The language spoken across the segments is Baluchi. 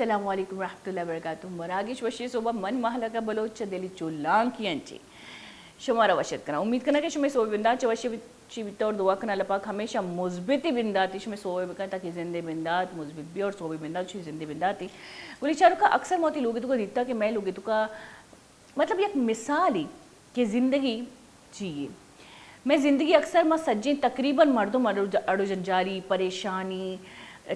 السلام علیکم ورحمۃ اللہ وبرکاتہ۔ مراگش وشی صبح من مہلکہ بلوچ چہ دلی چولانکی انچی شمارا وش اتک کناں۔ امید کناں کہ شمئے صبح بندات چہ وشی چی بیتہ اور دعا کناں اللہ پاک ہمیشہ مثبتی بنداتی شمئے صبح بکن تاکہ زندے بندات مثبت بی اور صبح بندات شی زندے بنداتی۔ گلی چاروکا اکثر ما وتی لوگی توکا دیتا کہ مئے لوگی توکا مطلب یک مثالی کہ زندگی چی یے۔ مئے زندگی اکثر ما سجیں تقریباً مردم اڑو، اڑو جنجالی، پریشانی،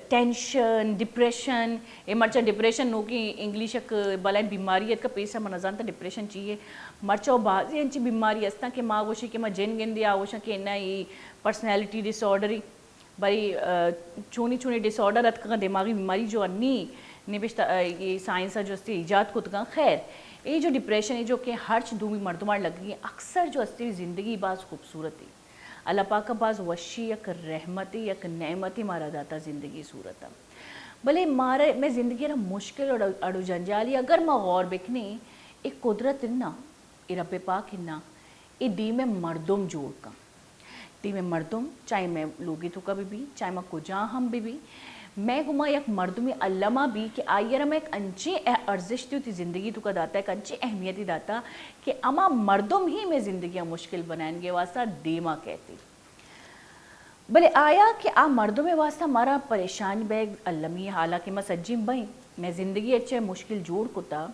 ٹینشن، ڈپریشن، اے مرچاں ڈپریشن نوکیں انگلش یک بلائیں بیماری اتکا، پیسر من نزانتا ڈپریشن چی یے۔ مرچاں بازیں انچیں بیماری استاں کہ ما گوشیں کہ ما جن گندے آ گوشاں کہ نہ اے پرسنالٹی ڈس آرڈر اے۔ بلے، آ، چونی چونی ڈس آرڈر اتکگاں، دماغی بیماری جو انی نبشتہ، آ، اے سائنس ء جو استے ایجاد کتگاں۔ خیر، اے جو ڈپریشن اے جو کہ ہرچ دومی مردماں لگی، اکثر جو استے زندگی باز خوبصورت اے۔ اللہ پاک ء باز وشی یک رحمتے، یک نعمتے مارا داتا زندگی صورت ء۔ بلے مارا، مئے زندگی را مشکل اور اڑ و جنجالی اگر ما غور بکنیں، اے قدرت انا، اے رب پاک انا، اے دیم مردم جوڑ کن۔ دیم مردم، چاہے مئے لوگی توکا بہ بی، چاہے ما کجا ہم بہ بی، مئے گما یک مردمی الما بی کہ آئی را ما یک انچیں اہ-، ارزشتی وتی زندگی توکا داتا، یک انچیں اہمیتی داتا کہ اما مردم ہی مئے زندگی ء مشکل بنائینگے واسطہ دیما کیتی۔ بلے آیا کہ آ مردم ء واسطہ مارا پریشان بیگ المی، حالانکہ ما سجین بئیں، مئے زندگی ء چہ مشکل جوڑ کتا،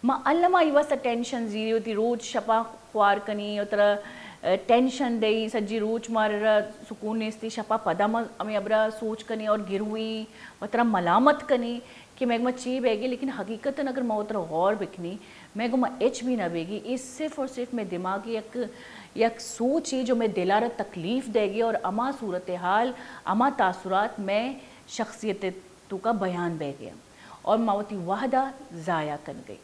ما الما ای واسطہ ٹینشن زیری، وتی روچ شپا خوار کنی و ترا، ا، ٹینشن دئی، سجی روچ مارا سکون نیستی، شپا پدا ما ہمیں ابرا سوچ کنی اور گروی و ترا ملامت کنی کہ مئے گما چی بیگی، لیکن حقیقتاً اگر ما وترا غور بکنی، مئے گما ہچ بھی نہ بیگی۔ اے صرف اور صرف مئے دماغی یک، یک سوچے جو مئے دلارا تکلیف دیگی اور ہما صورتحال، ہما تاثرات مئے شخصیت توکا بیان بیگی اور ما وتی وہدا ضائع کنگی۔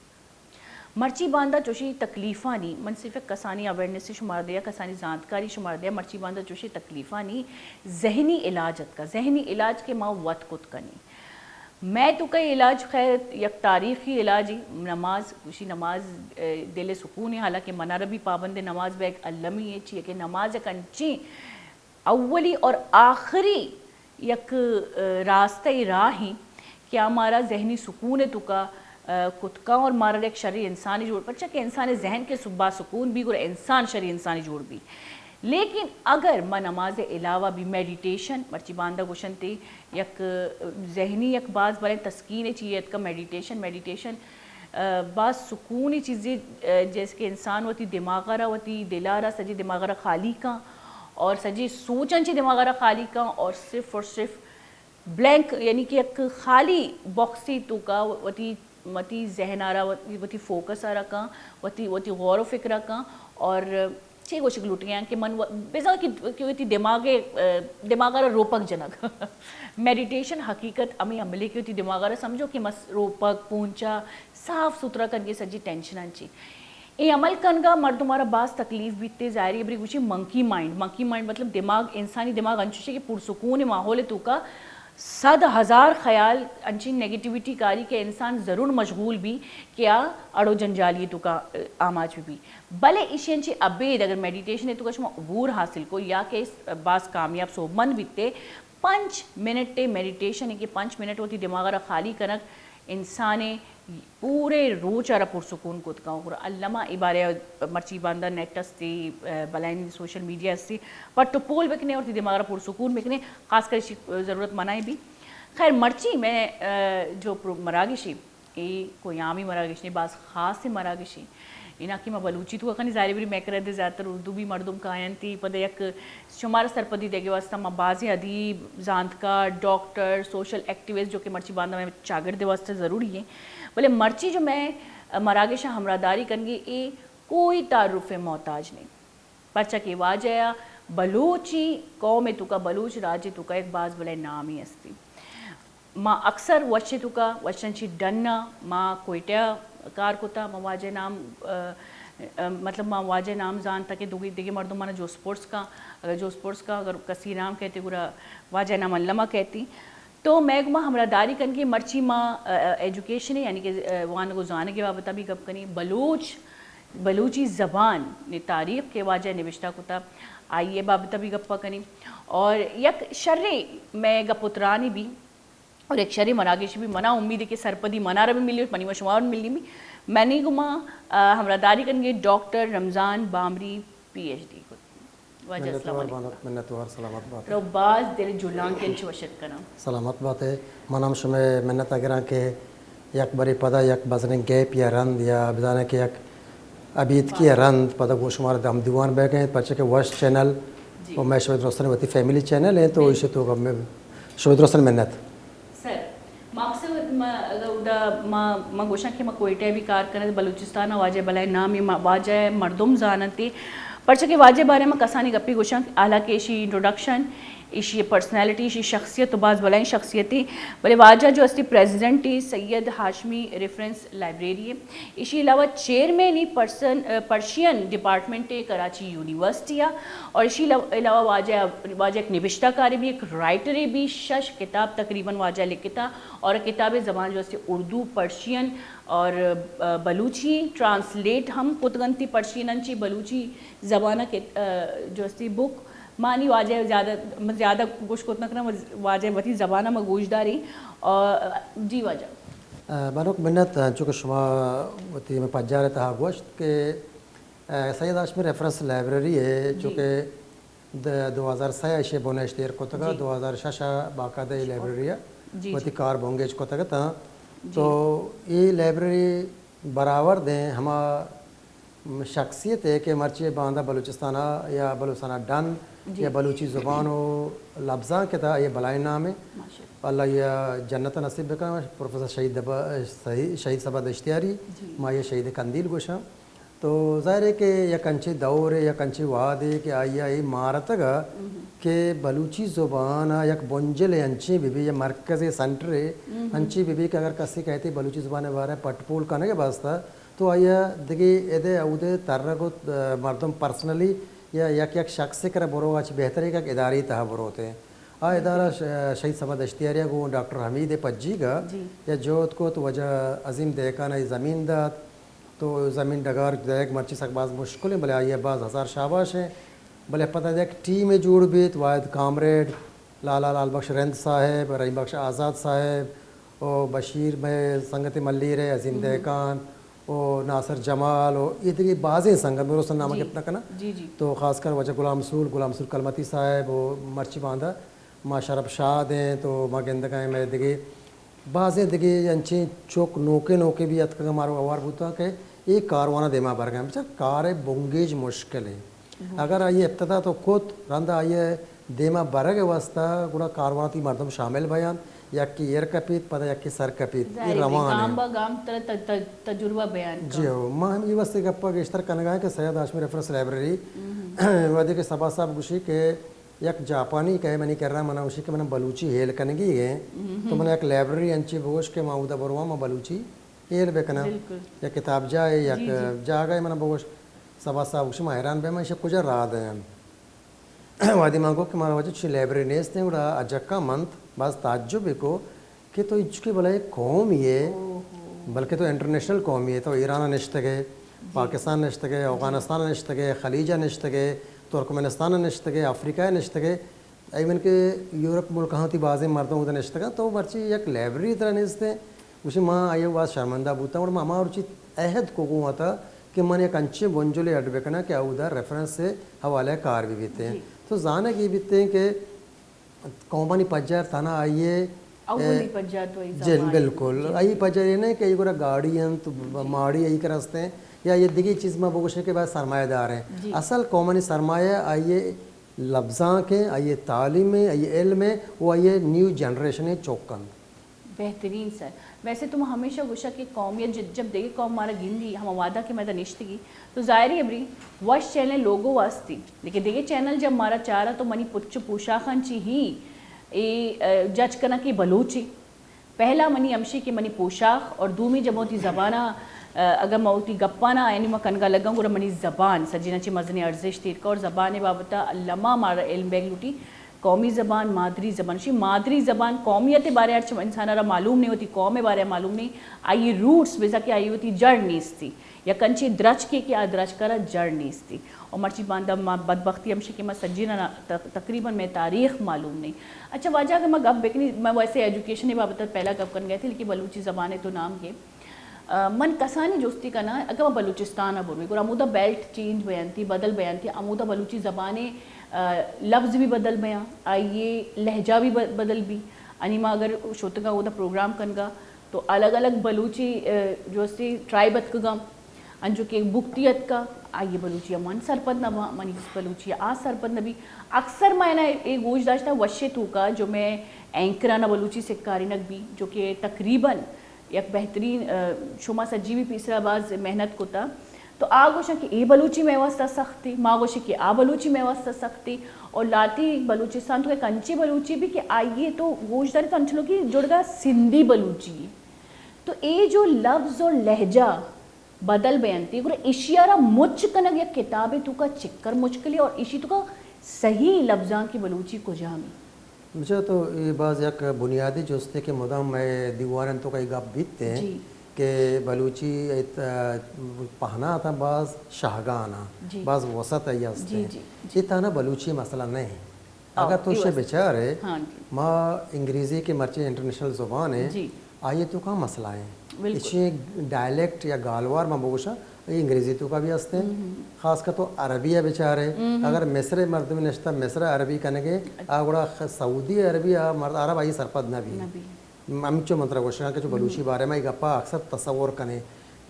مرچی باندا چوشی تکلیفانی، من صرف یک کسانی اویئرنس شمار دیا، کسانی زانتکاری شمار دیا، مرچی باندا چوشی تکلیفانی ذہنی علاج اتکا، ذہنی علاج کہ ما وت کت کنی۔ مئے توکا علاج خیر یک تاریخی علاجی، نماز، گوشی نماز، اے، دل سکونی، حالانکہ منارا بھی پابند نماز بیگ المی ہے، چیئے کہ نماز یک انچیں اولی اور آخری یک، ا، راستہ راہی کہ آ مارا ذہنی سکون توکا، ا، کتکاں اور مارا یک شری انسانی جوڑ، پرچا کہ انسان ذہن کے سبا سکون بھی گڑا انسان شری انسانی جوڑ بھی۔ لیکن اگر ما نماز علاوہ بھی میڈیٹیشن، مرچی باندا گوشنتے یک، ا، ذہنی یک باز بلے تسکین چیئے اتکا میڈیٹیشن، میڈیٹیشن، ا، باز سکونی چیزی، ا، جیسے کہ انسان وتی دماغ را، وتی دلا را، سجی دماغ را خالی کن اور سجی سوچاں چہ دماغ را خالی کن اور صرف اور صرف بلینک، یعنی کہ یک خالی باکسی توکا وتی، وتی ذہن آرا، وتی، وتی فوکس آرا کن، وتی، وتی غور و فکر کن اور چی گوشگ لوٹیاں کہ من و-، بزاں کہ، کہ وتی دماغ، دماغ آرا روپک جنگ۔ میڈیٹیشن حقیقت ہمیں عملی کہ وتی دماغ آرا سمجھو کہ مس روپک پونچا صاف ستھرا کنگے سجی ٹینشن انچی۔ اے عمل کنگا مردم آرا باز تکلیف بیتے، ظاہری ابری گوشی منکی مائنڈ، منکی مائنڈ مطلب دماغ، انسانی دماغ انچوشی کہ پرسکون ماحول توکا صد ہزار خیال انچی نیگیٹیویٹی کاری کہ انسان ضرور مشغول بی کہ آ اڑو جنجالی توکا، ا، آماچ بی۔ بلے ایشی انچی ابید اگر میڈیٹیشن توکا شما عبور حاصل کو یا کہ اس باز کامیاب سوبمند بیتے، پنچ منٹ میڈیٹیشن کہ پنچ منٹ وتی دماغ را خالی کنگ انسان پورے روچ ء را پرسکون کت کن۔ گڑا الما اے بارے ء مرچی باندا نیٹ استی، ء بلائیں سوشل میڈیا استی، پٹ و پول بکنے اور تی دماغ را پرسکون بکنے، خاص کر اشی ضرورت منائیں بھی۔ خیر مرچی میں، ء جو پرو-، مراگشی، اے کوئی عامی مراگش نہیں، باز خاص مراگشی۔ اینا کہ ما بلوچی تو کنی ظاہر بری میکرے دے زیادہ تر اردو بھی مردم کاینتی، پدے یک شمارا سرپدی دیگے واسطہ ما بازیں ادیب، زانتکار، ڈاکٹر، سوشل ایکٹیوسٹ جو کہ مرچی باندا میں چاگرد واسطہ ضروری ہیں، بلے مرچی جو میں مراگش ہمراہداری کنگی اے کوئی تعارف محتاج نہیں، پرچا کہ واجہ بلوچی قوم توکا، بلوچ راج توکا ایک باز بلے نامی ہستی۔ ما اکثر وش توکا، وشن چی ڈن ء، ما کوئٹہ کار کتا، ما واجہ نام، ء، ء، مطلب ما واجہ نام زانتا کہ دوگی دگہ مردم منا جوست پرس کن، اگر جوست پرس کن، اگر کسی نام کہتے گڑا واجہ نام الما کہتی۔ تو میں گما ہمراہ داری کن کہ مرچی ما، ء، ء، ایجوکیشن یعنی کہ، ء، وانگ و زانگ بابتا بھی گپ کنی، بلوچ، بلوچی زبان نے تاریخ کے واجہ نوشتہ کتا، آئی بابتا بھی گپا کنی اور یک شرے میں گپ و ترانی بھی اور یک شریں مراگشے بی۔ منا امید ہے کہ سرپدی منارا بھی ملی اور منی ما شما بھی ملی۔ منی گما، آ، ہمراہ داری کنگے ڈاکٹر رمضان بامری، پی ایچ ڈی کو۔ واجہ منت السلام وار علیکم۔ بانک، منت وار، سلامت بات۔ رو باز دل جولان کے انچو وشت کناں۔ سلامت بات ہے۔ من ہم شمے منت اگراں کہ یک بری پدا یک مزنیں گیپ یا رند یا بزانے کہ یک ابیتکی یا رند پدا گوں شمار دم دیوان بہ گئے، پرچہ کہ وش چینل جی۔ و میں شمے درستانی وتی فیملی چینل ہیں، تو بالکل۔ ایشی تو میں شمے درستانی منت۔ سر، مقصد ما اگر اودا ما، ما گوشاں کہ ما کوئٹہ بھی کار کنت، بلوچستان ء واجہ بلائیں نامی ما، واجہ مردم زاننت، پرچہ کہ واجہ بارے ما کسانی گپی گوشاں، حالانکہ ایشی انٹروڈکشن، ایشی پرسنالٹی، ایشی شخصیت تو باز بلائیں شخصیتی، بلے واجہ جو استی پریزیڈنٹ ای سید ہاشمی ریفرنس لائبریری ہے۔ ایشی علاوہ چیئرمین ای پرسن، پرشین ڈپارٹمنٹ ہے کراچی یونیورسٹی ہے، اور ایشی علاوہ واجہ، واجہ ایک نبشتہ کارے بھی، ایک رائٹرے بھی، شش کتاب تقریباً واجہ لکھتا، اور کتاب زبان جو استی اردو، پرشین اور، آ، بلوچی ٹرانسلیٹ ہم کتگنتی پرشین انچی بلوچی زبان کے، آ، جو استی بک مانی واجہ زیادہ، زیادہ گوش کت نہ کناں، واجہ وتی زبان ما گوش داری۔ اور جی واجہ۔ آ، بانک منت، چونکہ شما وتی ہمیں پجار تہا گوشت کہ، آ، سید ہاشمی ریفرنس لائبریری ہے، جی۔ چونکہ د-، دو ہزار سہ ء ایشی بنیشت ایر کتگ ء، جی۔ دو ہزار شش ء باقاعدہ اے لائبریری ء جی، وتی جی۔ کار بنگیج کتگ اتاں۔ جی۔ تو اے لائبریری برآورد ہیں ہما شخصیت ہے کہ مرچی باندا بلوچستان ء یا بلوچستان ء ڈن جی۔ یا بلوچی زبان و لبزانک ء تہا یہ بلائیں نام ہے۔ ماشاءاللہ۔ اللہ یہ جنت نصیب بکن۔ پروفیسر شہید دبا-، شہید، شہید صبا دشتیاری، جی۔ ما یہ شہید قندیل گوشاں۔ تو ظاہر ہے کہ یک انچیں دورے، یک انچیں وہدے کہ آئی ء اے مارتگ ء کہ بلوچی زبان ء یک بنجلے انچیں بہ بی، یک مرکزے، سنٹرے انچیں بہ بی کہ اگر کسے کہتے بلوچی زبان ء بارے ء پٹ پول کنگ ء واسطہ تو آئی ء دگہ ادے اودے ترگ و، ا، مردم پرسنلی یا یک یک شخص ء کرا بروگ ء چہ بہتر ہے کہ یک ادارے تہا بروت۔ آ ادارہ ش-، شہید صمد اشتیاری ء گوں ڈاکٹر حمید ء پجیگ ء جی۔ یا جہد کت، واجہ عظیم دہقان ء زمین دات۔ تو زمین ڈگار دئیگ مرچی سک باز مشکل انت، بلے آئی ء باز ہزار شاباش انت۔ بلے پدا یک ٹیمے جوڑ بیت، واحد کامریڈ، لالا لال بخش رند صاحب، رحیم بخش آزاد صاحب، و بشیر مئے سنگت ملیر ء، عظیم دہقان و ناصر جمال و اے دگہ بازیں سنگت، درست نام جی۔ گپت نہ کناں۔ جی، جی۔ تو خاص کر واجہ غلام رسول، غلام رسول کلمتی صاحب و مرچی باندا ما شرپ شاد ایں، تو ما گندگ ء ایں مئے دگہ بازیں دگہ انچیں چک نوکیں نوکیں بھی اتکگ ء مارو ہوار بوتاں کہ اے کاروان ء دیما برگ ء انت۔ بچار کار ء بنگیج مشکل انت۔ اگر آئی ء ابتدا تو کت، رند آئی ء دیما برگ ء واستہ گڑا کاروان ء تئی مردم شامل بیان، یکے ایر کپیت، پدا یکے سر کپیت۔ اے ظاہر ہے، روان گام انت۔ با گام ترا ت-، ت-، تجربہ بیان کن۔ جی ہو، ما ہم اے واسطے گپا گیشتر کنگا ہیں کہ سید ہاشمی ریفرنس لائبریری وہدے کہ صبا صاحب گوشی کہ یک جاپانی کئے منی کرا، منا گوشی کہ منا بلوچی ہیل کنگی ہے، تو منا یک لائبریری انچی بگوش کہ ما اودا برواں، ما بلوچی ہیل بکناں۔ بالکل۔ یک کتاب جاہے، یک جی، جی۔ جاگہے منا بگوش۔ صبا صاحب گوشی، ما حیران بیاں، ما ایشی کجا راہ دیاں؟ وہدے ما گو کہ مارا واجہ چی لائبریری نیست ہیں، گڑا اجکا منت، باز تعجب کو کہ تو انچکے بلائے قوم یے، بلکہ تو انٹرنیشنل قوم یے، تو ایران نشتگے، پاکستان نشتگے، افغانستان نشتگے، خلیج نشتگے، ترکمنستان نشتگے، افریقہ نشتگے، ایون کہ یورپ ملک ہاں تی بازیں مردم اودا نشتگاں، تو مرچی یک لائبریری ترا نیست ہے۔ گوشی ما آئی باز شرمندہ بوتاں، اور ما ہما روچی عہد کو گوں آتا کہ من یک انچیں بنجلے اڈ بکناں کہ اودا ریفرنس حوالہ کار بھی بیتے ہیں۔ جی۔ تو زانگ یہ بیتے ہیں کہ قومانی پجار تھنا آئیے، اولی اے، پجار تو ای جی، زمانے۔ بالکل۔ جی، آئی جی۔ پجار یہ نہیں کہ یہ گورا گاڑی ہیں تو ب-، جی۔ ماڑی آئی کر ہستے ہیں، یا یہ دیگی چیز ما بگوشے کہ بھائی سرمایہ دار ہیں۔ جی۔ اصل قومانی سرمایہ آئیے لبزانک ہیں، آئیے تعلیم ہیں، آئیے علم ہیں، وہ آئیے نیو جنریشن ہیں چوکن۔ بہترین سر۔ ویسے تو ما ہمیشہ گوشا کہ قومیت جب، جب دیگہ قوم مارا گندی، ہما وہدا کہ مئے دا نشتگی، تو ظاہر ہے ابری وش چینل لوگو واسطی، لیکن دیگہ چینل جب مارا چارا تو منی پچ و پوشاخاں چی ہی اے، اے، جج کنا کہ بلوچی۔ پہلا منی ہمشی کہ منی پوشاخ اور دومی جب وتی زبانا، اے، اگر ما وتی گپانا یعنی ما کنگا لگاں گڑا منی زبان سجینا چی مزنی ارزشت ایرکا اور زبان بابتا الما مارا علم بیگ لوٹی۔ قومی زبان، مادری زبان، شی مادری زبان، قومیت بارے ہرچ انسان را معلوم نہیں، وتی قوم بارے معلوم نہیں، آئی روٹس بزا کہ آئی وتی جڑ نیستی۔ یک انچیں درچکے کہ آ درچک ءَ را جڑ نیستی۔ اور مرچی باندا ما بدبختی ہمشی کہ ما سجین ءَ نا-، تق-، تقریباً مئے تاریخ معلوم نہیں۔ اچھا واجہ، اگر ما گپ بکنی، ما ویسے ایجوکیشن ءِ بابت ءَ پہلا گپ کنگ ءَ اتیں، لیکن بلوچی زبان ءِ تو نام گے۔ آ، من کسانی جستی کناں، اگر ما بلوچستان ءَ برویں، گڑا ہمودا بیلٹ چینج بیانتی، بدل بیانتی، ہمودا بلوچی زبان ءِ، آ، لفظ بھی بدل بیاں، آئی ءِ لہجہ بھی ب-، بدل بی۔ انی ما اگر شوتگا اودا پروگرام کنگا، تو الگ الگ بلوچی، آ، جو استی ٹرائب اتکگاں، انچو کہ بگٹی اتکا، آئی ءِ بلوچی ءَ من سرپد نہ باں، منی بلوچی ءَ آ سرپد نہ بی۔ اکثر ما انا اے گوش داشتہ وشے توکا جو مئے اینکرانا بلوچی سکارینگ بی، جو کہ تقریباً یک بہترین، آ، شما سجی بھی پیسرا باز محنت کتا۔ تو آ گوشاں کہ اے بلوچی مئے واسطہ سخت اے، ما گوشیں کہ آ بلوچی مئے واسطہ سخت اے۔ اور لاتی بلوچستان تو یک انچیں بلوچی بی کہ آئی ءَ تو گوش داری تو انچو لوگی جڑگا سندھی بلوچی اے۔ تو اے جو لفظ اور لہجہ بدل بیانتی، گڑا ایشی ءَ را مچ کنگ یک کتابے توکا چکر مشکلے اور ایشی توکا صحیح لفظاں کی بلوچی کجام اے؟ بچا تو اے باز یک بنیادی جستے کہ مدام مئے دیواناں توکا اے گپ بیت ایں جی۔ کہ بلوچی ات-، پہناتاں باز شاہگان آں، جی۔ باز وسعت آئی است جی، ایں۔ جی، جی۔ اے تہنا بلوچی مسئلہ نہ ایں۔ او، اگر تو اے شے واسطے۔ بچارے، ہاں جی۔ ما انگریزی کہ مرچی انٹرنیشنل زبان ایں، جی۔ آئی توکا مسئلہ ایں۔ بالکل۔ ایشی ڈائلیکٹ یا گالوار ما بگوشاں، اے انگریزی توکا بھی است ایں۔ ہم۔ خاص کر تو عربی ءَ بچارے، ہم۔ اگر مصر ءِ مردم نشتہ مصر ءِ عربی کنگے، آ گڑا خ-، سعودی عربی ءَ مرد عرب آئی سرپد نہ بی۔ نہ بی۔ ہمچو من ترا گوشاں کہ چو بلوچی بارے ما اے گپا اکثر تصور کنیں۔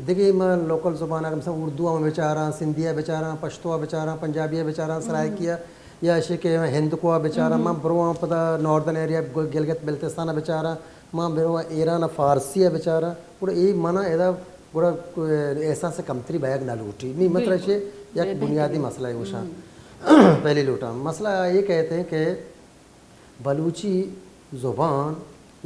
دگہ ما لوکل زبان اگر مثلاً اردو ءَ ما بچاراں، سندھی ءَ بچاراں، پشتو ءَ بچاراں، پنجابی ءَ بچاراں، سرائیکی ءَ یا ایشی کہ ہندکو ءَ بچاراں، ما برواں پدا ناردرن ایریا گ-، گلگت بلتستان ءَ بچاراں، ما برواں ایران ءَ فارسی ءَ بچاراں، گڑا اے منا ادا گڑا احساس کمتری بیگ نہ لوٹی۔ نی مطلب بالکل۔ ایشی یک بہترین۔ بنیادی مسئلہ اے گوشاں۔ پہلی لوٹاں۔ مسئلہ اے کہتے ہیں کہ بلوچی زبان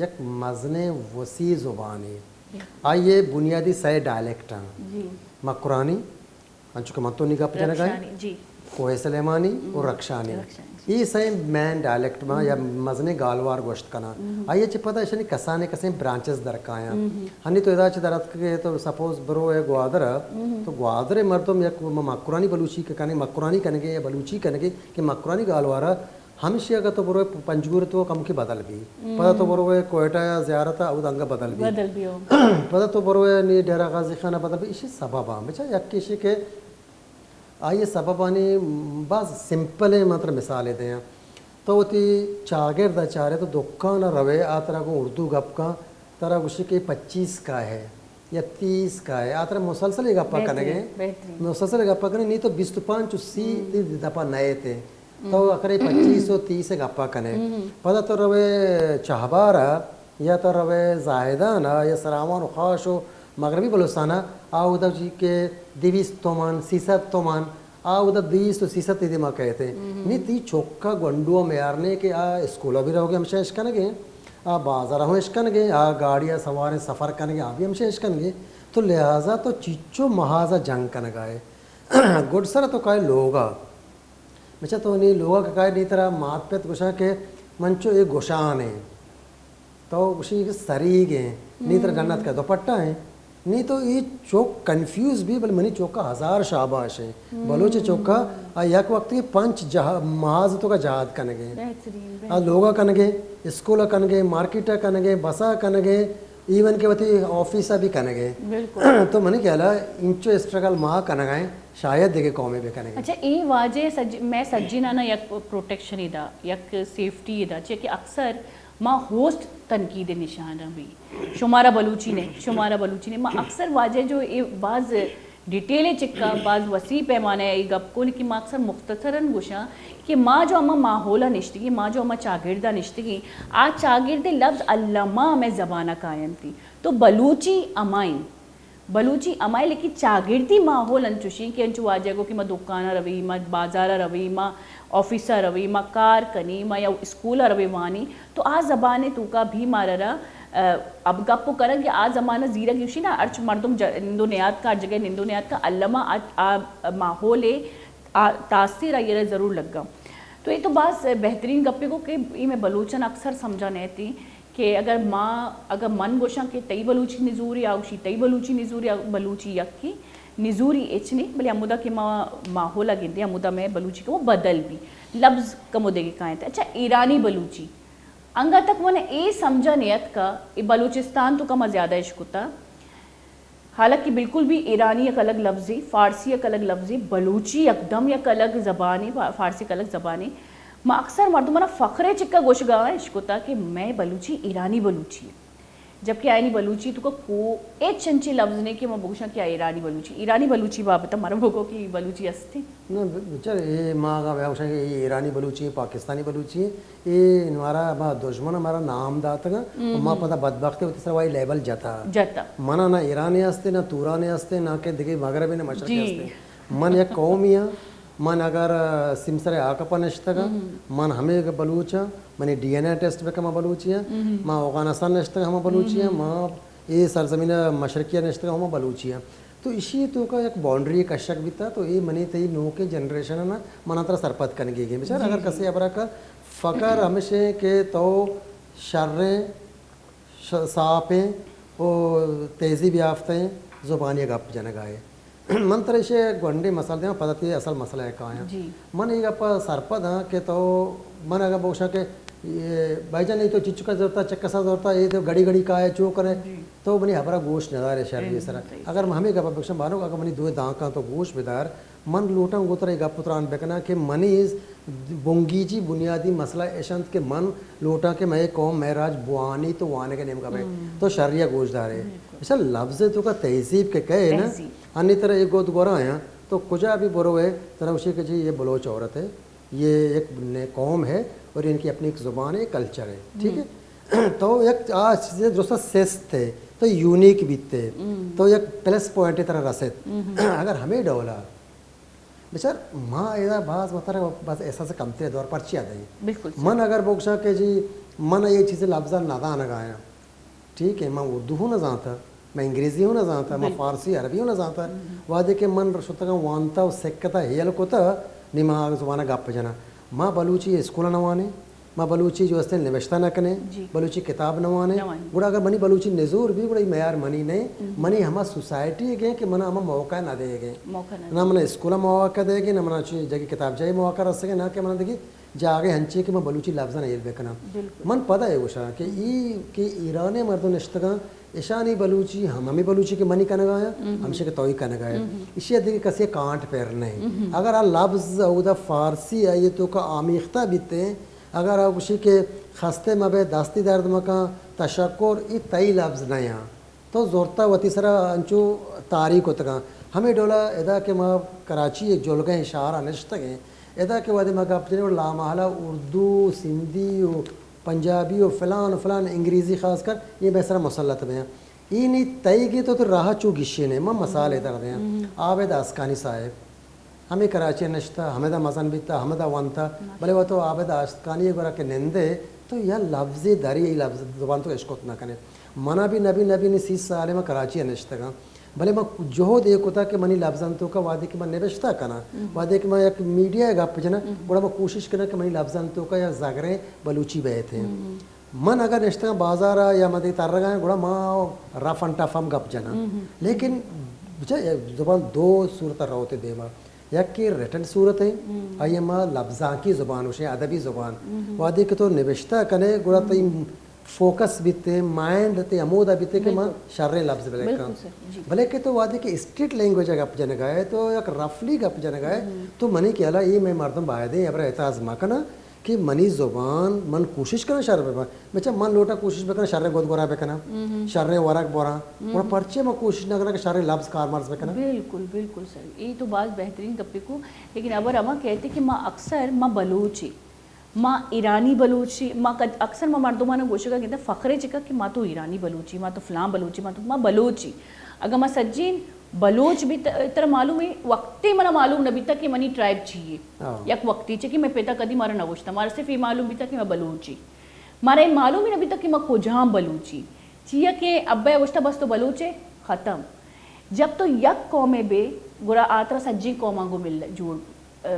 یک مزنیں وسیع زبانے۔ بالکل۔ آئی ءِ بنیادی سئے ڈائلیکٹ ایں۔ جی۔ مکرانی، انچو کہ من تو نی گپ جنگ ءَ ایں، رخشانی، جی۔ کوہ سلیمانی اور رخشانی۔ رخشانی، جی۔ اے سئے مین ڈائلیکٹ ما یا مزنیں گالوار گوشت کناں۔ آئی ءَ چہ پدا ایشانی کسانیں کسیں برانچز در کایاں۔ ہنی تو ادا چہ در اتکگے تو سپوز برو اے گوادر ءَ، تو گوادر ءِ مردم یک م-، مکرانی بلوچی کہ کنیں، مکرانی کنگے یا بلوچی کنگے کہ مکرانی گالوار ءَ ہمشی اگاں تو برو پنجگور تو کمکے بدل بی۔ پدا تو برو کوئٹہ یا زیارت ءَ، اود انگا بدل بی۔ بدل بی، او۔ پدا تو برو نی ڈیرہ غازی خان ءَ بدل بی۔ ایشی سبب آں۔ بچا یک ایشی کہ آئی سببانی باز سمپل ایں، من ترا مثالے دیاں۔ تو وتی چاگرد ءَ چارے تو دکان ءَ روے، آ ترا گوں اردو گپ کن، ترا گوشی کہ پچیس کا ہے۔ یا تیس کا ہے، آ ترا مسلسل اے گپا بہترین، کنگے، بہترین۔ مسلسل اے گپا کنگے، نی تو بیست و پنچ و سی تی دپا نئے تے۔ تو اکرے پچیس و تیس اے گپا کنے۔ پدا تو روے چہبار ءَ یا تو روے زاہدان ءَ یا سراوان و خاش و مغربی بلوچستان ءَ، آ اودا چی کہ دویست تومن، سیصد تومن، آ اودا دویست و سیصد تی دیما کئیت۔ نی تی چکا گونڈو ءَ میارنے کہ آ اسکول ءَ بھی روگے ہمشہ اشکنگے۔ آ بازار ءَ ہم اشکنگے، آ گاڑی ءَ سواریں سفر کنگے، آ بھی ہمشہ اشکنگے۔ تو لہذا تو چیچو محاذ ءَ جنگ کنگا ئے۔ گڈسر تو کائے لوگا۔ بچا تو نی لوگا کہ کائے نی ترا مات پت گوشاں کہ من چو اے گوشان ایں۔ تو گوشی کہ سریگ ایں۔ نی ترا جنت کا دوپٹہ ایں۔ نی تو اے چوک کنفیوز بی، بلے منی چوکا ہزار شاباش ایں۔ بلوچ چوکا آ یک وقت کہ پنچ جہا-، محاذ توکا جہاد کنگے۔ بہترین، آ بہترین۔ لوگا کنگے، اسکولا کنگے، مارکیٹا کنگے، بسا کنگے، ایون کہ وتی آفیسا بھی کنگے۔ بالکل۔ تو منی خیالا انچو اسٹرگل ما کنگا ایں، شاید دگہ قومے بکنگے۔ اچھا، اے واجہ سج-، مئے سجینانا یک پروٹیکشن ادا، یک سیفٹی ادا، چیا کہ اکثر ما ہوست تنقید نشانہ بی۔ شمارا بلوچی نے، شمارا بلوچی نے۔ ما اکثر واجہ جو اے باز ڈیٹیل چکا، باز وسیع پیمانہ اے گپ کو، لیکن ما اکثر مختصراً گوشاں کہ ما جو ہما ماحولا نشتگیں، ما جو ہما چاگردا نشتگیں، آ چاگردے لفظ الما مئے زبانا کاینتی۔ تو بلوچی ہمائیں۔ بلوچی ہمائیں، لیکن چاگردی ماحول انچوشیں کہ انچو واجہ گو کہ ما دکانا روی، ما بازارا روی، ما آفیسا روی، ما کار کنی، ما یا اسکولا روی وانی، تو آ زبان توکا بھی مارا را، ا، اب گپ کنگ کہ آ زمانہ زیرگ گوشی نا، ہرچ مردم ج-، نندو نیاد کا، ہر جگہ نندو نیاد کا، الما آ، آ ماحول آ تاثیر آئی را ضرور لگا۔ تو اے تو باز بہترین گپے گو کہ اے مئے بلوچاں اکثر سمجھا نئیتی کہ اگر ما، اگر من گوشاں کہ تئی بلوچی نزوری، آ گوشی تئی بلوچی نزوری، آ بلوچی یکی، نزوری ہچ نہیں، بلے ہمودا کہ ما ماحول ء گندیں، ہمودا مئے بلوچی کمو بدل بی، لبز کمو دگہ کاینت۔ اچھا، ایرانی بلوچی، انگا تک من اے سمجھا نیتکا، اے بلوچستان تو کما زیادہ اشکتا، حالانکہ بالکل بھی ایرانی یک الگ لفظے، فارسی یک الگ لفظے، بلوچی یکدم یک الگ زبانے، فارسی یک الگ زبانے۔ ما اکثر مردمانا فخرے چکا گوشگا اشکتا کہ مئے بلوچی ایرانی بلوچی ہے۔ جبکہ آیانی بلوچی توکا کو ہچ انچیں لفظ نہیں کہ ما بگوشاں کہ آ ایرانی بلوچی۔ ایرانی بلوچی بابت مارا بگو کہ بلوچی ہستے؟ نہ، بچار، اے ما اگاں بیا گوشاں کہ اے ایرانی بلوچی ہیں، پاکستانی بلوچی ہیں، اے مارا، ما دشمن مارا نام داتگا، ما پدا بدبختی وتی سرا وائی لیبل جتا۔ جتا۔ منا نہ ایرانی ہستے، نہ تورانی ہستے، نہ کہ دگہ مغربی نہ مشرقی ہستے۔ من یک قومی ہاں، من اگر سیمسر آکپا نشتگا، من ہمیں بلوچ ہاں، منی ڈی این اے ٹیسٹ بکن، ما بلوچی ہاں، ما اوغانستان نشتگا، ہما بلوچی ہاں، ما اے سرزمین مشرقی نشتگا، ہما بلوچی ہاں۔ تو اشی توکا یک باؤنڈری کشگ بیتا، تو اے منی تئی نوکیں جنریشن نا منا ترا سرپد کنگی گے۔ بچار، اگر کسے ہبرا کا، فخر ہمیشیں کہ تو شریں، ش-، ساپیں و تہذیب یافتہیں زبانی گپ جنگائے۔ من ترا ایشی گونڈیں مثال دیاں، پدا تئی اصل مسئلہ ء کایاں۔ من اے گپ ء سرپد آں کہ تو، من اگاں بگوشاں کہ اے، بھائی جان، اے تو چچکا زورتا، چکسا زورتا، اے تو گھڑی گھڑی کائے، چو کنے، تو منی ہبرا گوش ندارے شری سرا۔ اگر من ہمے گپ ء بگوشاں، بانک، اگر منی دوئیں دانکاں تو گوش بدار، من لوٹاں گوں ترا اے گپ ء تران بکناں کہ منی بنگیجی بنیادی مسئلہ اش انت کہ من لوٹاں کہ مئے قوم، مئے راج بوانی تو وانگ ء نیمگا بئے۔ تو شری ء گوش دارے۔ مثال لفظ ء توکا تہذیب کہ کئے نا، انی ترا اے گود گورا آیاں، تو کجا بھی برو ئے، ترا گوشی کہ جی یہ بلوچ عورت ہے، یہ ایک نے-، قوم ہے اور ان کی اپنی ایک زبان ہے، ایک کلچر ہے، ٹھیک ہے؟ تو یک آ چیزے درست سست ہے، تو یونیک بیتے، تو یک پلس پوائنٹ ترا رسیت۔ اگر ہمیں ڈولا، بچار، ما ادا باز وتر بس احساس کمتر دور پرچیا دئی۔ بالکل صحیح۔ من اگر بگوشاں کہ جی، من یہ چیز لفظا ندانگا آیاں۔ ٹھیک ہے، من اردو ہوں نہ زانتا، من انگریزی ہوں نہ زانتا، من فارسی، عربی ہوں نہ زانتا۔ وہدے کہ من شتگاں وانتا و سکتا ہیل کتا، نی من آ زبانا گپ جناں۔ ما بلوچی اسکول نہ وانیں، ما بلوچی جو استیں نوشتہ نہ کنیں، بلوچی کتاب نہ وانیں۔ گڑا اگر منی بلوچی نزور بھی، گڑا یہ معیار منی نہیں، منی ہما سوسائٹی گئے کہ منا ہما موقع نہ دے گئے۔ نہ منا اسکول موقع دے گئے، نہ منا چی جگہ کتاب جائی موقع رسے گئے، نہ کہ منا دیگی جاگہ ہنچے کہ من بلوچی لفظاں ہیل بکناں۔ من پدا اے گوشاں کہ ای کہ ایران ء مردم نشتگاں، اشانی بلوچی ہم ہمیں بلوچی کہ منی کنگا آیاں، ہمشہ کہ توئی کنگا آیاں۔ اشی ء دگہ کسی کانٹ پر نہیں۔ اگر آ لفظ اودا فارسی آئی توکا آمیختہ بیتے، اگر آ گوشی کہ خستے مبے، دستی درد مکاں، تشکر، ای تئی لفظ نیاں۔ تو زورتا وتی سرا انچو تاری کتگاں۔ ہمیں ڈولا ادا کہ ما کراچی یک جلگیں شہرا نشتگیں، ادا کہ وہدے ما گپ جنیں، لامحالہ اردو، سندھی و پنجابی و فلان و فلان، انگریزی خاص کر، یہ بے سرا مسلط بیاں۔ ای نی تئیگی تو تو راہ چو گشینے، من مثال ء تر دیاں۔ عابد آسکانی صاحب ہمے کراچی ء نشتہ، ہمدا مزن بیتہ، ہمدا ونتہ، بلے وت تو عابد آسکانی ء گورا کہ نندے تو یا لفظے دری، ای لفظ زبان تو اشکت نہ کنے۔ منا بھی نبی نبی نی سی سال ء من کراچی ء نشتگاں، بلے من جہد اے کتا کہ منی لفظاں توکا وہدے کہ من نبشتہ کناں، وہدے کہ من یک میڈیا ء گپ جناں، گڑا من کوشش کناں کہ منی لفظاں توکا یا زگریں بلوچی بیت ہیں۔ من اگر نشتگاں بازارا یا من دگہ ترگا آں، گڑا ما رف اینڈ ٹف ہم گپ جناں۔ لیکن بچار، زبان دو صورت روت دیما۔ یک کہ ریٹن صورت ہے، آئی ما لبزانکی زبان گوشیں، ادبی زبان۔ وہدے کہ تو نبشتہ کنے، گڑا تئی فوکس بیتے، مائنڈ تئی ہمودا بیتے کہ ما شریں لبز بلکاں۔ بلے کہ تو وہدے کہ اسٹریٹ لینگویج گپ جنگا ہے، تو یک رفلی گپ جنگا ہے، تو منی خیالا اے میں مردم بایدیں ابرا اعتراض مکناں۔ کہ منی زبان، من کوشش کناں شر بہ باں۔ بچا من لوٹاں کوشش بکناں شریں گد گورا بکناں، شریں ورگ بوراں۔ گڑا پرچے من کوشش نہ کناں کہ شریں لبز کارمرز بکناں؟ بالکل، بالکل سر۔ اے تو باز بہترین گپے کو۔ لیکن ابر ہما کہتے کہ ما اکثر، ما بلوچ ایں، ما ایرانی بلوچ ایں، ما کد-، اکثر ما مردمانا گوشگا گندہ فخرے چکا کہ ما تو ایرانی بلوچ ایں، ما تو فلان بلوچ ایں، ما تو، ما بلوچ ایں۔ اگاں ما سجین بلوچ بیت، ترا معلوم ہے، وقتے منا معلوم نہ بیتا کہ منی ٹرائب چی ہے۔ یک وقتی چہ کہ مئے پتا کدی مارا نہ گوشتا، مارا صرف اے معلوم بیتا کہ ما بلوچ ایں۔ مارا اے معلوم ہی نہ بیتا کہ ما کجام بلوچ ایں۔ چیا کہ ابا ء گوشتا بس تو بلوچ ئے، ختم۔ جب تو یک قومے بے، گڑا آ ترا سجیں قوماں گوں مل جوڑ، ء،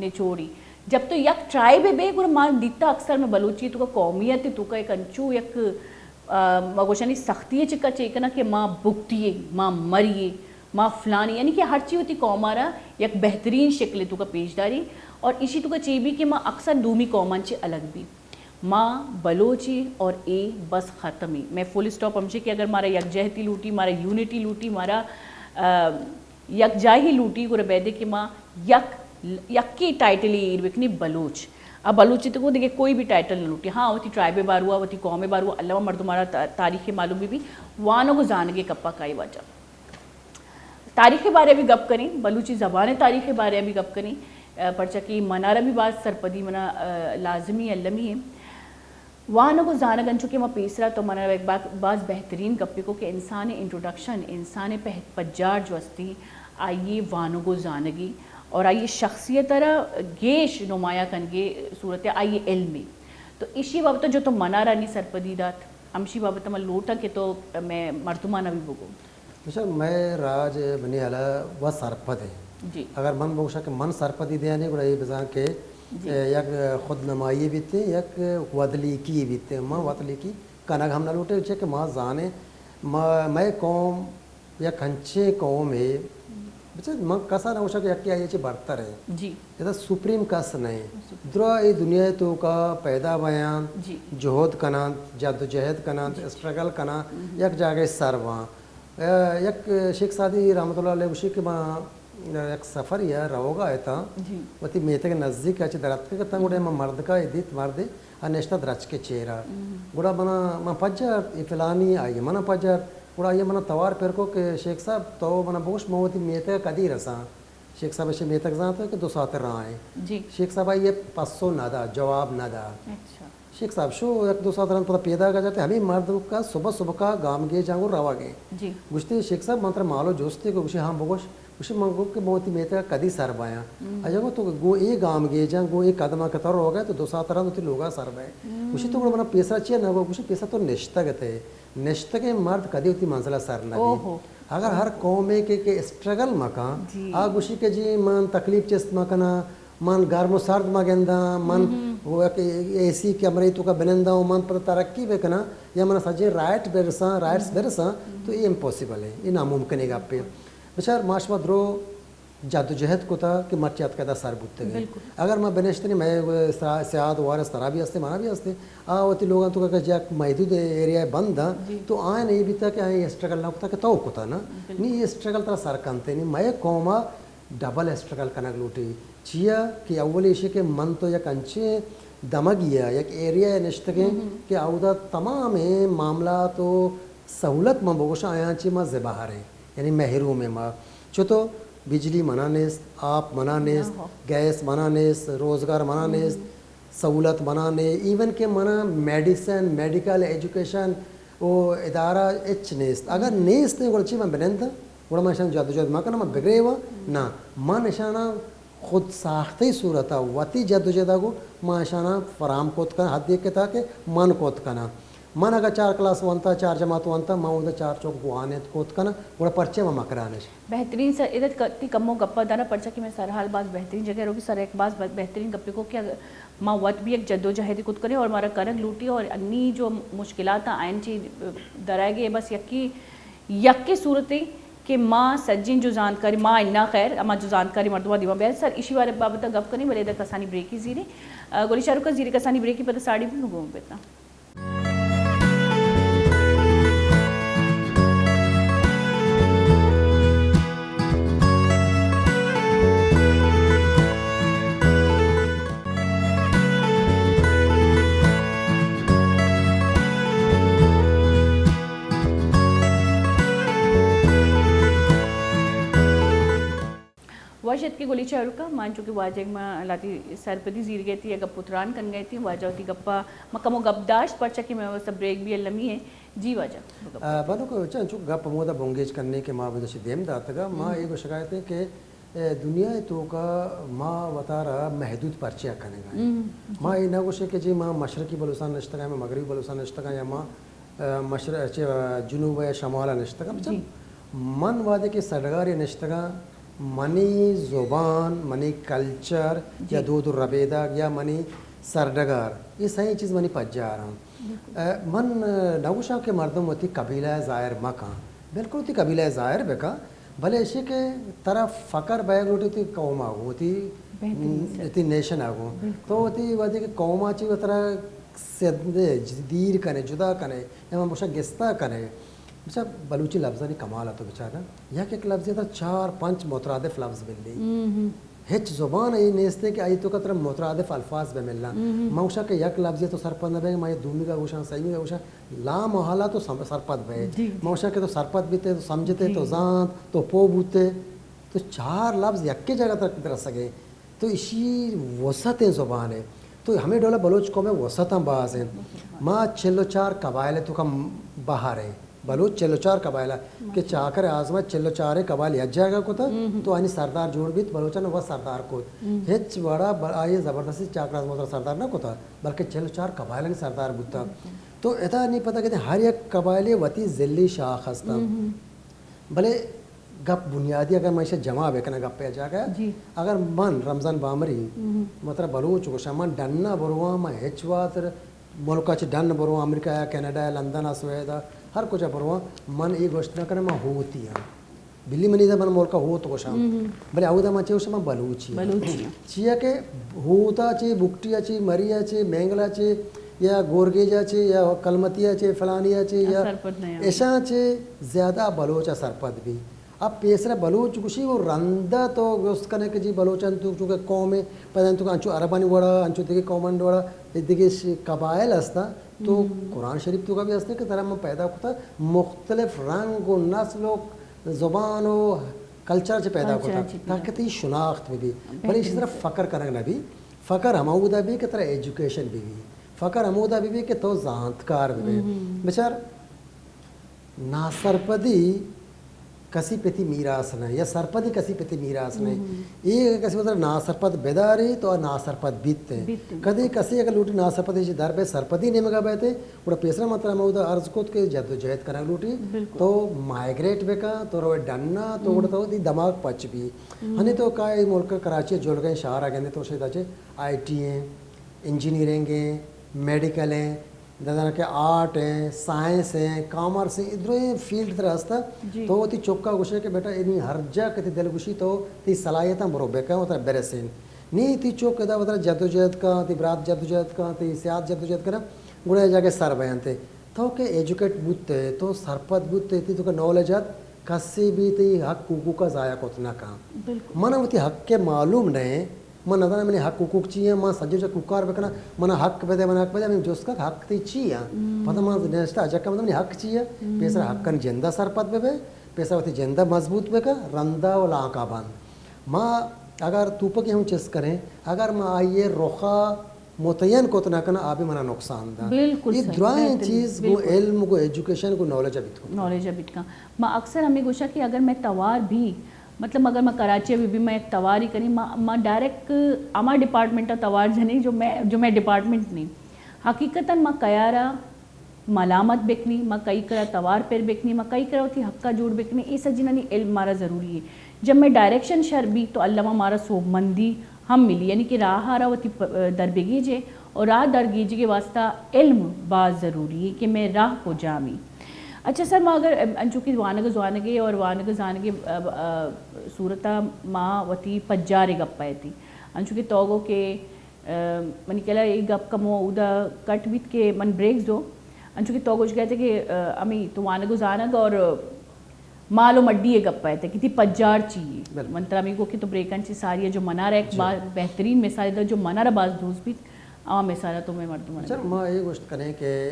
نچوڑی۔ جب تو یک ٹرائبے بے، گڑا ما دیتا اکثر مئے بلوچی توکا قومیت توکا یک انچو یک ء، ما گوشانی سختی ء چکا چے کناں کہ ما بگٹی ایں، ما مری ایں، ما فلانی، یعنی کہ ہرچی وتی قوم ءَ را یک بہترین شکل ءِ توکا پیش داری، اور ایشی توکا چی بی کہ ما اکثر دومی قوماں چی الگ بی، ما بلوچی اور اے بس ختمی. میں فل اسٹاپ ہمشی کہ اگر مارا یکجہتی لوٹی، مارا یونٹی لوٹی، مارا، آ، یکجاہی لوٹی، گڑا بیدے کہ ما یک، یکی ٹائٹل ایر بکنی بلوچ. اب بلوچی تو دگہ کوئی بھی ٹائٹل نہ لوٹی. ہاں، وتی ٹرائب باروا، وتی قوم باروا، اللہ مردم مارا تا-، تاریخ معلوم بی، بی وانگ و زانگ کپا کائی واجہ. تاریخ ءِ بارے بھی گپ کنیں، بلوچی زبان ءِ تاریخ ءِ بارے بھی گپ کنیں، آ، پرچا کہ منارا بھی باز سرپدی منا، آ، لازمی المی ہے. وانگ و زانگ انچو کہ ما پیسرا تو منا یک با-، باز بہترین گپے کو کہ انسان ءِ انٹروڈکشن، انسان ءِ پہ-، پجار جو استی، آئی ءِ وانگ و زانگی اور آئی ءِ شخصیت ءَ را گیش نمایاں کنگے صورت آئی ءِ علم ءِ. تو ایشی بابت جو تو منارا نی سرپدی دات، ہمشی بابت من لوٹاں کہ تو میں مردمانا بھی بگو. بچار، مئے راج بنی ہیال ءَ وت سرپد انت. جی. اگر من بگوشاں کہ من سرپدی دیانی، گڑا اے بزاں کہ، جی، اے، یک خود نمائی بیت، یک وت لیکی بیت. من، ہم، وت لیکی کنگ ہم نہ لوٹیں، چے کہ ما زانیں، ما، مئے قوم یک انچیں قومے، بچار، من کسا نہ گوشاں کہ یکے آئی ءَ چہ برتر انت. جی. ادا سپریم کس نہ انت. سپریم. درا اے دنیا ءِ توکا پیدا بیاں، جی، جہد کناں، جدوجہد کناں، جی، اسٹرگل کناں، ہم، یک جاگہ سر باں. ء، یک شیخ سعدی رحمت اللہ علیہ گوشی کہ ما یک سفرے ءَ روگا اتاں، جی، وتی میتگ ءِ نزیک ءَ چہ در اتکگ اتاں، گڑا من مردکا اے دیت، مردے ءَ نشتہ درچکے چیرا. ہم. گڑا منا، من پجارت، اے فلانی، آئی ءَ منا پجارت. گڑا آئی ءَ منا توار پر کو کہ شیخ صاحب، تو منا بگوش، من وتی میتگ ءَ کدی رساں؟ شیخ صاحب ءَ میتگ زانت کہ دو ساعت راہ ایں. جی. شیخ صاحب ءَ آئی ءَ پسو نہ دا، جواب نہ دا. اچھا. شیخ صاحب شو یک دو ساعت رند پدا پیداک ءَ جت، ہمے مردک ءَ صبح صبح کا گامگیجاں گوں روگ ءَ. جی. گوشتے، شیخ صاحب، من ترا مال و جستے کو؟ گوشی، ہاں بگوش. گوشی، من گو کہ من وتی میتگ ءَ کدی سر بایاں. ہم. آئی ءَ گو تو گوں اے گامگیجاں، گوں اے قدماں کہ تو روگ ءَ ئے، تو دو ساعت رند وتی لوگ ءَ سر بئے. ہم. گوشی، تو گڑا منا پیسرا چیا نہ گو؟ گوشی، پیسرا تو نشتگ ات ئے. نشتگیں مرد کدی وتی منزل ءَ سر نہ بیت. اوہو. اگر ہر قومے کہ، کہ اسٹرگل مکن، جی، آ گوشی کہ جی من تکلیف چست مکناں، من گرم و سرد مگنداں، من، ہم، ہم، وہ یک اے سی کمرے توکا بننداں و من پدا ترقی بکناں یا من سجیں رائٹ برساں، رائٹس، ہم، برساں، ہم، تو اے امپاسبل ہے، اے ناممکن ہے گپے. بچار، ما شما درو جدوجہد کتا کہ مرچی اتکا ادا سر بوتگیں. بالکل. اگر ما بنشتنی، مئے سا-، سیاد وارث ترا بھی ہستے، منا بھی ہستے، آ وتی لوگاں توکا کہ یک محدود ایریا بنداں، جی، تو آئین اے بیتا کہ آئین اسٹرگل نہ کتا کہ تو کتا نا. بالکل. نی اے اسٹرگل ترا سر کنتے، نی مئے قوما ڈبل اسٹرگل کنگ لوٹی. چیا کہ اولی ایشی کہ من تو یک انچیں دمگی ءَ، یک ایریا ءَ نشتگیں، ہم، ہم، کہ اودا تمامیں معاملات و سہولت من بگوشاں، آیاں چی ما زبہر ایں، یعنی محروم ایں ما. چو تو بجلی منا نیست، آپ منا نیست، نہ ہو. گیس منا نیست، روزگار منا، ہم، نیست، سہولت منا نے، ایون کہ منا میڈیسن، میڈیکل، ایجوکیشن و ادارہ ہچ نیست. اگر، ہم، نیست، گڑا چی من بننداں؟ گڑا من اشان جدوجہد مکناں، من بگریواں؟ نہ، من اشانا خود ساختہی صورتا وتی جدوجہدا گوں من اشانا فراہم کت کناں، حدے کہ تاکہ من کت کناں. من اگاں چار کلاس ونتا، چار جماعت ونتا، من اودا چار چوک گوانت کت کناں، گڑا پرچے من مکرانش؟ بہترین سر، ادا ک-، تی کمو گپا دانا، پرچا کہ میں سرحال باز بہترین جگہ روگی سر، ایک باز ب-، بہترین گپے کو کہ ما وت بھی یک جدوجہدے کت کنیں اور مارا کنگ لوٹی اور انی جو مشکلات آئین چی درائے گئے، بس یکی یکے صورتے کہ ما سجیں جو زانتکاری، ما انا خیر، اما جو زانتکاری مردماں دیما بیار سر، ایشی بارے بابت گپ کنیں، بلے ادا کسانی بریکی زیریں. آ، گولی شاہ رخ زیریں کسانی بریکی پدا ساڑی بھی گون بیتاں. وش اتکے گلی چاروکاں، من چونکہ واجہ ما لاتی سرپدی زیرگئے تھی یا گپ و تران کنگئے تھی، واجہ وتی گپا ما کمو گپ داشت، پرچا کہ میں واسطہ بریک بھی المی ہے. جی واجہ، گپ آ، بلوک چنچو گپ ہمودا بنگیج کنیں کہ ما بزش دیم داتگا، ما، ہم، اے گوشگا اتیں کہ، اے، دنیا توکا ما وتارا محدود پرچیا کنگا ایں. ہم، جی. ما اے نہ گوشیں کہ جی ما مشرقی بلوچستان نشتگا، ما مغربی بلوچستان نشتگا یا ما، اے، مشرق، چہ جنوب یا شمال نشتگا. جی. من وہدے کہ سرڈگارے نشتگا، منی زبان، منی کلچر، جی، یا دود و ربیدگ یا منی سرڈگار، اے سئیں چیز منی پجاراں. بالکل. اے، من، اے، نہ گوشاں کہ مردم وتی قبیلہ ءَ ظاہر مہ کن، بالکل وتی قبیلہ ءَ ظاہر بہ کن، بلے ایشی کہ ترا فخر بیگ لوٹی تئی قوم ءَ گوں، تئی، بہترین سر۔ تئی نیشن ءَ گوں۔ بالکل۔ تو وتی وہدے کہ قوم ءَ چی وترا سد-، دیر کنے، جدا کنے، یا من گوشاں گستا کنے۔ بچار بلوچی لفظانی کمال ءَ تو بچار نا۔ یک یک لفظے ءَ ترا چار پنچ مترادف لفظ ملی۔ ہم، ہم۔ ہچ زبان اے نیست کہ آئی توکا ترا مترادف الفاظ بہ ملاں۔ ہم، ہم۔ من گوشاں کہ یک لفظے تو سرپد نہ بئے، من اے دومی کا گوشاں، سیمی کا گوشاں، لا محالہ تو سم-، سرپد بئے۔ جی، جی۔ من گوشاں کہ تو سرپد بیتے، تو سمجھتے، جی۔ تو زانت، تو پو بوتے، تو چار لفظ یکے جگہ تک رسگے۔ تو اشی وسعت ایں زبان ءِ۔ تو ہمے ڈولا بلوچ قوم ءِ وسعت ہم باز ایں۔ ما چل و چار قبائل ءِ توکا بہر ایں۔ بلوچ چل و چار قبائل ءَ کہ چاکر آزمائش چل و چار قبائل یک جاگہ کتا، ہم، ہم۔ تو آنی سردار جوڑ بیت، بلوچاں وت سردار کت۔ ہم۔ ہچ وڑا ب-، آئی زبردستی چاکر آزمائش سردار نہ کتا، بلکہ چل و چار قبائلانی سردار بوتا۔ بالکل۔ تو ادا نی پتہ کہ ہر یک قبائل ءِ وتی ضلعی شاخ ہستا۔ ہم، ہم۔ بلے گپ بنیادی اگر من ایشی جمع بکناں گپ ءِ جاگہ، جی۔ اگر من رمضان بامری، ہم۔ مطلب بلوچ گوشاں، من ڈن ءَ برواں، من ہچ واتر ملک ءَ چہ ڈن برواں، امریکہ ءَ، کینیڈا ءَ، لندن ءَ، سوید ءَ، ہر کجا برواں، من اے گوشت نہ کناں من ہوتی آں۔ بلی منی دا من ملک ءَ ہوت گوشاں۔ ہم، ہم۔ بلے اودا من چے گوشاں من بلوچی آں۔ بلوچی آں۔ چیا کہ ہوتا چے، بگٹی ءَ چے، مری ءَ چے، مینگل ءَ چے، یا گورگیج ءَ چے، یا کلمتی ءَ چے، فلانی ءَ چے، یا سرپد نہ آں۔ اشاں چے زیادہ بلوچ ءَ سرپد بی۔ اب پیسرا بلوچ گوشی، وہ رندا تو گوست کنے کہ جی بلوچاں تو چونکہ قوم ہے، پدا تو انچو عربانی وڑا، انچو دیگه قومانی وڑا، دیگه ش-، قبائل ہستا، تو ہم۔ قرآن شریف توکا بھی ہستے کہ ترا من پیدا کتا، مختلف رنگ و نسل و زبان و کلچر چے پیدا کلچر کتا، چے پیدا تاکہ کتا۔ تئی شناخت بہ بی۔ بلے اسی طرح بہترین سر۔ فخر کنگ نہ بی، فخر ہمودا بی کہ ترا ایجوکیشن بہ بی، فخر ہمودا بہ بی کہ تو زانتکار بہ بی۔ ہم، ہم۔ بچار، ناسرپدی کسی پتی میراث نہ، یا سرپدی کسی پتی میراث نہ۔ ہم۔ اے اگر کسی وترا ناسرپد بداری تو آ ناسرپد بیت۔ بیت۔ کدی کسی اگر لوٹی ناسرپدی چہ در بئے، سرپدی نیمگا بئیتے، گڑا پیسرا من ترا ہمودا عرض کت کہ جدوجہد کنگ لوٹی، بالکل۔ تو مائگریٹ بکن، تو روئے ڈنا، تو ہم۔ گڑا تو دی دماغ پچ بی۔ ہم۔ ہنی تو کائے ملک کراچی جلگئیں شہرا گندے تو شیدا چے آئی ٹی ہیں، انجینئرنگ ہیں، میڈیکل ہیں، دانا کہ آرٹ ہیں، سائنس ہیں، کامرس ہیں، اے درہیں فیلڈ ترا ہستا۔ جی۔ تو وتی چکا گوشے کہ بیٹا، انی ہر جا کہ تئی دل گوشی تو تئی صلاحیتاں برو بکن، وترا برسین۔ نی تئی چک ادا وترا جدوجہد کن، تئی برات جدوجہد کن، تئی سیاد جدوجہد کن، گڑا اے جاگہ سر بینتے۔ تو کہ ایجوکیٹ بوتے، تو سرپد بوتے، تئی توکا نالج ات، کسے بھی تئی حق حقوقا ضائع کت نہ کن۔ بالکل۔ من وتی حق معلوم نہ، من نزاناں منی حق حقوق چی ہیں، من سجے چہ کوکار بکناں، من حق بدے، من حق بدے، من جست کناں حق تئی چی ہیں؟ ہم۔ پدا من نشتہ اجکا من منی حق چی ہے؟ ہم۔ پیسرا حقانی جندا سرپد ببے، پیسرا وتی جندا مضبوط بکن، رندا و لانکا بند۔ ما اگر توپکے ہم چست کریں، اگر ما آئی رخا متعین کت نہ کناں، آ بھی منا نقصان دا۔ بالکل اے سر، درائیں بہترین، چیز گوں بالکل۔ علم، گوں ایجوکیشن، گوں نالج بیت کن۔ نالج بیت کن۔ ما اکثر ہمے گوشاں کہ اگر مئے توار بھی، مطلب اگر ما کراچی ءَ بھی، بھی ما یک توارے کنیں، ما، ما ڈائریکٹ ہما ڈیپارٹمنٹ ءَ توار جنیں جو مئے، جو مئے ڈیپارٹمنٹ نہیں۔ حقیقتاً ما کیارا ملامت بکنیں، ما کئی کرا توار پر بکنیں، ما کئی کرا وتی حقا جوڑ بکنیں، اے سجینانی علم مارا ضروری ہے۔ جب مئے ڈائریکشن شر بھی تو الما مارا سوبمندی ہم ملی، یعنی کہ راہ ءَ را وتی پ-، در بگیجے اور راہ در گیجگ ءِ واسطہ علم باز ضروری ہے کہ مئے راہ کجامی۔ اچھا سر، ما اگر انچو کہ وانگ ءُ زانگ ءِ اور وانگ ءُ زانگ ءِ، ا، ا، صورت ءَ ما وتی پجار ءِ گپ ءَ اتیں، انچو کہ تو گو کہ، ا، منی خیال ءَ اے گپ کمو اودا کٹ بیت کہ من بریک زو، انچو کہ تو گوشگ ءَ اتئے کہ، ا، ہمے تو وانگ ءُ زانگ اور مال و مڈی ءِ گپ ءَ اتئے کہ تئی پجار چی یے؟ بالکل۔ من ترا ہمے گو کہ تو بریکاں چہ ساری ءَ جو منارا یک جی۔ با-، بہترین مثالے دات، جو منارا باز دوست بیت، ہما مثال ءَ تو مئے مردماں اچھا، دے۔ ما اے گوشت کنیں کہ،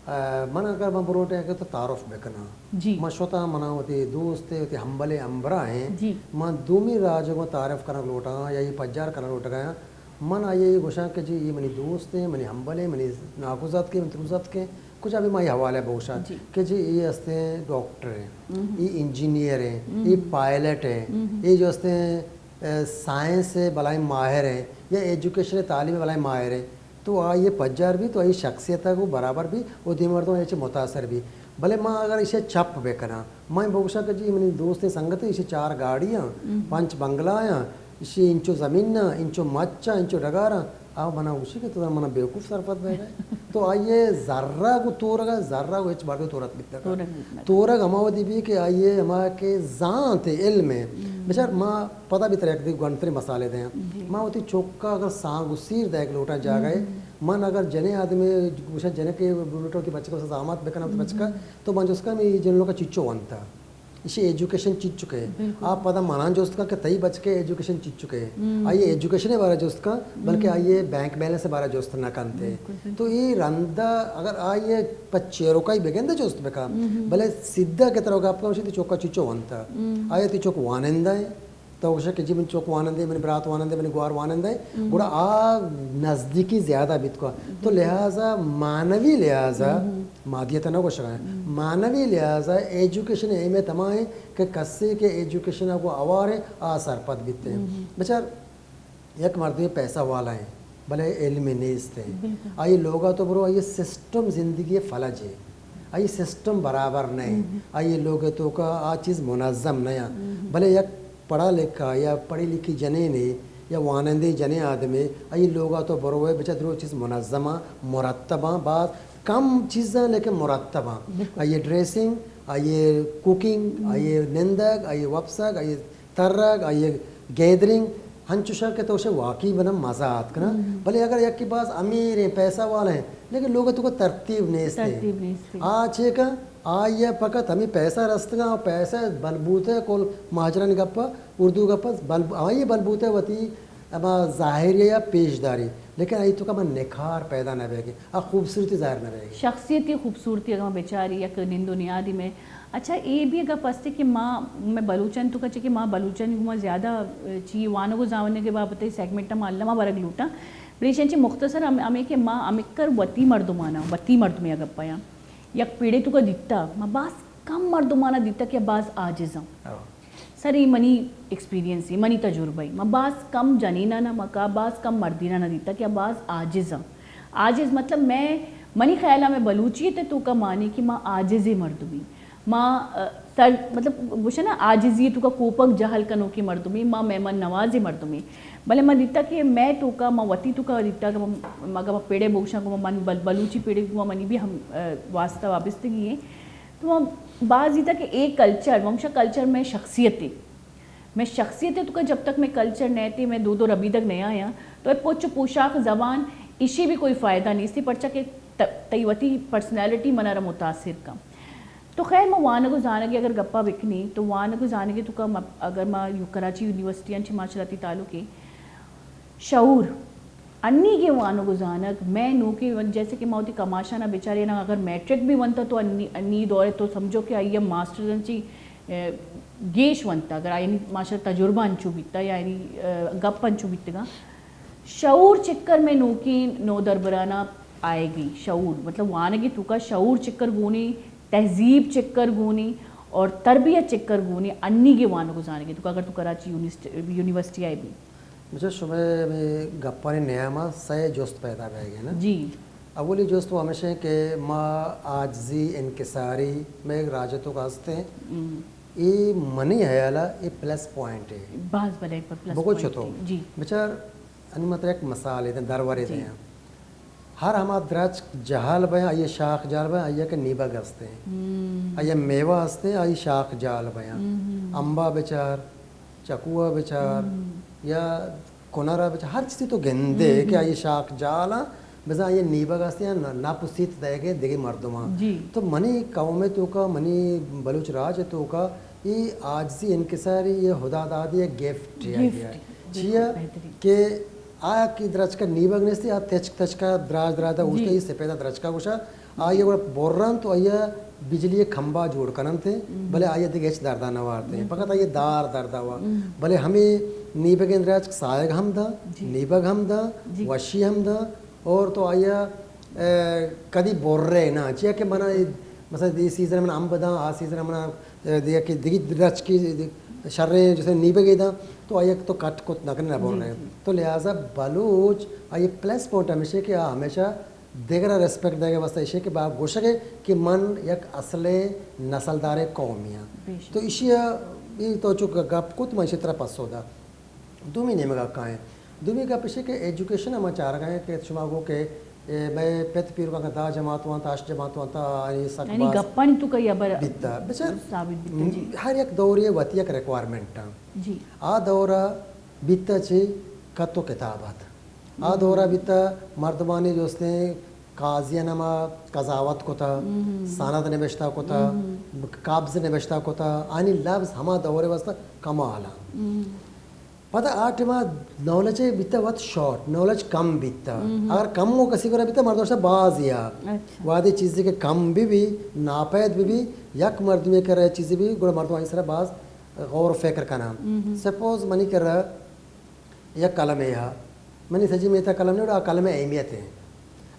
ا، من اگر من برو ٹے کہ تو تعارف بکناں۔ جی۔ من شتاں، منا وتی دوست، وتی ہمبلے ہمبراہ ہیں۔ جی۔ من دومی راج ءَ گوں تعارف کنگ لوٹاں یا اے پجار کنگ لوٹگ ءَ آں۔ من آئی ءَ گوشاں کہ جی اے منی دوست ہیں، منی ہمبل ہیں، منی ناکوزاتک ہیں، منی تروزاتک ہیں، کجا بھی ما اے حوالہ بگوشاں جی۔ کہ جی اے ہستیں ڈاکٹر ہیں، ہم۔ اے انجینئر ہیں، ہم۔ اے پائلٹ ہیں، ہم۔ اے جو ہستیں، ا، سائنس ءِ بلاہیں ماہر ہیں یا ایجوکیشن ءِ تعلیم ءِ بلاہیں ماہر ہیں، تو آئی ءِ پجار بھی، تو آئی ءِ شخصیت ءَ گوں برابر بھی، وہ دیم مردم ایشی متاثر بھی۔ بلے ما اگر ایشی چپ بکناں، من بگوشاں کہ جی منی دوستیں سنگت، ایشی چار گاڑی آں، ہم۔ پنچ بنگلہ آں، ایشی انچو زمین آں، انچو مچ آں، انچو ڈگار آں، آ منا گوشی کہ تو منا بیوقوف سرپد بئے گئے۔ تو آئی ءِ زر ءَ گوں تورگ ءَ، زر ءَ گوں ہچ مردے تورت بیت نہ کنت۔ تورگ بیت نہ کنت۔ تورگ ہما وھدی بی کہ آئی ءِ ہما کہ زانت ءِ علم ءِ۔ ہم۔ بچار ما پدا بی ترا یک دگہ گونڈتریں مثالے دیاں۔ جی۔ ما وتی چک ءَ اگر سانگ ءُ سیر دئیگ لوٹاں جاگہے، ہم۔ من اگر جنیں آدمے گوشاں جنک ءَ لوٹاں وتی بچک ءَ سلامت بکناں وتی ہم۔ بچک ءَ، تو من جست کناں اے جنک ءَ چچو ونتہ۔ ایشی ایجوکیشن چیچکے؟ بالکل۔ آ پدا منان جست کن کہ تئی بچکے ایجوکیشن چیچکے؟ ہم۔ آئی ایجوکیشن ءِ بارہ جست کن، بلکہ ہم۔ آئی بینک بیلنس ءِ بارہ جست نہ کنتے۔ بالکل، بالکل۔ تو اے رندا اگر آئی پہ چیروکائی بگندے جست بکن، ہم۔ بلے سیدھا کہ ترا گپ کن، تئی چوکا چیچو ونتا؟ ہم۔ آیا تئی چوک وانندہ ہے؟ تو گوشے کہ جی من چوک وانندے، من برات وانندے، من گوار وانندے، ہم۔ گڑا آ نزدیکی زیادہ بیت کو۔ تو بالکل۔ لہذا معنوی لحاظا ہم۔ مادیت ءَ نہ گوشگ ءَ، ہم۔ معنوی لحاظ ءَ ایجوکیشن اہمیت ہما ایں کہ کسے کہ ایجوکیشن ءَ گوں ہوار ایں، آ سرپد بیت ایں۔ ہم۔ بچار یک مردمے پیسہ والا ایں، بلے علم نیست ایں۔ بالکل۔ آئی لوگ ءَ تو برو، آئی سسٹم زندگی فلج ایں، آئی سسٹم برابر نہ ایں، ہم۔ آئی لوگ ءِ توکا آ چیز منظم نہ ایں۔ ہم۔ بلے یک پڑھا لکھا یا پڑھی لکھی جنینے یا وانندیں جنیں آدمے، آئی لوگا تو بروئے بچا درو چیز منظم آں، مرتب آں، باز کم چیز آں لیکن مرتب آں۔ بالکل۔ آئی ڈریسنگ، آئی کوکنگ، ہم۔ آئی نندگ، آئی وپسگ، آئی ترگ، آئی گیدرنگ، ہنچوشاں کہ تو شے واقعی بنا مزہ آت کنا۔ ہم۔ بلے اگر یکی باز امیر ہیں، پیسہ والا ہیں، لیکن لوگ تو کو ترتیب نیست ہے۔ ترتیب نیست ہے۔ آ چے کا آئی ءَ فقط ہمے پیسہ رستگاں، پیسہ بلبوتے کل مہاجرانی گپ ءَ، اردو گپ ءَ، بل-، آئی ءِ بلبوتے وتی ہما ظاہری ءَ پیش داری، لیکن آئی توکا ہما نکھار پیدا نہ بیگ ءَ، آ خوبصورتی ظاہر نہ بیگ ءَ۔ شخصیتی خوبصورتی اگاں بچاری یک نند و نیادی میں، اچھا اے بھی گپ استے کہ ما، میں بلوچانی توکا چہ کہ ما بلوچانی گوما زیادہ، اے، چی وانگ و زانگ ءِ بابت ءَ سیگمنٹ ما الما برگ لوٹاں، بلے ایشاں چہ مختصر ہم-، ہمے کہ ما ہمکر وتی مردماناں، وتی مردمے ءِ گپ ءَ یک پیڑے توکا دیتا، ما باز کم مردمانا دیتا کہ باز عاجز آں۔ ہو۔ سر، اے منی ایکسپیرینس ایں، منی تجربہ ایں۔ ما باز کم جنینانا، ما کا-، باز کم مردینانا دیتا کہ باز عاجز آں۔ عاجز مطلب میں، منی خیالا میں بلوچیت ءِ توکا معنی کہ ما عاجزیں مردمے۔ ما، ا، سر، مطلب، گوشے نا، عاجزی ءِ توکا کوپگ جہل کنوکیں مردمے، ما مہمان نوازیں مردمے۔ بلے من دیتا کہ مئے توکا، من وتی توکا دیتا کہ من، اگاں من پڑے بگوشاں کہ من بل-، بلوچی پڑے گوں منی بھی ہم، ا، واسطہ وابستگی ایں۔ تو من باز دیتا کہ اے کلچر، من گوشاں کلچر مئے شخصیت ایں۔ مئے شخصیت ءِ توکا جب تک مئے کلچر نئیت، مئے دود و ربیدگ نیایاں، تو اے پچ و پوشاک، زبان، ایشی بھی کوئی فائدہ نیست، پرچا کہ ت-، تئی وتی پرسنالٹی منارا متاثر کن۔ تو خیر، ما وانگ و زانگ ءِ اگر گپا بکنیں، تو وانگ و زانگ ءِ توکا ما، اگر ما یو-، کراچی یونیورسٹی آں چہ ماشاءاللہ تی تعلق ایں، شعور، انیگیں وانگ و زانگ، مئے نوکیں، جیسے کہ ما وتی کماشانا بچاریناں، اگر میٹرک بھی ونتا تو انی، انی دور ءَ تو سمجھو کہ آئی ءَ ماسٹرز انچی، اے، گیش ونتا، اگر آئی ماشاءاللہ تجربہ انچو بیتا یا یعنی، اے، گپ انچو بیتگاں۔ شعور چکر مئے نوکیں نودربرانا آئیگی، شعور، مطلب وانگ ءِ توکا شعور چکر گونی، تہذیب چکر گونی اور تربیت چکر گونی، انیگیں وانگ و زانگ ءِ توکا اگر تو کراچی یونیورسٹ-، یونیورسٹی آئے بھی۔ بچار، شمئے ہمے گپانی نیاما سئے جست پیدا بیگ ءَ نا؟ جی۔ اولی جست وہ ہمیش ایں کہ ما عاجزی، انکساری، مئے راج ءِ توکا ہست ایں۔ ہم۔ اے منی خیالا اے پلس پوائنٹ ایں۔ باز بلے پر پلس بگو پوائنٹ چتو؟ ایں۔ جی۔ بچار، انی ما ترا یک مثالے دیاں، درورے جی۔ دیاں۔ ہر ہما درچک جہل بیاں، آئی شاخ جہل بیاں، آئی کہ نیبگ ہست ایں۔ ہم۔ آئی میوہ ہست ایں، آئی شاخ جہل بیاں۔ ہم، ہم۔ امبا بچار، چکوا بچار، ہم۔ یا کنرا بچار، ہر چیزے تو گندے ہم، کہ ہم۔ آئی شاخ جہل آں، بزاں آئی نیبگ ہست ایں، نہ، نپ و سیت دئیگے دگہ مردماں۔ جی۔ تو منی قوم ءِ توکا، منی بلوچ راج ءِ توکا، اے عاجزی، انکساری، اے ہدا دادی، اے گفٹ ایں، گفٹ ایں۔ چیا؟ بالکل، بہترین۔ کہ آ کہ درچکا نیبگ نیستی، آ تچک تچکا دراج دراجا جی۔ اوشتا، اے سپیدا درچکا گوشا، آئی گڑا برنت و آئی بجلی کمبا جوڑ کننت، ہم۔ بلے آئی دگہ ہچ دردا نہ وارت۔ بالکل۔ فقط آئی دار دردا وا۔ ہم۔ بلے ہمے نیبگیں درچک ساہگ ہم داں، جی۔ نیبگ ہم داں، جی۔ وشی ہم داں، اور تو آئی، اے، کدی برے نا، چیا کہ منا اے، مثلاً اے سیزن منا امب داں، آ سیزن منا، اے، دگہ کہ دگہ درچکی شریں جیسے نیبگے داں، تو آئی تو کٹ کت نہ کنے نہ برے۔ جی، جی۔ تو لہذا بلوچ آئی پلس پوائنٹ ہمیش ایں کہ آ ہمیشہ دگرا ریسپیکٹ دئیگ ءِ واسطہ ایش کہ با گوشگ ءَ کہ من یک اصلیں نسلداریں قومے آں۔ بے شک۔ تو ایشی ءَ اے تو چو گپ کت، من ایشی ترا پسو دات۔ دومی نیمگ ءَ کائیں۔ دومی گپ ایش کہ ایجوکیشن ءَ ما چارگ ءَ ایں کہ شما گو کہ اے مئے پت پیرکاں کہ دہ جماعت وانتا، ہشت جماعت وانتا، آئی سک یعنی باز گپانی تو کئی ہبر بیتا۔ بچار، ثابت بیتا، جی۔ ہر یک دورے وتی یک ریکوائرمنٹ آں۔ جی۔ آ دورا بیتا چی کت و کتابت۔ آ دورا بیتا مردمانی جستیں قاضی نما قضاوت کتا، سند نبشتہ کتا، قبض نبشتہ کتا، آنی لفظ ہما دورے واسطہ کمالاں۔ پدا آ ٹائما نالج بیتا وت شارٹ، نالج کم بیتا۔ اگر کم و کسی کرا بیتا، مردم شتا باز یا۔ اچھا۔ وہدے چیزے کہ کم بی بی، ناپید بی بی، یک مردمے کرا چیزے بی، گڑا مردم آئی سرا باز غور و فکر کناں۔ سپوز منی کرا یک قلمے ہا، منی سجی میتا قلم نے، آ قلم اہمیت ہے۔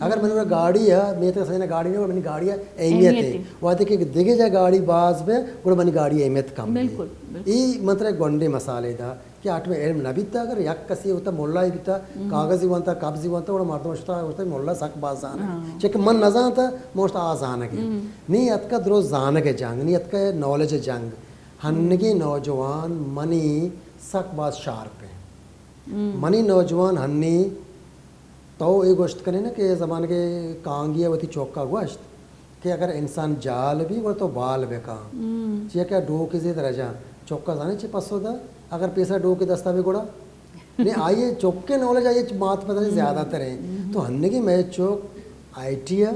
اگر منی گاڑی ہے، میتا سجنا گاڑی نے، منی گاڑی اہمیت ہے۔ وہدے کہ دگہ جا گاڑی باز بے، گڑا منی گاڑی اہمیت کم بی۔ بالکل، بالکل۔ ای مطلب گونڈے مسالے دا۔ کہ آ ٹائما علم نہ بیتا، اگر یک کسی ہوتا ملا ہی بیتا، کاغذی وانتا، قبضی وانتا، گڑا مردم شتا، گوشتا ملا سک باز زانگ۔ چہ کہ من نہ زانتا، من گوشتا آ زانگ۔ نی اتکا درست زانگ جنگ، نی اتکا نالج جنگ۔ ہنگی نوجوان منی سک باز شارپ ہیں۔ منی نوجوان ہنی تو اے گوشت کنے نا کہ زمانگے کانگی وتی چوکا گوشت کہ اگر انسان جال بی، گڑا تو بال بکن۔ چیا کہ ڈوک زی درجہ چوکا زانے چی پسو دا، اگر پیسر ڈوک دستا بی گڑا۔ نے آئیے چوکے نالج آئیے چ مات پتہ نہیں زیادہ تر ہیں۔ تو ہنگی میں چوک آئی ٹی ہے،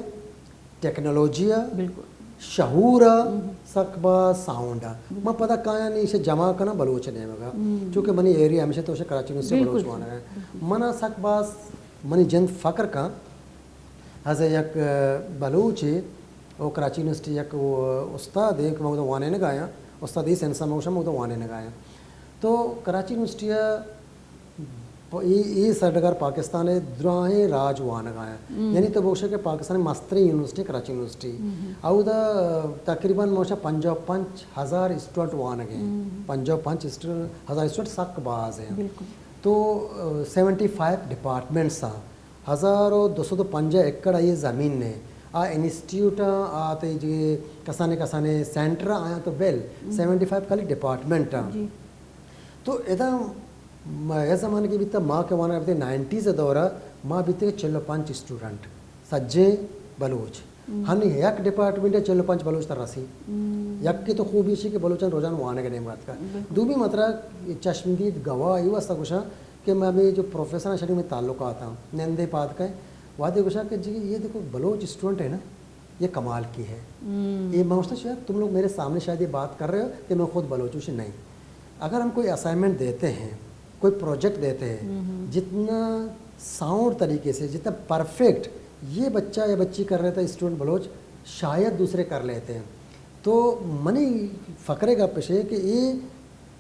ٹیکنالوجی ہے، بالکل۔ شعور ہے، سک با ساؤنڈ ہے۔ میں پدا کایا نہیں اسے جمع کنا بلوچ نیمگا۔ چونکہ منی ایریا ہمیشہ تو اسے کراچی یونیورسٹی بلوچ وانا ہے۔ منا سک باز منی جند فخر کن، از یک بلوچے، او کراچی یونیورسٹی یک او استاد ہے کہ مگدو وانے نگایا، استاد ایس انسان مگوشا مگدو وانے نگایا۔ تو کراچی یونیورسٹی ء پ-، اے، اے سرڈگار پاکستان ء دراہیں راج وانگ آیاں۔ یعنی تو بگوشے کہ پاکستان ء مستریں یونیورسٹی کراچی یونیورسٹی۔ اودا تقریباً موشا پنجاہ و پنچ ہزار اسٹوڈنٹ وانگ ہیں۔ پنجاہ و پنچ اسٹوڈنٹ، ہزار اسٹوڈنٹ سک باز ہیں۔ بالکل۔ تو، آ، سیونٹی فائیو ڈپارٹمنٹس ہیں۔ ہزار و دو سد و پنجاہ ایکڑ آئی زمین نے۔ آ انسٹیٹیوٹ آ، آ تے جی کسانے کسانے سینٹر آیاں تو ویل، سیونٹی فائیو خالی ڈپارٹمنٹ آ۔ جی۔ تو ادا م-، اے زمانگے بیتا ما کہ وانا بیتے نائنٹیز دورا ما بیتے چل و پنچ اسٹوڈنٹ، سجیں بلوچ۔ ہنی یک ڈپارٹمنٹ چل و پنچ بلوچ تر رسی۔ یک تو خوبی شی کہ بلوچان روزان وانگ نیم بات کا۔ دومی مطلب چشمدید گواہ ای واسطہ گوشاں کہ میں ہمیں جو پروفیسر شری میں تعلقات ہیں، نندے پاد کا ہے، وعدے گوشاں کہ جی یہ دیکھو بلوچ اسٹوڈنٹ ہے نا، یہ کمال کی ہے۔ یہ میں گوشتا شاید تم لوگ میرے سامنے شاید یہ بات کر رہے ہو کہ میں خود بلوچ ہوں، نہیں۔ اگر ہم کوئی اسائنمنٹ دیتے ہیں، کوئی پروجیکٹ دیتے ہیں، جتنا ساؤنڈ طریقے سے، جتنا پرفیکٹ یہ بچہ یا بچی کر رہے تھے، اسٹوڈنٹ بلوچ، شاید دوسرے کر لیتے ہیں۔ تو منی فخرے گپ ہے کہ یہ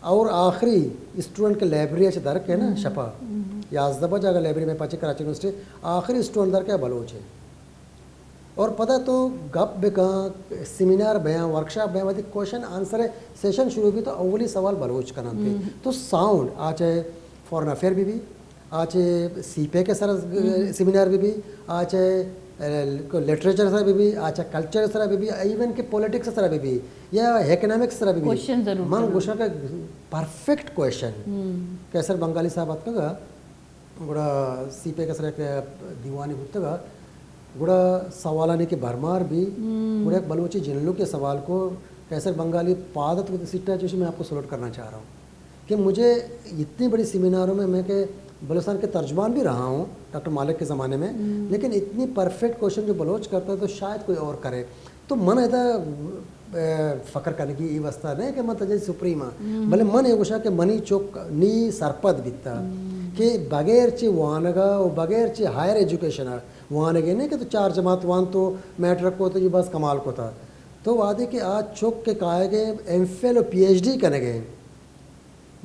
اور آخری اسٹوڈنٹ کے لائبریری اچ در کے نا شپا یازدہ بجے اگر لائبریری میں پچے کراچی یونیورسٹی آخری اسٹوڈنٹ در کے بلوچ ہے۔ اور پدا تو گپ بکاں، سیمینار بیاں، ورکشاپ بیاں، وتی کوشچن آنسر سیشن شروع بی تو اولی سوال بلوچ کنن تھے۔ تو ساؤنڈ آ چاہے فارن افیئر بی بی، آ چاہے سی پیک سر سیمینار بی بی، آ چاہے، اے، لٹریچر سر بی بی، آ چاہے کلچر سر بی بی، ایون کہ پولیٹکس سر بی بی یا اکنامکس سر بی بی، کوشچن ضرور من گوشاں کہ پرفیکٹ کوشچن۔ قیصر بنگالی صاحب اتکگا، گڑا سی پیک ء سرا یک دیوانے بوتگ ء گڑا سوالانی کہ بھرمار بی، گڑا یک بلوچی جنلوکے سوال کو، قیصر بنگالی پاد اتک وتی سیٹ ء چوشی، میں آپ کو سلوٹ کرنا چاہ رہا ہوں کہ مجھے اتنی بڑی سیمیناروں میں، میں کہ بلوچستان کے ترجمان بھی رہا ہوں ڈاکٹر مالک کے زمانے میں، لیکن اتنی پرفیکٹ کوشچن جو بلوچ کرتا ہے تو شاید کوئی اور کرے۔ تو من ادا، اے، فخر کنگی ای واسطہ نہ کہ من تجے سپریم ہاں، بلے من اے گوشاں کہ منی چک نی سرپد بیتا کہ بغیر چہ وانگا و بغیر چہ ہائر ایجوکیشن ء، وانگے نہ کہ تو چار جماعت وان تو میٹرک کو تو یہ بس کمال کو تا۔ تو وعدے کہ آ چک کے کائے گئے ایم فل و پی ایچ ڈی کنگے۔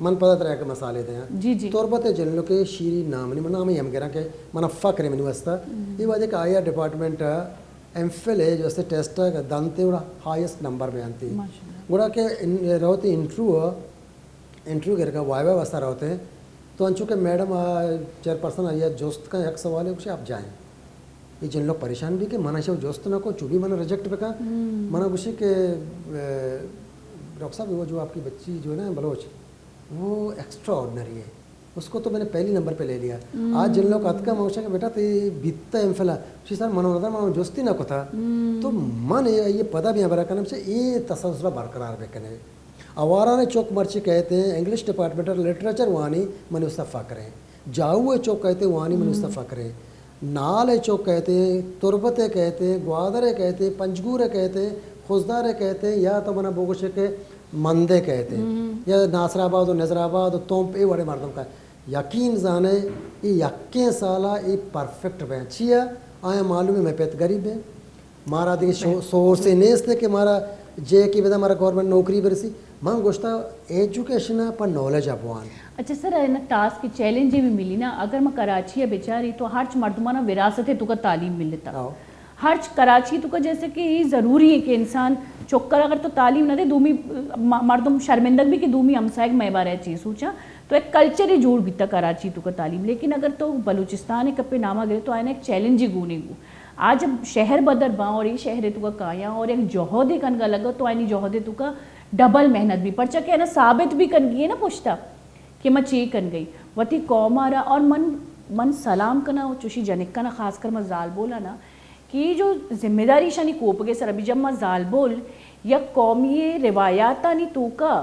من پدا ترا یک مثالے دیاں۔ جی، جی۔ تربت ء جنلوکے شیرین نام، منی من نام ہم گراں کہ منا فخر ہے منی واسطہ۔ اے وعدے کہ آئی آر ڈپارٹمنٹ ء ایم فل ہے جو اسے ٹیسٹ ء دنتے، گڑا ہائیسٹ نمبر بیانتی۔ ماشاءاللہ۔ گڑا کہ ان-، روتے انٹرویو، انٹرویو گرگا وائے وائے واسطہ روتے۔ تو انچو کہ میڈم آ چیئر پرسن آئی ء جست کن یک سوالے گوشے آپ جائیں۔ یہ جنلوک پریشان بھی کہ منا شو جست نہ کو، چو بھی منا ریجیکٹ بکا۔ منا گوشے کہ، اے، ڈاکٹر صاحب، وہ جو آپ کی بچی جو ہے نا بلوچ، وہ ایکسٹرا آرڈنری ہے۔ اس کو تو میں نے پہلی نمبر پہ لے لیا۔ آج جن لوگ اتکا، من گوشاں کہ بیٹا تئی بیتا ایم فل ءَ؟ چی سر، من نہ، من جستی نہ کتا۔ تو من اے، اے پدا بھی ہبرا کنم چہ اے تسلسل برقرار بکنے۔ آواران چوک مرچی کئیت، انگلش ڈپارٹمنٹ ءَ لٹریچر وانی، من اس فخر ایں۔ جاؤ چوک کئیت وانی، من اس فخر ایں۔ نال چوک کئیت، تربت کئیت، گوادر کئیت، پنجگور کئیت، خضدار کئیت، یا تو منا بگوش کہ مندے کئیت، یا ناصر آباد و نظر آباد و تمپ، اے وڑے مردم کا یقین زانے، اے یکیں سالا اے پرفیکٹ بیں۔ چیا؟ آیا معلوم ہے میں پت غریب ہیں، مارا دیگه شو-، سورس نیست کہ مارا جے کہ بدا مارا گورنمنٹ نوکری برسی۔ من گوشتا ایجوکیشن پر نالج ءَ بوان۔ اچھا سر، اینا ٹاسک چیلنج بھی ملی نا، اگر ما کراچی ءَ بچاری تو ہرچ مردمانا وراثت ءِ توکا تعلیم ملتا۔ ہرچ کراچی توکا جیسے کہ یہ ضروری ہے کہ انسان چکر اگر تو تعلیم نہ دے، دومی م-، مردم شرمندگ بھی کہ دومی ہمسائگ مئے بارے چیز سوچا، تو ایک کلچر ہی جوڑ بیتا کراچی توکا تعلیم۔ لیکن اگر تو بلوچستان کپے ناما گرے تو آئینا ایک چیلنج ہی گونے گو۔ آ جب شہر بدر باں اور اے شہر توکا کایاں اور یک جہدے کنگا لگا تو آنی جہدے توکا ڈبل محنت بھی، پرچا کہ انا ثابت بھی کنگی ہے نا پشتا کہ ما چے کنگئی وتی قوم آرا۔ اور من، من سلام کنا چوشی جنکانا، خاص کر ما زالبولانا، کہ جو ذمہ داری شانی کوپگے سر بھی، جب ما زالبول یک قومی روایاتانی توکا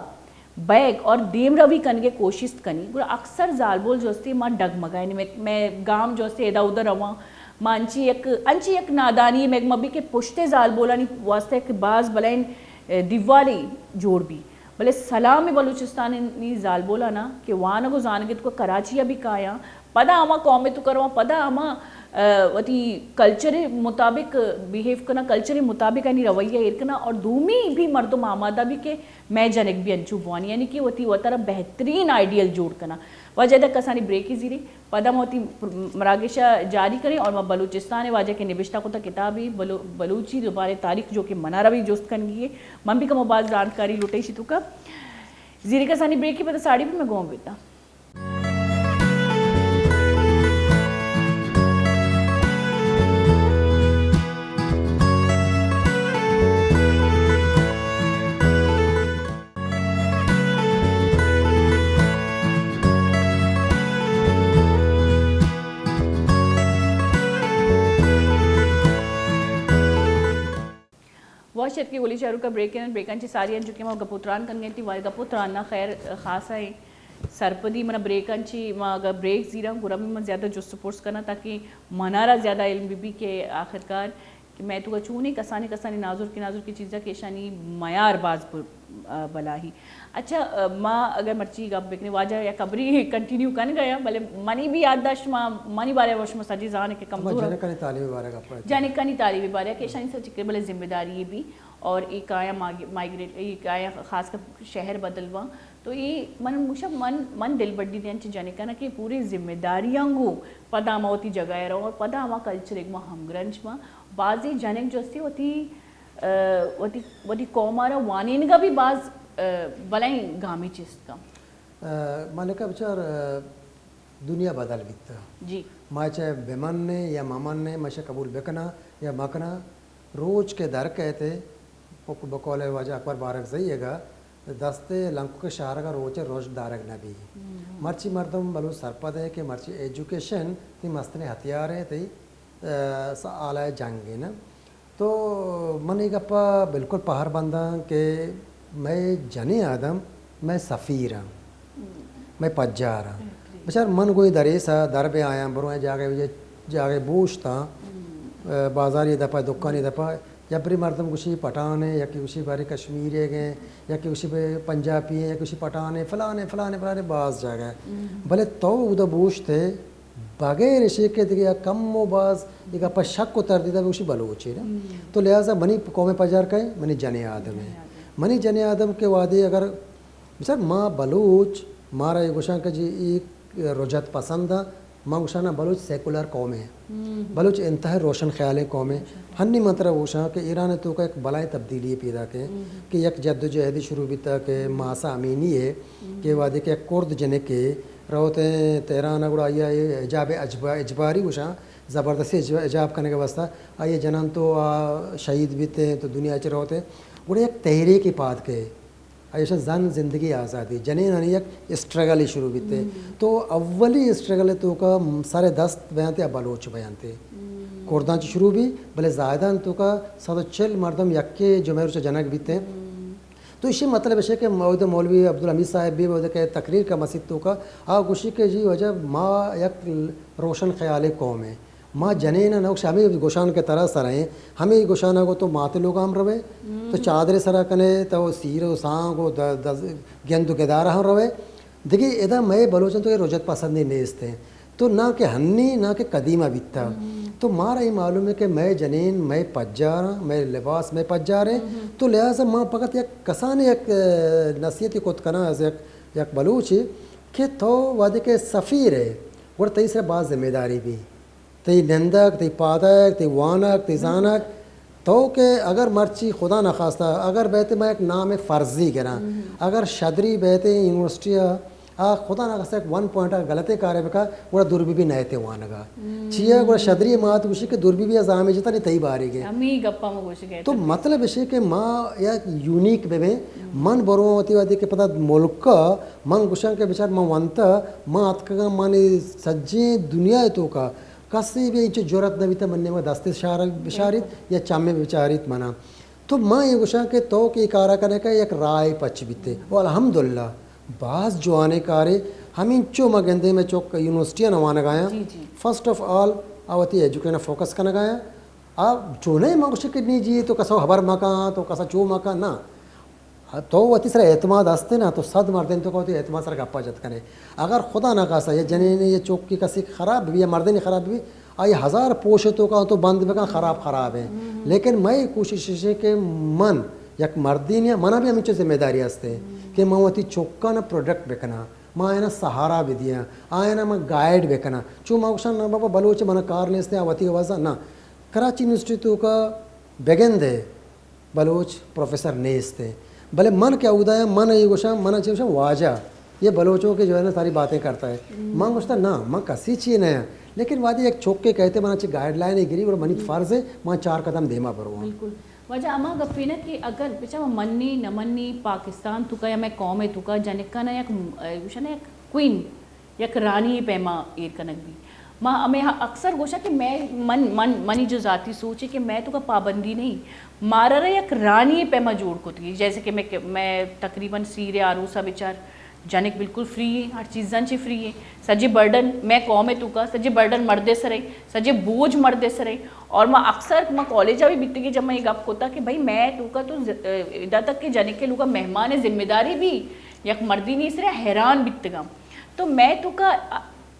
بیگ اور دیم روی کنگے کوشست کنی، گڑا اکثر زالبول جو استے ما ڈگمگا، یعنی میں، میں گام جو استے ادا ادا رواں، ما انچی یک، انچی یک نادانی میں مبی کہ پشتے زالبولانی واسطے کہ باز بلائیں، اے، دیوالی جوڑ بی۔ بلے سلام بلوچستان نی زالبولانا کہ وانگ و زانگ تو کراچی بھی کایاں، پدا ہما قوم تو کرواں، پدا ہما، اے، وتی کلچر مطابق بیہیو کنا، کلچر مطابق یعنی رویہ ایر کنا اور دومی بھی مردم آمادہ بھی کہ مئے جنک بھی انچو بوانی، یعنی کہ وتی وتارا بہترین آئیڈیل جوڑ کنا۔ واجہ دک کسانی بریکی زیری، پدا ما وتی مراگش جاری کریں اور ما بلوچستان واجہ کے نبشتہ کتا کتابی بلو-، بلوچی زبان تاریخ جو کہ منارا بھی جست کنگی ہے، من بھی کمو باز زانتکاری لوٹے شی تو کا زیری کسانی بریکی پدا ساڑی بھی میں گون بیتا۔ وش اتکے گلی چاروکا بریک انت، بریکان چی ساری انت جو کہ ما گپ و تران کنگے تی، وای گپ و تران نا خیر خاصا ہیں سرپدی منا بریکان چی، ما اگر بریک زیران گرا بھی من زیادہ جست و پرس کنا تاکہ منارا زیادہ علم بی بی کہ آخرکار کہ مئے توکا چونیں کسانیں کسانیں نازرکیں نازرکیں چیزاں کہ ایشانی معیار باز ب-، آ، بلاہی۔ اچھا، آ، ما اگر مرچی گپ بکنیں، واجہ یک ہبری کنٹینیو کنگا، بلے منی بھی یاد داشت، ما، منی بارے وش ما سجی زانے کہ کمزور جنکانی تعلیم بارے گپ ہے۔ جنکانی تعلیم بارے کہ ایشانی سر چکے بلے ذمہ داری بھی اور ایک آیا ماگ-، مائگریٹ، ایک آیا خاص کر شہر بدلواں۔ تو اے من گوشاں، من، من دلبڈی دیاں چہ جنکانا کہ پوری ذمہ داریاں گوں پدا ہما وتی جگہ ء رواں اور پدا ہما کلچر ء گوں ہمگرنچ باں۔ بازیں جنک جو استی وتی، ء، وتی، وتی قوم ء را وانینگ ء بھی باز، ء، بلائیں گامے چست کن۔ ء، ملکہ بچار، ء، دنیا بدل بیت۔ جی۔ ما چہ بمنیں یا ممنیں، ما چہ قبول بکناں یا مکناں، روچ کہ در کئیت، بقول واجہ اکبر بارکزئی ء گا دست لنکک شہرگ ء روچ ء رژن دارگ نہ بی۔ مرچی مردم بلوچ سرپد ء کہ مرچی ایجوکیشن تئی مستریں ہتھیار ء تئی، ء، س-، آلہ ء جنگ ء نہ۔ تو من اے گپ ء بالکل پہر بنداں کہ مئے جنیں آدم مئے سفیر آں۔ مئے پجار آں۔ بچار من گوں اے دریس ء در بہ آیاں، برواں جاگہ، جاگہ بوشتاں، ء، بازاری دپ ء، دکانی دپ ء، یا بری مردم گوشی پٹھان ء، یکے گوشی بارے کشمیر ء گئے، یکے گوشی بے پنجابی ء، یکے گوشی پٹھان ء، فلان ء، فلان ء، فلان ء، باز جاگہ ء۔ بلے تو اودا بوشت ء، بغیر اشے کہ دگہ یک کم و باز اے گپ ء شک و تردید ء بگوشی بلوچے نا۔ تو لہذا منی قوم پجار کئے؟ منی جنیں آدم ء۔ منی جنیں آدم کہ وہدے اگر بچار ما بلوچ، مارا اے گوشاں کہ جی اے رجعت پسند ء، ما گوشاں نا بلوچ سیکولر قومے۔ بلوچ انتہائی روشن خیالیں قومے۔ ہنی من ترا گوشاں کہ ایران ء توکا یک بلائیں تبدیلی پیداک ایں کہ یک جد و جہدی شروع بیتا کہ ماسا امینی ہے کہ وہدے کہ یک کرد جنکے روت تہران ء گڑا آئی ء حجاب اجبا-، اجباری گوشاں، زبردستی اج-، حجاب کنگ ء واسطہ آئی ء جنان تو آ شہید بیت تو دنیا چ روت۔ گڑا یک تحریک پاد کئے۔ ایشاں زن زندگی آزادی، جنینانی یک اسٹرگلے شروع بیتے۔ تو اولی اسٹرگل توکا سر دست بیانتے آ بلوچ بیانتے۔ کرداں چہ شروع بی، بلے زاہدان توکا صد و چل مردم یکے جمعہ روچا جنگ بیتے۔ تو ایشی مطلب ایشے کہ مولوی عبدالحمید صاحب بی، اودے کہ تقریر کا مسیت توکا، آ گوشی کہ جی واجہ، ما یک روشن خیالیں قومیں۔ ما جنین نہ گوش، ہمے گوشان کہ ترا سر ایں، ہمے گوشانا گو تو مات لوگا ہم روے، تو چادرے سرا کنے، تو سیر و سانگ و د-، دز-، گند و گدارا ہم روے۔ دگہ ادا مئے بلوچاں تو اے رجعت پسندی نیست ایں۔ تو نہ کہ ہنی، نہ کہ قدیما بیتا۔ تو مارا اے معلوم ایں کہ مئے جنین، مئے پجاراں، مئے لباس، مئے پجاریں۔ تو لہذا ما فقط یک کسانیں یک، اه، نصیحتے کت کناں از یک، یک بلوچے کہ تو وہدے کہ سفیر ئے، گڑا تئی سرا باز ذمہ داری بی۔ تئی نندگ، تئی پادگ، تئی وانگ، تئی زانگ، تو کہ اگر مرچی خدا نخواستہ اگر بیتے ما یک نام فرضی گراں، اگر شدری بیتے یونیورسٹی ء، آ خدا نخواستہ یک ون پوائنٹ ء غلطیں کارے بکا، گڑا دور بی بی نئیتے وانگا۔ چیا گڑا شدری مات گوشی کہ دور بی بی ء زامے جتا نی تئی باریگے۔ ہمے گپا ما گوشگے۔ تو مطلب اشی کہ ما یک یونیک ببیں۔ من برواں وتی وہدے کہ پدا ملک ء، من گوشاں کہ بچار من ونتا، من اتکگاں، من سجیں دنیا ء توکا کسے بھی انچو جرات نہ بیتہ من نیمگا دستے شار بشاریت یا چمے بچاریت منا۔ تو ما اے گوشاں کہ تو کہ اے کارا کنگا یک راہے پچ بیتے۔ و الحمدللہ باز جوانیں کارے۔ ہمینچو ما گندیں مئے چک یونیورسٹیاں وانگایاں۔ جی، جی۔ فرسٹ آف آل آ وتی ایجوکیشن فوکس کنگایاں۔ آ چونئے ما گوشے کہ نی جی تو کسا خبر مکاں، تو کسا چو مکاں، نہ۔ تو وتی سرا اعتماد ہستے نا، تو صد مردین تو وتی اعتماد سرا گپا جت کنے۔ اگر خدا نہ خاصا یا جنین یا چوکی کسی خراب بھی یا مردین خراب بھی، آئی ہزار پوش توکا تو بند بکن، خراب خراب ہیں۔ لیکن مئے کوشش اش کہ من یک مردین یا منا بھی ہمینچو ذمہ داری ہستے کہ من وتی چکان پروڈکٹ بکناں، من آیانا سہارا بدیاں، آیانا من گائیڈ بکناں۔ چو ما گوشاں نہ بابا بلوچ منا کار نیستے، آ وتی وزا نہ۔ کراچی یونیورسٹی توکا بگندے بلوچ پروفیسر نیست ہیں۔ بلے من کہ اودایاں، من اے گوشاں، من چے گوشاں، واجہ، یہ بلوچوں کے جو ہے نا ساری باتیں کرتا ہے۔ من گوشتا نہ، من کسی چی نہ ہیں۔ لیکن وہدے یک چوکے کہتے منا چے گائیڈ لائن گری اور منی فرض ہے، من چار قدم دیما برواں۔ بالکل۔ واجہ ہما گپے نا کہ اگر بچا من منی نہ منی پاکستان توکا یا مئے قوم توکا جنکا نا یک، گوشاں نا یک کوئین یک رانی پیما ایر کنگ بی۔ ما ہمے اکثر گوشاں کہ مئے من، من، منی جو ذاتی سوچ ہے کہ مئے توکا پابندی نہیں، مارا را یک رانی پیما جوڑ کتگی، جیسے کہ مئے، مئے تقریباً سیر آروسا بچار، جنک بالکل فری ہیں، ہر چیزاں چے فری ہیں، سجے برڈن مئے قوم توکا، سجے برڈن مردے سرے، سجے بوجھ مردے سرے۔ اور ما اکثر ما کالجا بھی بیتگی جب ما یہ گپ کتا کہ بھئی مئے توکا تو ز-، ادا تک کہ جنک کے لوگا مہمان ذمہ داری بھی یک مردی نہیں سرے حیران بیتگا۔ تو مئے توکا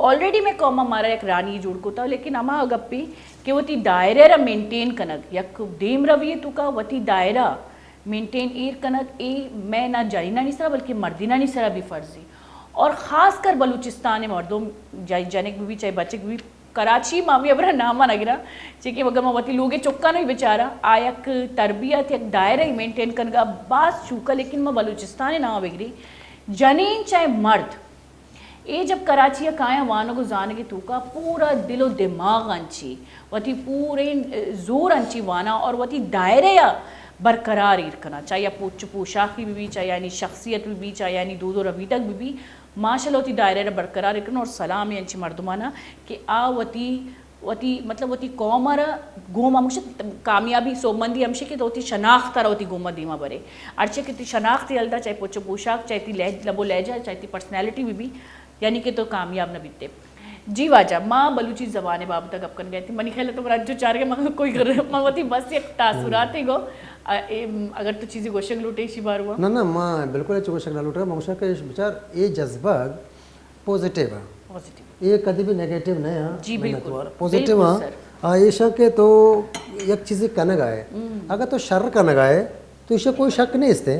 آلریڈی مئے قوم ء مارا یک رانی جوڑ کتا، لیکن ہما گپی کہ وتی دائرہ را مینٹین کنگ، یک دیم روی توکا وتی دائرہ مینٹین ایر کنگ، اے مئے نہ جنینانی سرا بلکہ مردینانی سرا بھی فرضی۔ اور خاص کر بلوچستان مردم جائے جنک بھی چاہے بچک بھی کراچی ما بھی ابرا نام نہ گرا، چہ کہ اگر ما وتی لوگے چکان بھی بچارا آ یک تربیت یک دائرہ مینٹین کنگا باز چوکا، لیکن ما بلوچستان نام بگری جنین چاہے مرد اے جب کراچی ء کایاں وانگ و زانگ ء توکا پورا دل و دماغ انچی وتی پوریں زور انچی وانا اور وتی دائرہ ء برقرار ایر کنا، چاہے یا پوچ و پوشاکی بہ بی، چاہے یعنی شخصیت بہ بی، چاہے یعنی دود و ربیدگ بہ بی، ماشاءاللہ وتی دائرہ ء برقرار ایر کنا اور سلام انچی مردمانا کہ آ وتی وتی، مطلب، وتی قوم ء را گوما مشت کامیابی سوبمندی ہمشی کہ تو وتی شناخت ء را وتی گوما دیما برے۔ ہرچی کہ تی شناخت ء ہلدا، چاہے پوچ و پوشاک، چاہے تی لہج-، لب و لہجہ، چاہے تی پرسنالٹی بہ بی، یعنی کہ تو کامیاب نہ بیتے۔ جی واجہ، ما بلوچی زبان ء بابت ء گپ کنگ ء ات، منی خیال ء تو من انچو چارگ ء من کوئی گر-، من وتی بس یک تاثرات ء گو، ا-، اے، اگر تو چیزی گوشگ لوٹے ایشی باروا۔ نہ، نہ، ما بالکل ہچ گوشگ نہ لوٹاں، من گوشاں کہ بچار اے جذبہ پازیٹیو ء۔ پازیٹیو۔ اے کدی بھی نیگیٹو نہ ہے، ہاں، جی، بالکل۔ منتوار۔ پازیٹیو، بالکل، ہاں۔ سر۔ آ، ایشاں کہ تو یک چیزے کنگ آئے۔ ہم۔ اگر تو شر کنگ آئے، تو ایشاں کوئی شک نہیں استے۔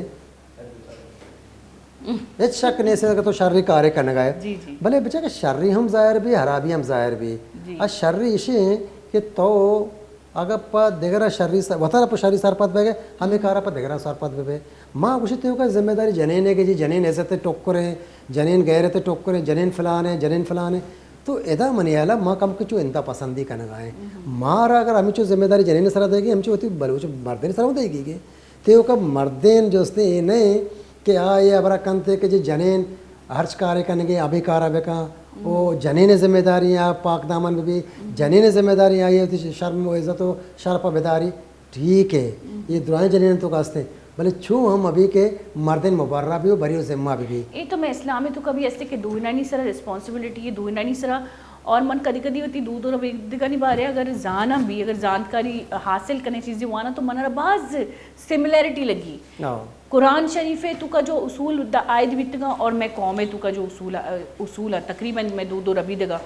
ہچ شک نہیں استے اگر تو شری کارے کنگ آئے۔ جی، جی۔ بلے بچا کہ شری ہم ظاہر بھی، حرابی ہم ظاہر بھی۔ جی۔ آ شری ایشی ہیں کہ تو اگاں پہ دگراں شری سر، وتارا پہ شری سرپد بہ گئے، ہمے کارا پہ دگراں سرپد بہ بئے۔ ما گوشی تیوکا ذمہ داری جنین ہے کہ جی جنین عزت ٹکر ہے، جنین غیرت ٹکر ہے، جنین فلان ہے، جنین فلان ہے۔ تو ادا منی حیالا ما کم کچو انتہا پسندی کنگا ہیں۔ مارا اگر ہمچو ذمہ داری جنین سرا دے گی، ہمچو وتی بلوچ مردین سرا دے گی گے۔ تیوکا مردین جو استے اے نہیں کہ آ اے ہبرا کنتے کہ جی جنین ہرچ کارے کنگے، ہمے کارا بکن، او جنین ذمہ داری آ پاک دامن بہ بی، جنین ذمہ داری آئی وتی شرم و عزت و شرف بداری۔ ٹھیک ہے، یہ درائیں جنین تو کا ہستے، بلے چو ہم ابھی کہ مردین مبرہ بھی ہو، بری و ذمہ بھی بھی۔ اے تو میں اسلام تو کبھی ہستے کہ دوئینانی سرا ریسپانسبلٹی ہے، دوئینانی سرا۔ اور من کدی کدی وتی دود و ربیدگانی بارے اگر زاناں بھی، اگر زانتکاری حاصل کنے چیزیں وانا تو منارا باز سملیرٹی لگی۔ ہاں۔ قرآن شریف ء توکا جو اصول دا عائد بیتگاں اور مئے قوم ء توکا جو اصول، اصول ء تقریباً مئے دود و ربیدگاں،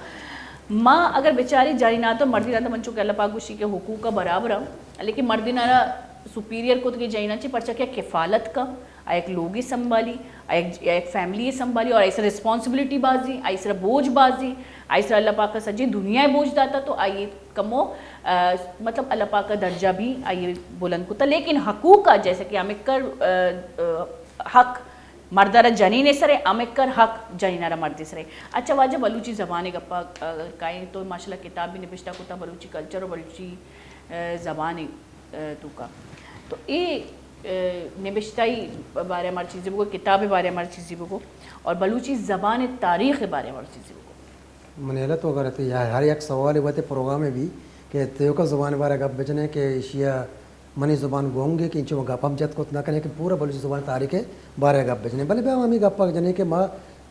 ما اگر بچاری جنینات و مردینات، من چونکہ اللہ پاک گوشی کہ حقوق ء برابر ء، لیکن مردینانا سپیریئر کت کہ جنیناں چی، پرچا کہ کفالت کا، آ یک لوگی سنبھالی، آ یک، آ یک فیملی سنبھالی اور ایسا ریسپانسبلٹی بازی، آ ایسا بوجھ بازی، آ ایسا اللہ پاک سجی دنیا بوجھ داتا تو آئی کمو، آ، مطلب اللہ پاک کا درجہ بھی آئی بلند کتا، لیکن حقوق کا جیسے کہ ہمکر، آ، آ، حق مردہ را جنین سرے، ہمکر حق جنین را مردی سرے۔ اچھا واجہ، بلوچی زبان گپا، آ، کائیں تو ماشاءاللہ کتاب بھی نبشتہ کتا بلوچی کلچر و بلوچی، آ، زبان، آ، توکا۔ تو اے، آ، نبشتہ بارے ہمار چیزیں بگو، کتاب بارے ہمار چیزیں بگو اور بلوچی زبان تاریخ بارے ہمار چیزیں بگو۔ منی ہیال ء تو اگر تئی ہر یک سوال وت پروگرام ء بی کہ تیوکا زبان ء بارہ گپ بجنے کہ ایشی ء منی زبان گونگ ء کہ انچو گپ ہم جت کت نہ کنے کہ پورا بلوچی زبان تاریخ ء بارہ گپ بجنے، بلے بیا ہمیں گپ جنے کہ ما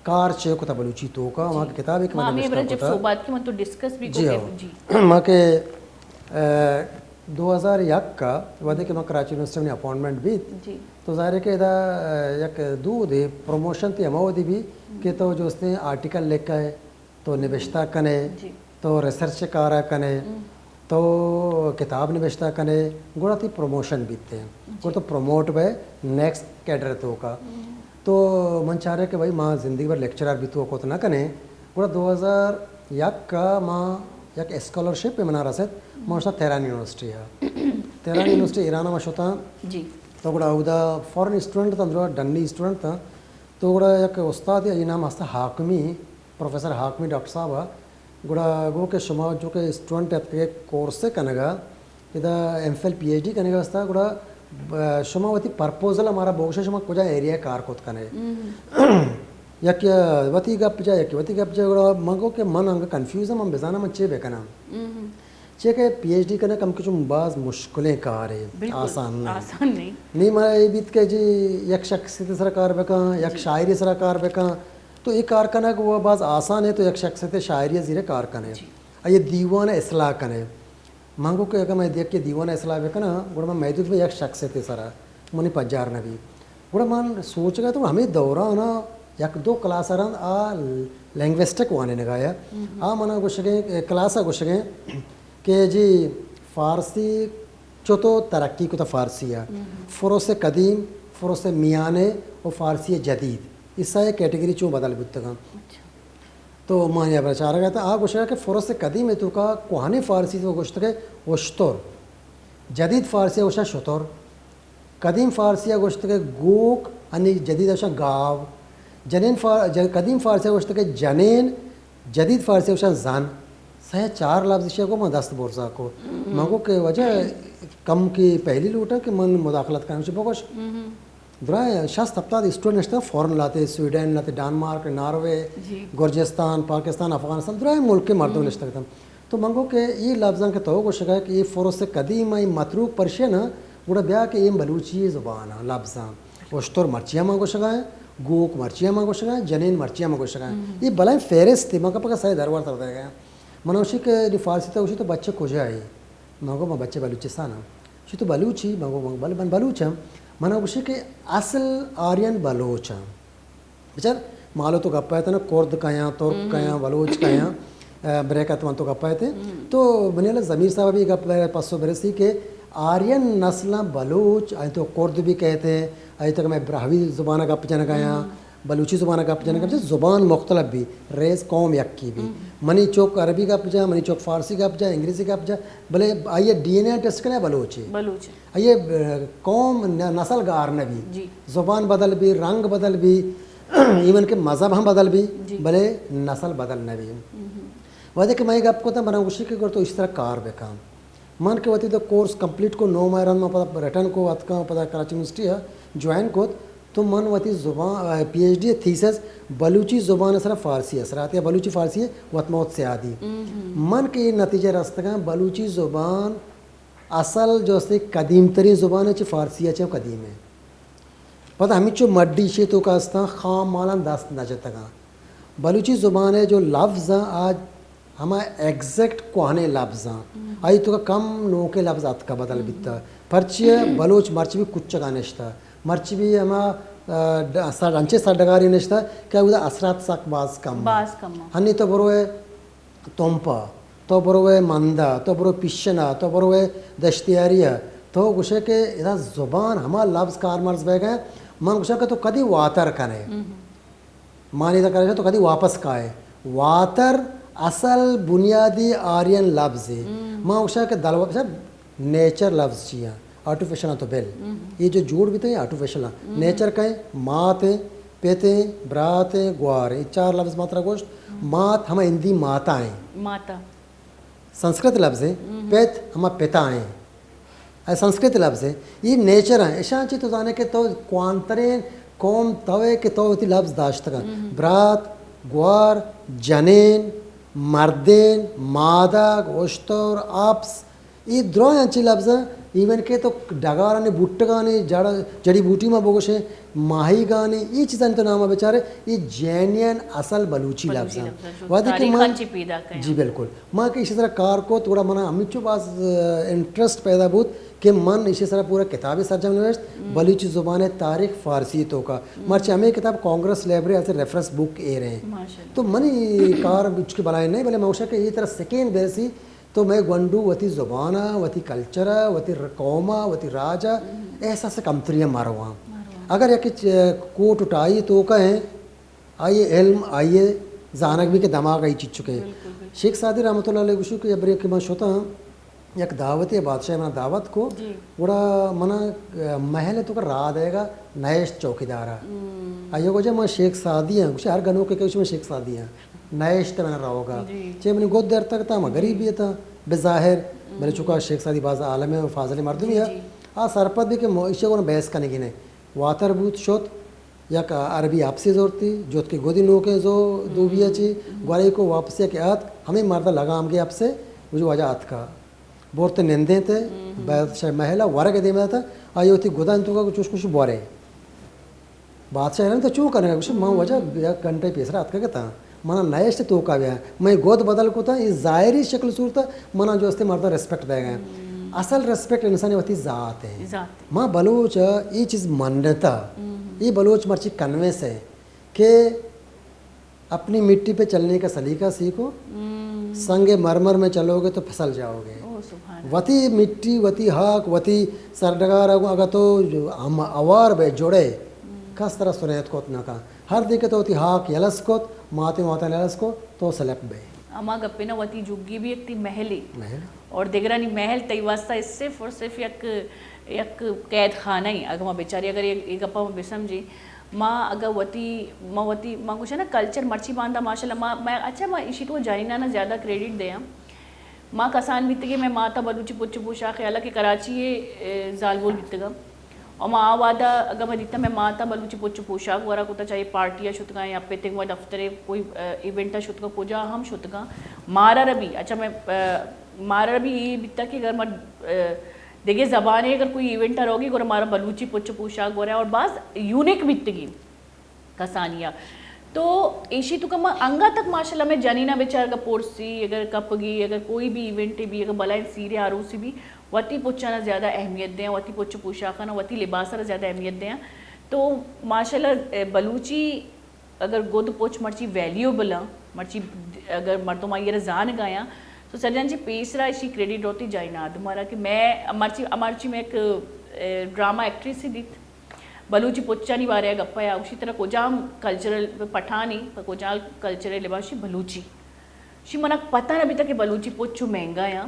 کار چے کتا بلوچی توکا، ما کتاب ایک ما ہمیں برا جب صحبت کی من تو ڈسکس بھی جی کو ہاں۔ جی۔ ما کہ، ء، دو ہزار یک کا وقت کہ ما کراچی یونیورسٹی میں اپوائنٹمنٹ بیت، جی۔ تو ظاہر ہے کہ ادا، ء، یک دو دے پروموشن تے ہما ودی بھی کہ تو جو اس نے آرٹیکل لکھا ہے، تو نبشتہ کنے، جی۔ تو ریسرچ کارا کنے، ہم۔ تو کتاب نبشتہ کنے، گڑا تی پروموشن بیتے۔ جی۔ گڑا تو پروموٹ بے نیکسٹ کیڈر تو کا۔ ہم۔ تو من چاہ رہے کہ بھائی ما زندگی بھر لیکچرر بھی تو کوت نہ کنے۔ گڑا دو ہزار یک کا ما یک اسکالرشپ پہ منا رسد، ما اشتا تہران یونیورسٹی ہے۔ تہران یونیورسٹی ایران ما شتا۔ جی۔ تو گڑا اودا فارن اسٹوڈنٹ تھا، اندرا ڈنی اسٹوڈنٹ تھا۔ تو گڑا یک استاد ہے، یہ نام ہستا حاکمی، پروفیسر حاکمی ڈاکٹر صاحب ء گڑا گو کہ شما جو کہ اسٹوڈنٹ اتکگے کورس کنگا، ادا M Phil P H D کنگا استا، گڑا، ب-، شما وتی پرپوزل ہمارا بوگشے شما کجا ایریا کار کت کنے۔ ہم۔ یک وتی گپ جا، یک وتی گپ جا، گڑا من گو کہ من انگا کنفیوز ہم، من بزاناں من چے بکناں۔ ہم۔ چیا کہ پی ایچ ڈی کنگ کم کہ چون باز مشکلیں کارے، بالکل، آسان نہ۔ آسان نہیں۔ نی ما اے بیت کہ جی یک شخصیت سرا کار بکن، یک جی۔ شاعری سرا کار بکن، تو اے کار کنگ وہ باز آسان ہے، تو یک شخصیت شاعری زیرے کار کنے۔ جی۔ اے دیوان اصلاح کنے۔ من گو کہ اگر میں دیکھ کے دیوان اصلاح بکناں، گڑا میں محدود میں یک شخصیت سرا، منی پجار نبی۔ گڑا من سوچگا تو ہمیں دوران یک دو کلاس رند آ لینگویسٹک وانینگا یا۔ ہم۔ آ منا گوشگیں، کلاس گوشگیں کہ جی فارسی چطور ترقی کتا فارسی ہے۔ ہم۔ فروس قدیم، فروس میانے و فارسی جدید۔ اس سے کیٹیگری چون بدل بوتگا۔ اچھا۔ تو ما یہ بچارگا تھا، آ گوشگا کہ فروس قدیم ہے تو کا کوہنی فارسی تو گوشتگے اشتر۔ جدید فارسی گوشا شتر۔ قدیم فارسی ء گوشتگ گوک، انی جدید ء گوشاں گاو۔ جنین فا-، ج-، قدیم فارسی ء گوشتگ جنین، جدید فارسی ء گوشاں زن۔ سہ چار لفظ ایشی ء گوں من دست برزا کو۔ من گو کہ واجہ کم کی پہلی لوٹاں کہ من مداخلت کناں، چہ بگوش۔ درائیں شست ہپتاد اسٹوڈنٹ نشتگ، فارن لاتے، سویڈن لاتے، ڈنمارک، ناروے، جی۔ گرجستان، پاکستان، افغانستان، درائیں ملک مردم نشتگ اتنت۔ تو من گو کہ اے لبزاں کہ تو گوشگا کہ اے فروس قدیم ء، اے متروک پرشین ء، گڑا بیا کہ اے بلوچی زبان ء لبزاں۔ اشتر مرچی ء من گوشگا، گوک مرچی ء من گوشگا، جنین مرچی ء من گوشگا۔ اے بلائیں فہرست، من کپگا سئے درور تر دئیگا۔ من گوشی کہ نی فارسی تو گوشی تو بچے کجا ئے؟ من گو من بچے بلوچستان آں۔ گوشی تو بلوچی؟ من گو من بل-، من بلوچ آں۔ من گوشی کہ اصل آرین بلوچ آں۔ بچار، مالو تو گپ ء اتنا، کرد کایاں، ترک کایاں، بلوچ کایاں، ء، بریکت من تو گپ ء اتیں۔ تو منی اللہ ضمیر صاحب ابھی گپ ء پسو برسی کہ آرین نسلاں بلوچ، آئی تو کرد بھی کہتے ہیں، آئی تک میں براہوی زبان گپ جنگ آیاں، بلوچی زبان گپ جنگ آیاں، زبان مختلف بھی، ریس قوم یکی بھی۔ منی چوک عربی گپ جا، منی چوک فارسی گپ جا، انگریزی گپ جا، بلے I D N A test کنے بلوچ ہے۔ بلوچ ہے۔ آئی ء قوم ن-، نسل گار نہ بی۔ جی۔ زبان بدل بی، رنگ بدل بی، ایون کہ مذہب ہم بدل بی، جی۔ بلے نسل بدل نہ بی۔ وہدے کہ من گپ کتاں، منا گوشی کہ گر تو اس طرح کار بکن۔ من کہ وتی تو کورس کمپلیٹ کو، نو ماہ رند من پدا ریٹرن کو اتکاں، پدا کراچی یونیورسٹی ء جوائن کت۔ تو من وتی زبان، P H D thesis Balochi زبان سرا فارسی اثرات یا بلوچی فارسی وت ما وت سیادی۔ من کہ اے نتیجہ رستگاں، بلوچی زبان اصل جو استے قدیم ترین زبان ہے، چہ فارسی ہے، چہ قدیم ہے۔ پدا ہمینچو مڈی شے تو کا استاں، خام مالاں دست نہ جتگاں۔ بلوچی زبان ہے جو لفظ آ ہما ایگزیکٹ کوہنیں لبزاں، آئی تو کم نوکیں لبز اتکا بدل بیتا۔ پرچی بلوچ مرچی بھی کچگا نشتا، مرچی بھی ہما، آ، ڈ-، سر، انچیں سرڈگاری نشتا کہ اودا اثرات سک باز کم۔ باز کم۔ ہنی تو بروے تمپا، تو بروے مندا، تو برو پیشنا، تو بروے دشتیاریا، تو گوشے کہ ادا زبان ہما لبز کارمرز بیگا۔ من گوشاں کہ تو کدی واتر کنے؟ مانی دا کرے تو کدی واپس کائے۔ واتر اصل بنیادی آرین لبز ہے۔ ما گوشاں کہ دلو-، اچھا، نیچر لبز چی ہے؟ آرٹیفیشل تو بل۔ یہ جو جوڑ بیتے ہیں آرٹیفیشل ہیں۔ نیچر کہیں؟ مات ہیں، پت ہیں، برات ہیں، گوار ہیں۔ یہ چار لبز ماترا گوشت۔ مات ہما ہندی ماتا ہیں۔ ماتا۔ سنسکرت لبز ہیں۔ پت ہما پتا ہیں۔ اے سنسکرت لبز ہیں، یہ نیچر ہیں۔ اشاں چی تو زانے کہ تو کوانترین قوم توے کہ تو وتی لبز داشتگا۔ برات، گوار، جنین، مردین، مادگ، اشتر، اپس، یہ درائیں انچی لبز ہیں۔ ایون کہ تو ڈگارانی بوٹگانی جڑ-، جڑی بوٹی ما بگوشیں، ماہیگانی، یہ چیزانی تو نام بچارے، یہ جینین اصل بلوچی لبز ہیں۔ وہدے کہ تاریخ من انچی پیدا کہیں۔ جی بالکل۔ ما کہ ایشی سرا کار کت، گڑا منا ہمینچو باز، آ، انٹرسٹ پیدا بوت کہ من ایشی سرا پورا کتابے سرجم نوشت، بلوچی زبان تاریخ فارسی توکا۔ مرچی ہمیں کتاب Congress library as a reference book ایر ہیں۔ تو منی کار بچ کے بلائیں نہیں، بلے من گوشاں کہ یہ طرح سکین بیسی تو میں گونڈو وتی زبانا، وتی کلچرا، وتی ر-، قوما، وتی راجا احساس کمتری مارواں۔ اگر یک چ-، کوٹ و ٹائی توکا ہیں، آئی علم، آئی زانگ بھی کہ دماغ آئی چیز چکے۔ شیخ سعدی رحمۃ اللہ علیہ گوشو کہ ابرے کہ من شتاں یک دعوتے، بادشاہ منا دعوت کو، گڑا منا، آ، محل تو کر راہ دے گا، نہشت چوکیدار ہے۔ آئی گوشے من شیخ سعدی ہیں، گوشے ہر گنوکے کہ من شیخ سعدی ہیں، نہشت منا رہو گا۔ چے منی گد در تک تا، من غریبی تا بظاہر، بلے چکا شیخ سعدی باز عالم ہے، فاضل مردمی ہے۔ آ سرپد بھی کہ مو-، ایشی گونا بحث کنگی نے۔ واتر بوت شت، یک عربی اپسے زرتی، جوت کہ گودی نوکیں زو دوبیا چی، گورے کو واپس یک آت، ہمیں مرد لگام گے اپسے، مجھے واجہ آتکا۔ بورتے نندیں تے، بادشاہ محلہ ورگ دیما تا، آئی وتی گدان توکا چوش کش بورے۔ بادشاہ رنگ تو چون کرنے گا؟ گوشت، من واجہ یک گھنٹے پیسرا آتکا گتا۔ منا نہشت توکا بیا، میں گود بدل کتا، یہ ظاہری شکل صورت، منا جو استے مردم ریسپیکٹ دے گئے۔ اصل ریسپیکٹ انسان وتی ذات ہے۔ ما بلوچ ء اے چیز منتا، اے بلوچ مرچی کنوینس ہے کہ اپنی مٹی پہ چلنے کا سلیقہ سیکھو، سنگ مرمر میں چلو گے تو پھسل جاؤ گے۔ وتی مٹی، وتی ہاک، وتی سرڈگار اگو اگا تو ہم اوار بے جوڑے، کس طرح سنیت کوت نہ کن۔ ہر دیکھے تو وتی ہاک یلس کوت، ماتے ماتا یلس کو، تو سلیکٹ بے۔ ہما گپے نا، وتی جھگی بھی یک تئی محلے۔ محل۔ اور دگرانی محل تئی واسطہ صرف اور صرف یک، یک قید خانہ ہی۔ اگہ ما بچاری، اگر اے، اے گپا ما بسمجھیں، ما اگہ وتی، ما وتی، ما گوشاں نا کلچر مرچی باندا ماشاءاللہ، ما، ما، اچھا ما ایشی تو جنینانا زیادہ کریڈٹ دیاں۔ ما کسان بیتگیں، مئے ماتا بلوچی پچ و پوشاک، حالانکہ کراچی ء، اے، زالبول بیتگاں۔ و ما آ وہدا اگاں ما دیتاں مئے ماتا بلوچی پچ و پوشاک ورا کتا، چاہے پارٹی ء شتگاں یا پتنگ و دفتر ء کوئی، اے، ایونٹ ء شتگاں، کجا ہم شتگاں، مارا ربی، اچھا مئے، اے، مارا ربی اے بیتا کہ اگر ما، اے، دگہ زبانے اگر کوئی ایونٹ ء روگی گڑا مارا بلوچی پچ و پوشاک گورا اور باز یونیک بیتگی۔ کسانی ء۔ تو ایشی توکا ما انگا تک ماشاءاللہ مئے جنینا بچار اگر پرسی، اگر کپگی، اگر کوئی بھی ایونٹ بھی، اگر بلائیں سیرے آروسی بھی، وتی پچانا زیادہ اہمیت دیاں، وتی پچ و پوشاکانا، وتی لباسا زیادہ اہمیت دیاں۔ تو ماشاءاللہ، اے، بلوچی اگر گد پچ مرچی ویلیوبل آں، مرچی اگر مردم آئی را زانگایاں، تو سجان جی پیسرا ایشی کریڈٹ ہوتی جائی نادم آرا کہ میں مرچی، مرچی میں ایک، اے، ڈرامہ ایکٹریس ہی دیت۔ بلوچی پچانی بارے ء گپ ء، اوشی ترا کجام کلچرل پٹھانی، پہ کجام کلچرل لباس، شی بلوچی۔ شی منک پتہ نہ بیتگ کہ بلوچی پچ و مہنگا یاں۔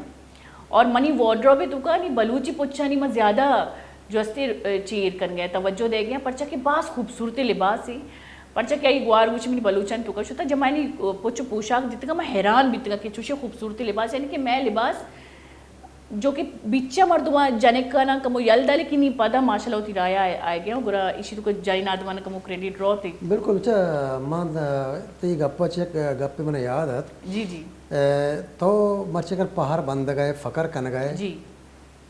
اور منی وارڈروب توکا نی بلوچی پچانی من زیادہ جو استے چیر کنگے، توجہ دے گیا، پرچا کہ باز خوبصورتی لباس ہی۔ پرچا کہ ای گوار گوشی منی بلوچان توکا شتا، جمانی پچ و پوشاک دیتگا، من حیران بیتگا کہ چوشی خوبصورتی لباس، یعنی کہ میں لباس جو کہ بچہ مردماں جنکاناں کمو یل داں، لیکن نی پدا ماشاءاللہ وتی رایا آئیگے، گڑا ایشی تو کہ جنین آدماناں کمو کریڈٹ روت۔ بالکل، اچھا، ما تئی گپ ءَ چہ یک گپے من یاد ات۔ جی، جی۔ اے، تو مرچی اگر پہر بندگ ءَ ئے، فکر کنگ ءَ ئے، جی۔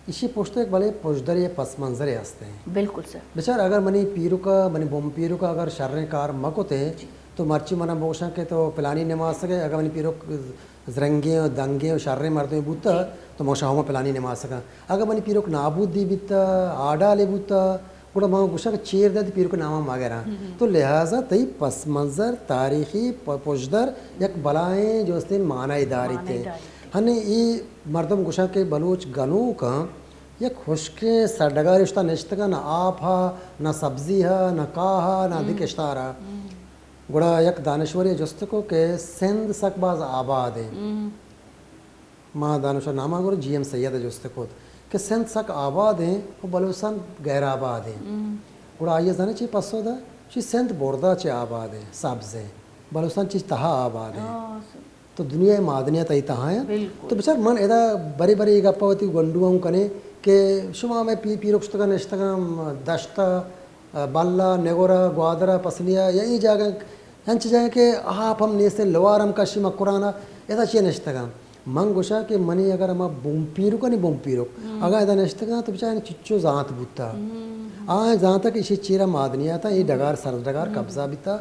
ایشی پشت یک بلے پژدرے، پس منظرے ہست ایں۔ بالکل سر۔ بچار، اگر منی پیرک ءَ، منی بن پیرک ءَ اگر شریں کار مہ کتیں، جی۔ تو مرچی من ءَ بگوشاں کہ تو پلانی نماسگ ئے، اگر منی پیرک زرنگیں و دنگیں و شریں مردمے بوتہ، جی۔ تو من گوشاں ہو من پلانی نماسگ آں۔ اگر منی پیرک نابودی بیتہ، آڈالے بوتہ، گڑا من گوشاں کہ چیر دنت پیرک ءِ نام ءَ مہ گراں۔ تو لہذا تئی پس منظر، تاریخی پ-، پژدر یک بلائیں جوستیں معنی داریت۔ معنی داریت۔ ہنی اے مردم گوشاں کہ بلوچ گنوکاں یک ہشکیں سرڈگارے اشتا نشتگاں، نہ آپ ہا، نہ سبزی ہا، نہ کاہ ہا، نہ دگہ کشتار ہا۔ گڑا یک دانشورے جست کو کہ سندھ سک باز آباد ایں۔ ما دانشور ناما گور جی ایم سید جست کت کہ سندھ سک آباد ایں و بلوچستان غیر آباد ایں۔ گڑا آئی زانے چی پسو دا؟ چی سندھ بردا چہ آباد ایں، سبز ایں، بلوچستان چی تہا آباد ایں۔ تو دنیا ءِ معدنیات تئی تہا ایں۔ بالکل۔ تو بچار، من ادا برے برے اے گپ ءَ وتی گونڈواں کنیں کہ شما ہمے پی-، پیرک شتگاں نشتگاں دشت ءَ، بل ءَ، نگور ءَ، گوادر ءَ، پسنی ءَ، یا اے جاگہ، انچ جاگہ کہ آپ ہم نیست ایں، لوار ہم کشی مکران ءَ، ادا چیا نشتگاں؟ من گوشاں کہ منی اگر ہما بن پیرک، نی بن پیرک، اگاں ادا نشتگاں تو بچار چچو زانت بوتا۔ آ زانتا کہ ایشی چیرا معدنیات ایں، اے ڈگار سر ڈگار قبضہ بیتا،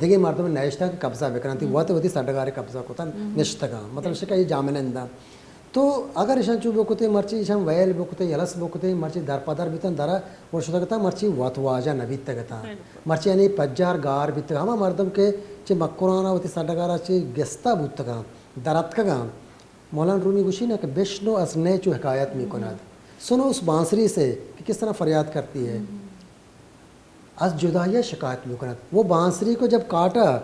دگہ مردم نہ اشتا کہ قبضہ بکناں، تی وت وتی سر ڈگار قبضہ کتا نشتگاں۔ مطلب شکا اے جامع ننداں۔ تو اگر ایشاں چو بکتے، مرچی ایشاں ویل بکتے، یلس بکتے، مرچی در پدر بیتن، درا گڑا شتگ اتاں، مرچی وت واجہ نہ بیتگ اتاں۔ مرچی انی پجار گار بیتگ۔ ہما مردم کہ چہ مکران ءَ وتی سرڈگار ءَ چہ گستا بوتگاں، در اتکگاں۔ مولانا رومی گوشی نا کہ بشنو از نئے چو حکایت می‌کند۔ سنو اس بانسری سے کہ کس طرح فریاد کرتی ہے۔ از جدائی شکایت می‌کند۔ وہ بانسری کو جب کاٹا،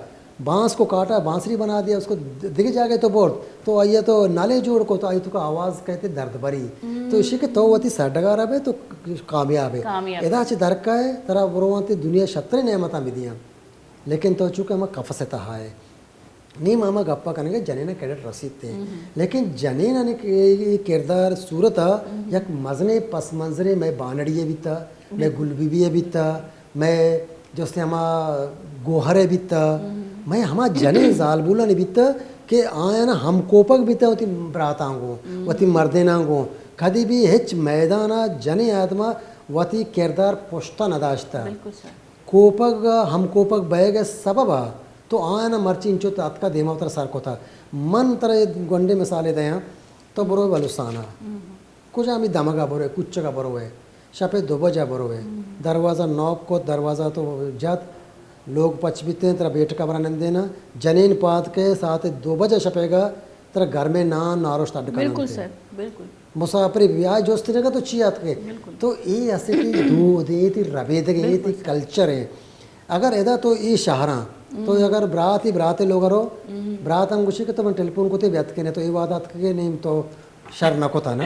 بانس کو کاٹا، بانسری بنا دیا، اس کو دگہ جاگہ تو برد، تو آئی تو نالے جوڑ کو، تو آئی تو کا آواز کئیت درد بری۔ تو اشی کہ تو وتی سرڈگارا بے تو کامیاب ئے۔ کامیاب۔ ادا چہ درکائے، ترا بروانتے دنیا شتریں نعمتاں بدیاں۔ لیکن تو چونکہ ہما قفس تہا ئے۔ نی ما ہما گپا کنگے جنین ءَ کریڈٹ رسیت ایں۔ لیکن جنین ءِ کہ اے کردار صورت ءَ یک مزنیں پس منظرے مئے بانڑی ءَ بیتا، مئے گل بی بی ءَ بیتا، مئے جستے ہما گوہر ءَ بیتا، مئے ہما جنین زالبولانی بیتا کہ آیانا ہم کوپگ بیتا وتی براتاں گوں، وتی مردیناں گوں۔ کدی بھی ہچ میدان ءَ جنین آدم ءَ وتی کردار پشتا نداشتا۔ بالکل سر۔ کوپگ ءَ ہم کوپگ بئیگ ءِ سبب ءَ تو آیاں مرچی انچو اتکا دیما وترا سر کتا۔ من ترا اے گونڈیں مثالے دیاں، تو برو بلوچستان ءَ، کجامی دمگ ءَ برو، کوچگ ءَ برو، شپ ءِ دو بج ءَ برو، دروازہ نوک کت، دروازہ تو جت، لوگ پچ بیتیں، ترا بیٹک ءَ برا نندیناں، جنین پاد کئے ساعت دو بج ءَ شپیگ ءَ ترا گرمیں نان نارشت اڈ کننت۔ بالکل سر، بالکل۔ مسافرے بہ بی، آ جست نہ کن تو چی آتکگے؟ بالکل۔ تو اے اسے کہ دود ایں، تی ربیدگ ایں، تی کلچر ایں۔ اگر ادا تو اے شہراں، تو اگر براتی، براتے لوگ رو، برات ہم گوشی کہ تو من ٹیلیفون کتے بیت کنے، تو اے وعدہ آتکگے نیم تو شر نہ کتا نا۔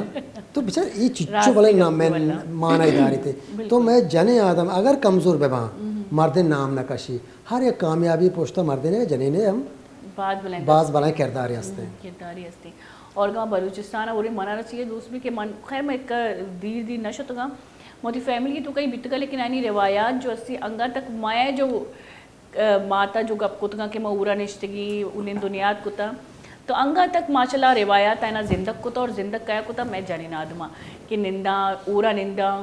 تو بچار اے چچو بلے نام میں معنی داری تے۔ تو میں جنے آدم اگر کمزور بباں، مردے نام نہ کشی۔ ہر یک کامیابی پشتا مردے نے جنے نے ہم باز بلائیں باز بلائیں کردارے ہستے۔ کردارے ہستے۔ اور گاں بلوچستان ءَ، اور من ءَ را چیئے دوست بھی کہ من، خیر، من یک دیر دیر نہ شتگاں، من وتی فیملی تو کئی بیتگا، لیکن آنی روایات جو استی انگا تک مئے جو، ءَ، ماتا جو گپ کتگاں کہ ما اورا نشتگی، انہیں دنیات کتا، تو انگا تک ماشاءاللہ روایات آنا زندگ کتا اور زندگ کیا کتا مئے جنین آدما کہ ننداں، اورا ننداں،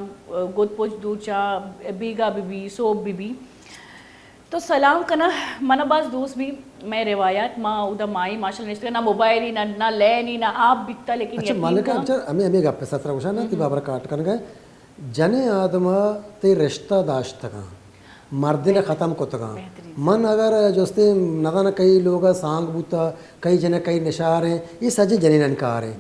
گد پوچ دور چا، بیگا بی بی، سوب بی بی۔ تو سلام کنا، منا باز دوست بی، مئے روایات، ما اودا مائی ماشاءاللہ نشتگا، نہ موبائلی، نہ، نہ لینی، نہ آپ بیتا، لیکن اچھا، یقین مالکا، کن۔ اچھا، ہمیں، ہمیں گپ سر ترا گوشاں نا، تی بابرا کاٹ کنگا۔ جنے آدما تی رشتہ داشتگاں، مردین ختم کتگاں۔ بہترین۔ من اگر جستے ندانا کئی لوگا سانگ بوتا، کئی جنک کئی نشار ہیں، یہ سجے جنینن کار ہیں۔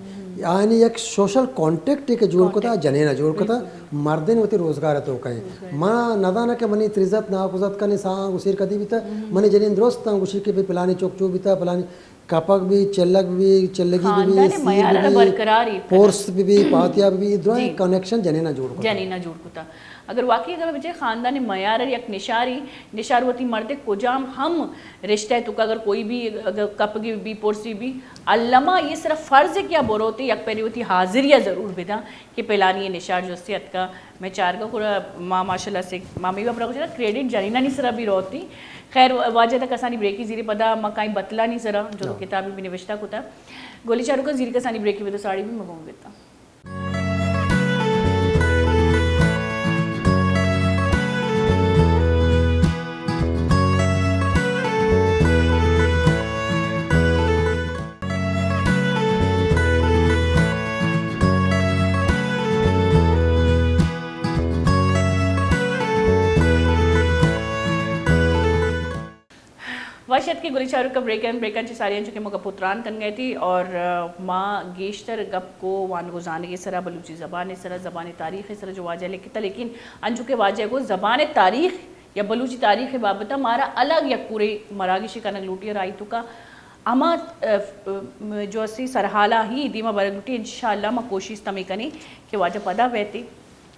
آنی یک سوشل کانٹیکٹ کے جوڑ کتا، جنین جوڑ کتا، مردین وتی روزگار تو کہیں۔ ما ندانا کہ منی تریزت ناکوزت کنی سانگ اسیر کدی بیتا، منی جنین درست تاں گوشی کہ بھئی پلانی چوک چو بیتا، پلانی کپگ بھی، چلگ بھی، چلگی بھی، خاندان سیر میار بھی، برقراری کنا۔ پورس بھی، پاتیا بھی، درائیں کنیکشن جنینا جوڑ کتا۔ جنینا جوڑ کتا۔ اگر واقعی اگر بچے خاندان میار یک نشاری، نشار وتی مرد کجام ہم رشتہ تو اگر کوئی بھی اگر کپ گی بھی پرسی بھی، علامہ یہ صرف فرض ہے کہ بروتے یک پیری وتی حاضری ضرور بدا کہ پلانی نشار جو سے اتکا میں چارگا کرا ما ماشاءاللہ سے مامی بابرا کو کریڈٹ جنینانی سرا بھی روتی۔ خیر، واجہ تک کسانی بریکی زیری پدا ما کائیں بتلانی سرا جو کتابی بھی نوشتہ کتا۔ گولی چاروکا زیری کسانی بریکی بھی تو ساڑی بھی مگوں گتا۔ وش اتکے گلی چاروک ء بریکن، بریکن چہ ساری انچو کہ ما گپ و تران کنگ ء تی اور، آ، ما گیشتر گپ کو وانگ و زانگ ء سرا، بلوچی زبان ء سرا، زبان ء تاریخ ء سرا جو واجہ لکھتا، لیکن انچو کہ واجہ گو زبان ء تاریخ یا بلوچی تاریخ ء بابت ء مارا الگ یک پورے مراگش کنگ لوٹی اور آئی توکا ہما، آ، م-، جو اسی سرحالہ ہی دیما برگ لوٹی، انشاءاللہ ما کوشست ہمیں کنیں کہ واجہ پدا بیتے۔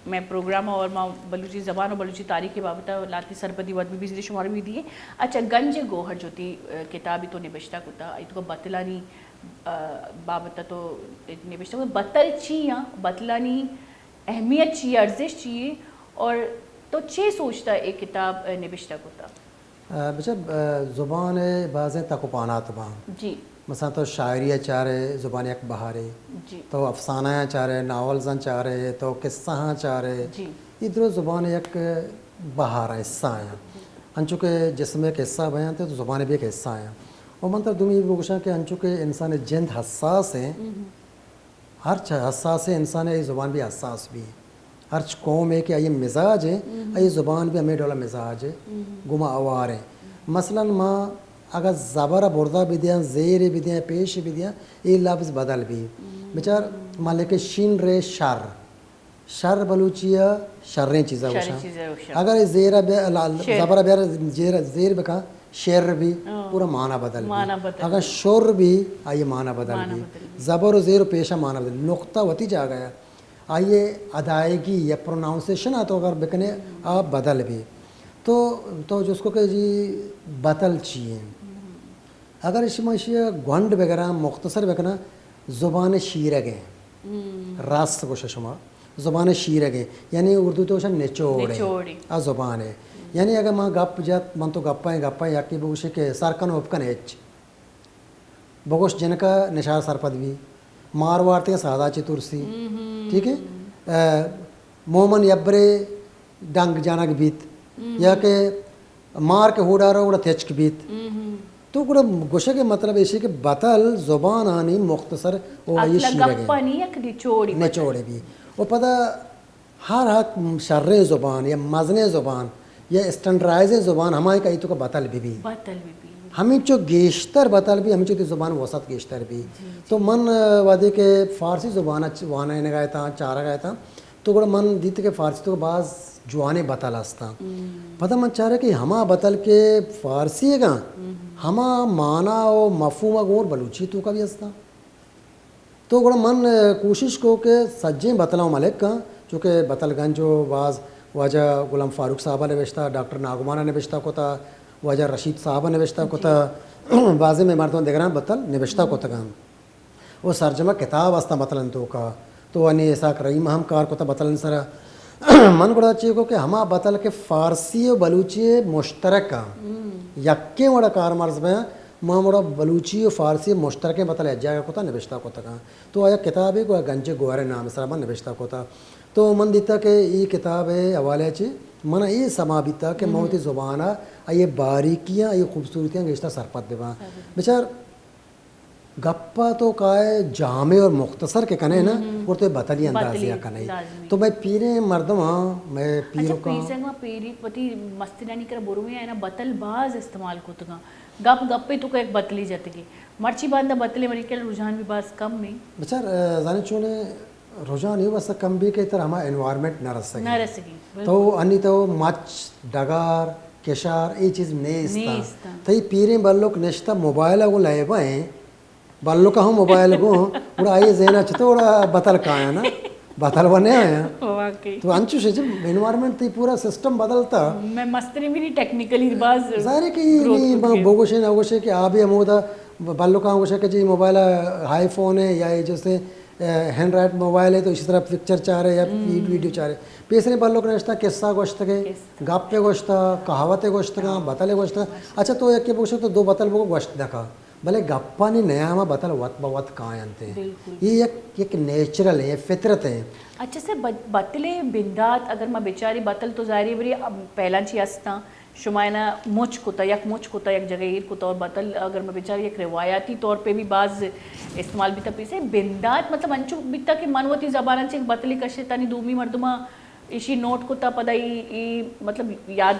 مئے پروگرام ء اور ما بلوچی زبان و بلوچی تاریخ ء بابت ء لہتے سرپدی وت بہ بیت، شمارا بھی دیے۔ اچھا، گنج گوہر جو تی، آ، کتابی تو نبشتہ کتا، ای تو بتلانی، آ، بابت ء تو نبشتہ کتا۔ بتل چی آں؟ بتلانی اہمیت چی ہے، ارزش چی ہے؟ اور تو چے سوچتا اے کتاب، آ، نبشتہ کتا؟ ء بچار، ء زبان ء بازیں تک و پانات باں۔ جی۔ مثلاً تو شاعری ء چارے، زبان یک بہارے۔ جی۔ تو افسانہ ء چارے، ناولز ء چارے، تو قصہ ء چارے۔ جی۔ اے درو زبان ء یک بہار ء حصہ آں۔ انچو کہ جسم ء یک حصہ بیان تو زبان ء بھی یک حصہ آں۔ و من تر دومی بگوشاں کہ انچو کہ انسان ء جند حساس ہیں، ہم۔ ہرچ حساسیں انسانے آئی زبان بھی حساس بی۔ ہرچ قومے کہ آئی مزاج ہے، آئی زبان بھی ہمیں ڈولا مزاج ہے، گما اوار ہے۔ مثلاً ما اگر زبر بردا بدیاں، زیر بدیاں، پیش بدیاں، یہ لفظ بدل بی۔ بچار ما لکھے شین رے شر۔ شر بلوچی ء شریں چیزا گوشاں۔ اگر زیر ء بیا-، لا-، زبر ء بیار، زیر، زیر بکا، شر بی، پورا معنی بدل بی۔ اگر شر بی، آئی معنی بدل بی۔ زبر و زیر و پیشا معنی بدل بی۔ نقطہ وتی جاگہ ہے۔ آئی ادائیگی یا پروناؤنسیشن آ تو اگر بکنے، آ بدل بی۔ تو، تو جس کو کہ جی بتل چی ہیں؟ اگر شما اشی گونڈ بگراں، مختصر بکناں، زبان شیرگ ہیں۔ راست گوشے شما۔ زبان شیرگ ہیں۔ یعنی اردو تو گوشن نچوڑ ہے۔ نچوڑ ہے۔ آ زبان ہے۔ یعنی اگر ما گپ جت، من تو گپا ہیں، گپا ہیں، یکی بگوشے کہ سر کن و بکن ہچ۔ بگوش جنکا نشار سرپد بی۔ مار وارتے سادا چی ترسی۔ ٹھیک ہے؟ ء، مومن یبرے ڈنگ جنگ بیت۔ یا کہ مار کہ ہوڈا رو گڑا تچک بیت۔ تو گڑا گوشگ ء مطلب ایشی کہ بتل زبان آنی مختصر و آئی اصل شیرگ گپ آنی یک نچوڑی بتل۔ نچوڑی بی۔ و پدا ہر حق شریں زبان یا مزنیں زبان یا اسٹینڈرائزیں زبان ہمائی کہ ای تو کہ بتل بی بی۔ بتل بی بی۔ ہمینچو گیشتر بتل بی، ہمینچو تی زبان وسعت گیشتر بی۔ جی، جی۔ تو من، آ، وہدے کہ فارسی زبان ء چ-، وانینگا اتاں، چارگا اتاں، تو گڑا من دیت کہ فارسی تو باز جوانیں بتل ہستاں۔ پدا من چارے کہ ہما بتل کہ فارسی گاں، ہما معنی و مفہوم گور بلوچی تو کا بھی ہستاں۔ تو گڑا من، ء، کوشش کو کہ سجیں بتلاں ملک کاں، چونکہ بتل گنج و باز واجہ غلام فاروق صاحب ء نبشتہ، ڈاکٹر ناگمان ء نبشتہ کتا، واجہ رشید صاحب ء نبشتہ کتا، بازیں مئے مردم دگراں بتل نبشتہ کتگاں۔ و سرجمہ کتاب استاں بتلن توکا۔ تو انی اسحاق رحیم ہم کار کتا بتلن سرا۔ من گڑا چی کو کہ ہما بتل کہ فارسی و بلوچی مشترک آں، یکیں وڑا کارمرز بیاں، ما ہم وڑا بلوچی و فارسی مشترکیں بتل یک جاگہ کتا نبشتہ کتگاں۔ تو آیا کتابے کو گنج گوہر نام سرا من نبشتہ کتا۔ تو من دیتا کہ ای کتاب حوالے چی من ای سما بیتا کہ من وتی زبانا ای باریکیاں، ای خوبصورتیاں گیشتر سرپد بباں۔ بچار گپا تو کائے جامع اور مختصر کہ کنے نا، اور تو بتلی اندازے کنے۔ تو میں پیریں مردم ہاں، میں پیروں کا۔ اچھا، پیر سنگ ما پیری پتی مسترانی کرا برویں آئینا بتل باز استعمال کتگاں۔ گپ گپے تو کا ایک بتلی جتگی۔ مرچی باندا بتلے منی کل رجحان بھی باز کم میں۔ بچار، آ، زانے چونے رجحان یہ واسطہ کم بھی کہ تر ہما انوائرمنٹ نہ رسگی۔ نہ رسگی، بالکل۔ تو انی تو مچ، ڈگار، کشار، اے چیز نیست۔ نیست۔ تئی پیریں بلوک نشتہ موبائل ء گوں لیبا ہیں، بلوک ہم موبائل گوں، گڑا آئی ذہن ء چطور بتل کایا نا؟ بتل و نہ آیا۔ واقعی۔ تو انچو شے جب انوائرمنٹ تئی پورا سسٹم بدلتا۔ میں مستری میری ٹیکنیکلی باز ظاہر ہے کہ یہ گروتھ نہیں، کو ما کیا۔ بوگوشے نہ گوشے کہ آ بھی ہمودا بلوکاں گوشے کہ جی موبائل ہائی فون ہے یا یہ جیسے، اے، ہینڈ رائٹ موبائل ہے تو اسی طرح پکچر چارے یا ویڈیو چارے۔ پیسرے بلوک نشتا قصہ گوشتگے، قصہ۔ گپے گوشتا، کہاوتے گوشتگا، بتلے گوشتگا۔ اچھا تو یک بوشے تو دو بتل بگو گوشت دکا۔ بلے گپانی نیام ء بتل وت بہ وت کاینت۔ بالکل۔ یہ یک، یک نیچرل ہے، فطرت ہے۔ اچھا سر، بت-، بتلے بندات اگر ما بچاری بتل تو ظاہری بری اب پہلاں چی ہستاں، شما اینا مچ کتا، یک مچ کتا، یک جگہ ایر کتا اور بتل اگر ما بچاری یک روایتی طور پہ بھی باز استعمال بیتا پیسے۔ بندات مطلب انچو بیتا کہ من وتی زبان چ یک بتلے کشے تانی دومی مردماں ایشی نوٹ کتا پدا ای، ای مطلب یاد،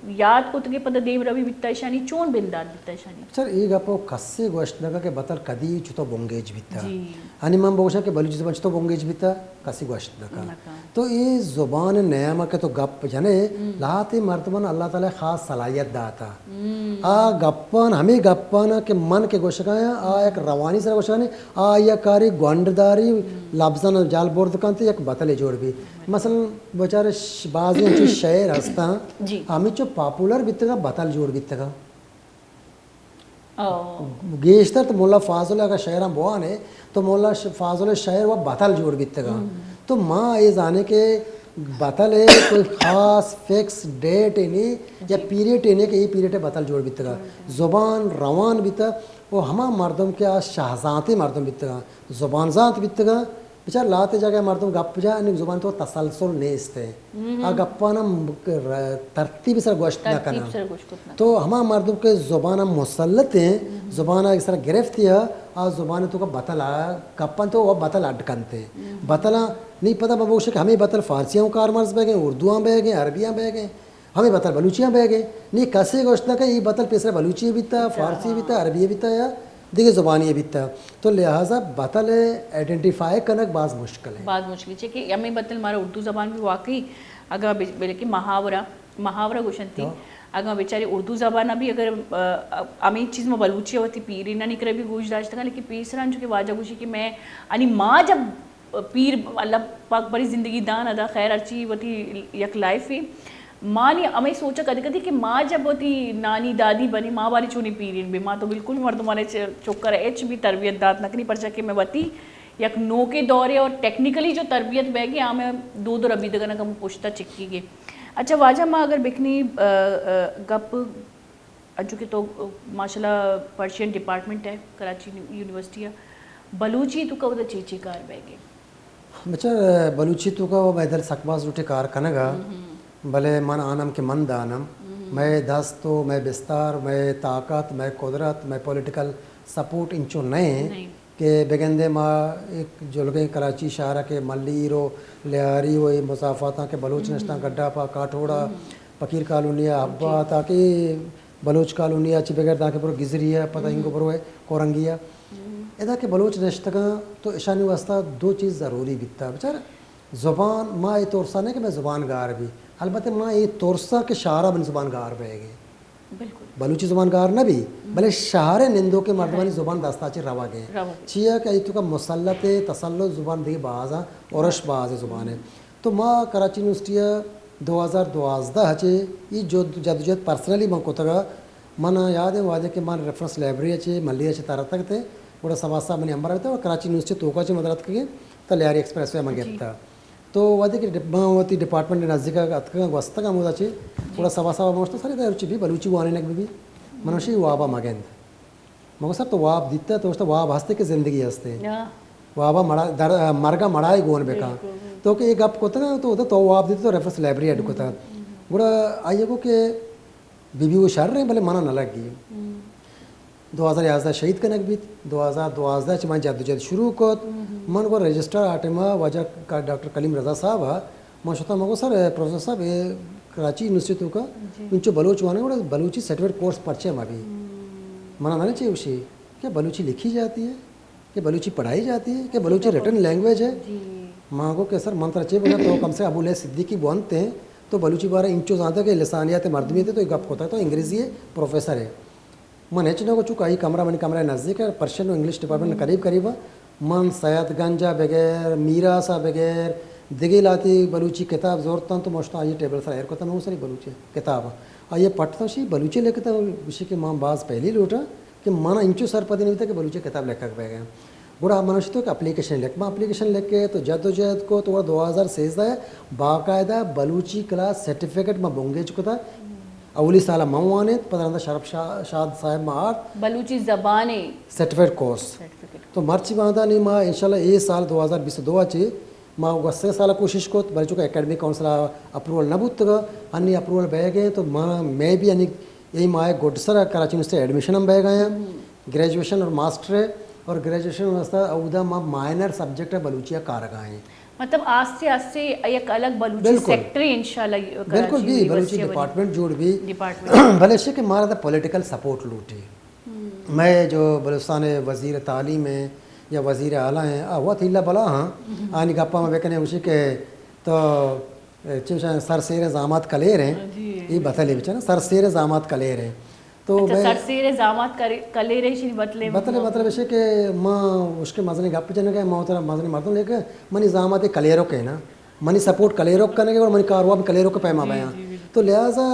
یاد کتگے پدا دیم روی بیتا ایشانی چون بندات بیتا ایشانی؟ سر، ای گپ و کسے گوشت نگا کہ بتل کدی چتو بنگیج بیتا۔ جی۔ ہنی من بگوشاں کہ بلوچی زبان چتو بنگیج بیتا، کسی گوشت نکا۔ نکا۔ تو ای زبان نیاما کہ تو گپ جنے، لہتے مردمان اللہ تعالی خاص صلاحیت داتا۔ آ گپان، ہمے گپانا کہ من کہ گوشگایاں، آ یک روانی سر گوشگانے، آ یا کاری گونڈداری لبزان جال برد کنت، یک بتلے جوڑ بی۔ مثلاً بچارے ش-، بعضی انچو شعر ہستاں، جی۔ ہمینچو پاپولر بیتگا، بتل جوڑ بیتگا۔ او۔ گیشتر تو مولا فاضل اگر شعراں بوانے، تو مولا ش-، فاضل شعر و بتل جوڑ بیتگا۔ تو ما اے زانے کہ بتل ہے کوئی خاص فکس ڈیٹ ہے نہیں یا پیریڈ ہے نہیں کہ یہ پیریڈ ہے بتل جوڑ بیتگا۔ زبان روان بیتا، و ہما مردم کہ آ شہزانتی مردم بیتگا، زبان زانت بیتگا، بچار لہتے جاگہ مردم گپ جا، انیک زبان تو تسلسل نیست ہے۔ آ گپان ہم ر-، ترتیب سر گوشت نہ ترتیب کنا۔ سر گوشت نہ۔ تو ہما مردم کہ زبان ہم مسلط ہیں، زبان آ سر گرفت یا، آ زبان تو کا بتل آ، گپان تو وہ بتل اڈ کنتے۔ بتلا نہیں پتہ ببوشے کہ ہمیں بتل فارسیاں کارمرز بہ گئے، اردو آں بہ گئے، عربیاں بہ گئے۔ ہمے بتل بلوچیاں بہ گئے۔ نی کسے گوشت نہ کہ ای بتل پیسرا بلوچی بیتا، فارسی بیتا، عربی بیتا یا دیگه زبانی بیتا۔ تو لہذا بتل آئیڈنٹیفائی کنگ باز مشکل ہے۔ باز مشکل چے کہ ہمے بتل مارا اردو زبان بھی واقعی اگاں بل-، بلکہ محاورہ، محاورہ گوشنتی۔ اگاں بیچارے اردو زبان بھی اگر، آ، ہمے چیز ما بلوچی وتی پیرینانی کرا بھی گوش داشتگا، لیکن پیسرا جو کہ واجہ گوشی کہ میں، یعنی ما جب پیر اللہ پاک بری زندگی دان ادا خیر ہرچی وتی یک لائف ہے۔ ما نی ہمے سوچا کدی کدی کہ ما جب وتی نانی دادی بنی ما باری چونی پیرین بے، ما تو بالکل مردمانے چ-، چکر ہچ بھی تربیت دات نکنی، پرچا کہ میں وتی یک نوکے دورے اور ٹیکنیکلی جو تربیت بہ گی آ میں دو دو ربیدگا نہ کم پشتا چکی گے۔ اچھا واجہ ما اگر بکنی، آ، آ، گپ انچو کہ تو ماشاءاللہ پرشین ڈپارٹمنٹ ہے کراچی یونیورسٹی ہے، بلوچی تو کا ادھر چی چی کار بہ گے؟ بچار بلوچی تو کا وہ میں دل سک باز لوٹے کار کنگا، بلے من آنم کہ من دانم، میں دست و میں بستار، میں طاقت، میں قدرت، میں پولیٹیکل سپورٹ انچو نئے۔ کہ بگندے ما ایک جلگیں کراچی شہر کہ ملیر و لیاری و اے مسافاتاں کہ بلوچ نشتاں گڈا پا کاٹھوڑا، پکیر کالونی ء حبا تاکہ بلوچ کالونی ء چہ بگر دانکہ برو گزری ء پتہ اینگو برو اے کورنگی ء۔ ادا کہ بلوچ نشتگاں تو اشانی واسطہ دو چیز ضروری بیتا۔ بچار زبان ما اے ترسا نہ کہ میں زبان گار بی، البتہ ما اے ترسا کہ شہرا من زبان گار بہ گئے۔ بالکل۔ بلوچی زبان گار نہ بی، بلے شہر ء نندوکیں مردمانی زبان دستا چہ روگ ء۔ روگ ء۔ چیا کہ ای تو کا مسلط ء تسلط زبان دیگہ باز ء، اورش باز ء زبان ء۔ تو ما کراچی یونیورسٹی ء دو ہزار دوازدہ ء چہ ای جد، جدوجہد پرسنلی من کتگ ء۔ من یاد ء وہدے کہ من ریفرنس لائبریری ء چہ ملیر ء چہ ترتگ تے، گڑا سبا صاحب منی امبر ء بیتا، کراچی یونیورسٹی توکا چہ من درتکگیں، تا لیاری ایکسپریس وے ء من گپتا۔ تو وہدے کہ ڈپ-، من وتی ڈپارٹمنٹ ء نزیک ء اتکگاں گوستگاں ہمودا چہ، گڑا سبا صاحب ء من گوشت، سر ادا چی بی بلوچی وانینگ بہ بی؟ من گوشت، اے وابا مگند۔ من گوشت، سر تو واب دیتا؟ تو گوشت، واب ہستے کہ زندگی ہستے۔ وابا مڑا-، در-، مرگا مڑائی گون بکا۔ تو کہ اے گپ کتگاں تو ادا تو واب دیتا تو ریفرنس لائبریری اڈ کتا۔ گڑا آئی ء گو کہ بی بی او شر ایں، بلے منا نہ لگی۔ دو ہزار یازدہ شہید کنگ بیت، دو ہزار دوازدہ چہ من جدوجہد شروع کت۔ من گوں رجسٹرار آ ٹائما واجہ کا-، ڈاکٹر کلیم رضا صاحب ء من شتاں، من گوں، سر، پروفیسر صاحب، اے کراچی یونیورسٹی توکا انچو بلوچ وانگ، گڑا بلوچی سرٹیفکیٹ کورس پرچے مہ بی؟ منا نہ چے گوشی کہ بلوچی لکھی جاتی ہے؟ کہ بلوچی پڑھائی جاتی ہے، کہ بلوچی ریٹن لینگویج ہے۔ ما گو کہ سر، من ترا چے بولاں، تو کم سے ابو لے صدیقی بوانت ہیں، تو بلوچی بارے انچو زانتا کہ لسانیات مردمی تے تو گپ کوتا، تو انگریزی ہے، پروفیسر ہے۔ من ہچ نہ گو، چونکہ آئی کمرہ منی کمرہ نزدیک ہے، پرشین و انگلش ڈپارٹمنٹ قریب قریب ہے۔ من سید گنج ءَ بگر، میراث ءَ بگر، دگہ لاتی بلوچی کتاب زورتاں تو مشتاں آئی ٹیبل سر ایر کتاں، نو سری بلوچی کتاب آئی پٹ تو شی بلوچی لکھتا، گوشی کہ من باز پہلی لوٹاں کہ من انچو سرپدی نہ بیتا کہ بلوچی کتاب لکھگ بہ گیا۔ گڑا من شتو کہ اپلیکیشن لکھ، من اپلیکیشن لکھ کے تو جد و جہد کو تو دو ہزار سیزدہ باقاعدہ بلوچی کلاس سرٹیفکیٹ من بنگیج کتا۔ اولی سال من وانیت، پدا رندا شرف شاہ، شاد صاحب ما آرت۔ بلوچی زبان سرٹیفکیٹ کورس۔ سرٹیفکیٹ۔ تو مرچی باندا نی ما انشاءاللہ اے سال دو ہزار بیست و دو ءَ چہ ما گوستگیں سال ءَ کوشش کت، بلے چونکہ اکیڈمک کونسل ءَ اپروول نہ بوتگ، انی اپروول بہ گئے تو ما، مئے بھی انی اے ماہ ءِ گڈ سر ءَ کراچی یونیورسٹی ایڈمیشن ہم بہ گئے ہیں۔ گریجویشن اور ماسٹر ہے، اور گریجویشن واسطہ اودا ما مائنر سبجیکٹ ہے بلوچی ءَ کارگا ہیں۔ مطلب آستے آستے یک الگ بلوچی بالکل۔ سیکٹر انشاءاللہ بالکل کراچی بھی، بلوچی یونیورسٹی ءَ بنی۔ ڈپارٹمنٹ جوڑ بھی۔ ڈپارٹمنٹ۔ بلے شے کہ مارا دا پولیٹیکل سپورٹ لوٹی۔ میں جو بلوچستان وزیر تعلیم ہیں یا وزیر اعلیٰ ہیں، آ وت ہیلا بلا ہاں، آنی گپا میں بکنے اسی کہ تو اے، چوشاں سر سیر زامات کلیر ہیں۔ جی۔ یہ بتلے بچا نا، سر سیر زامات کلیر ہیں۔ تو اچھا، میں سر سیر زامات کرے-، کلیر ہیں، شری بتلے بتلے مطلب۔ مطلب ایسے کہ ماں اس کے مزنی گپ جنگ ہے، ماں ترا مزنی مردم لے کے منی زامات کلیرو کے نا، منی سپورٹ کلیرو کرنے کے اور منی کاروبار کلیرو کے پیما جی، بیاں۔ جی، بالکل۔ تو لہذا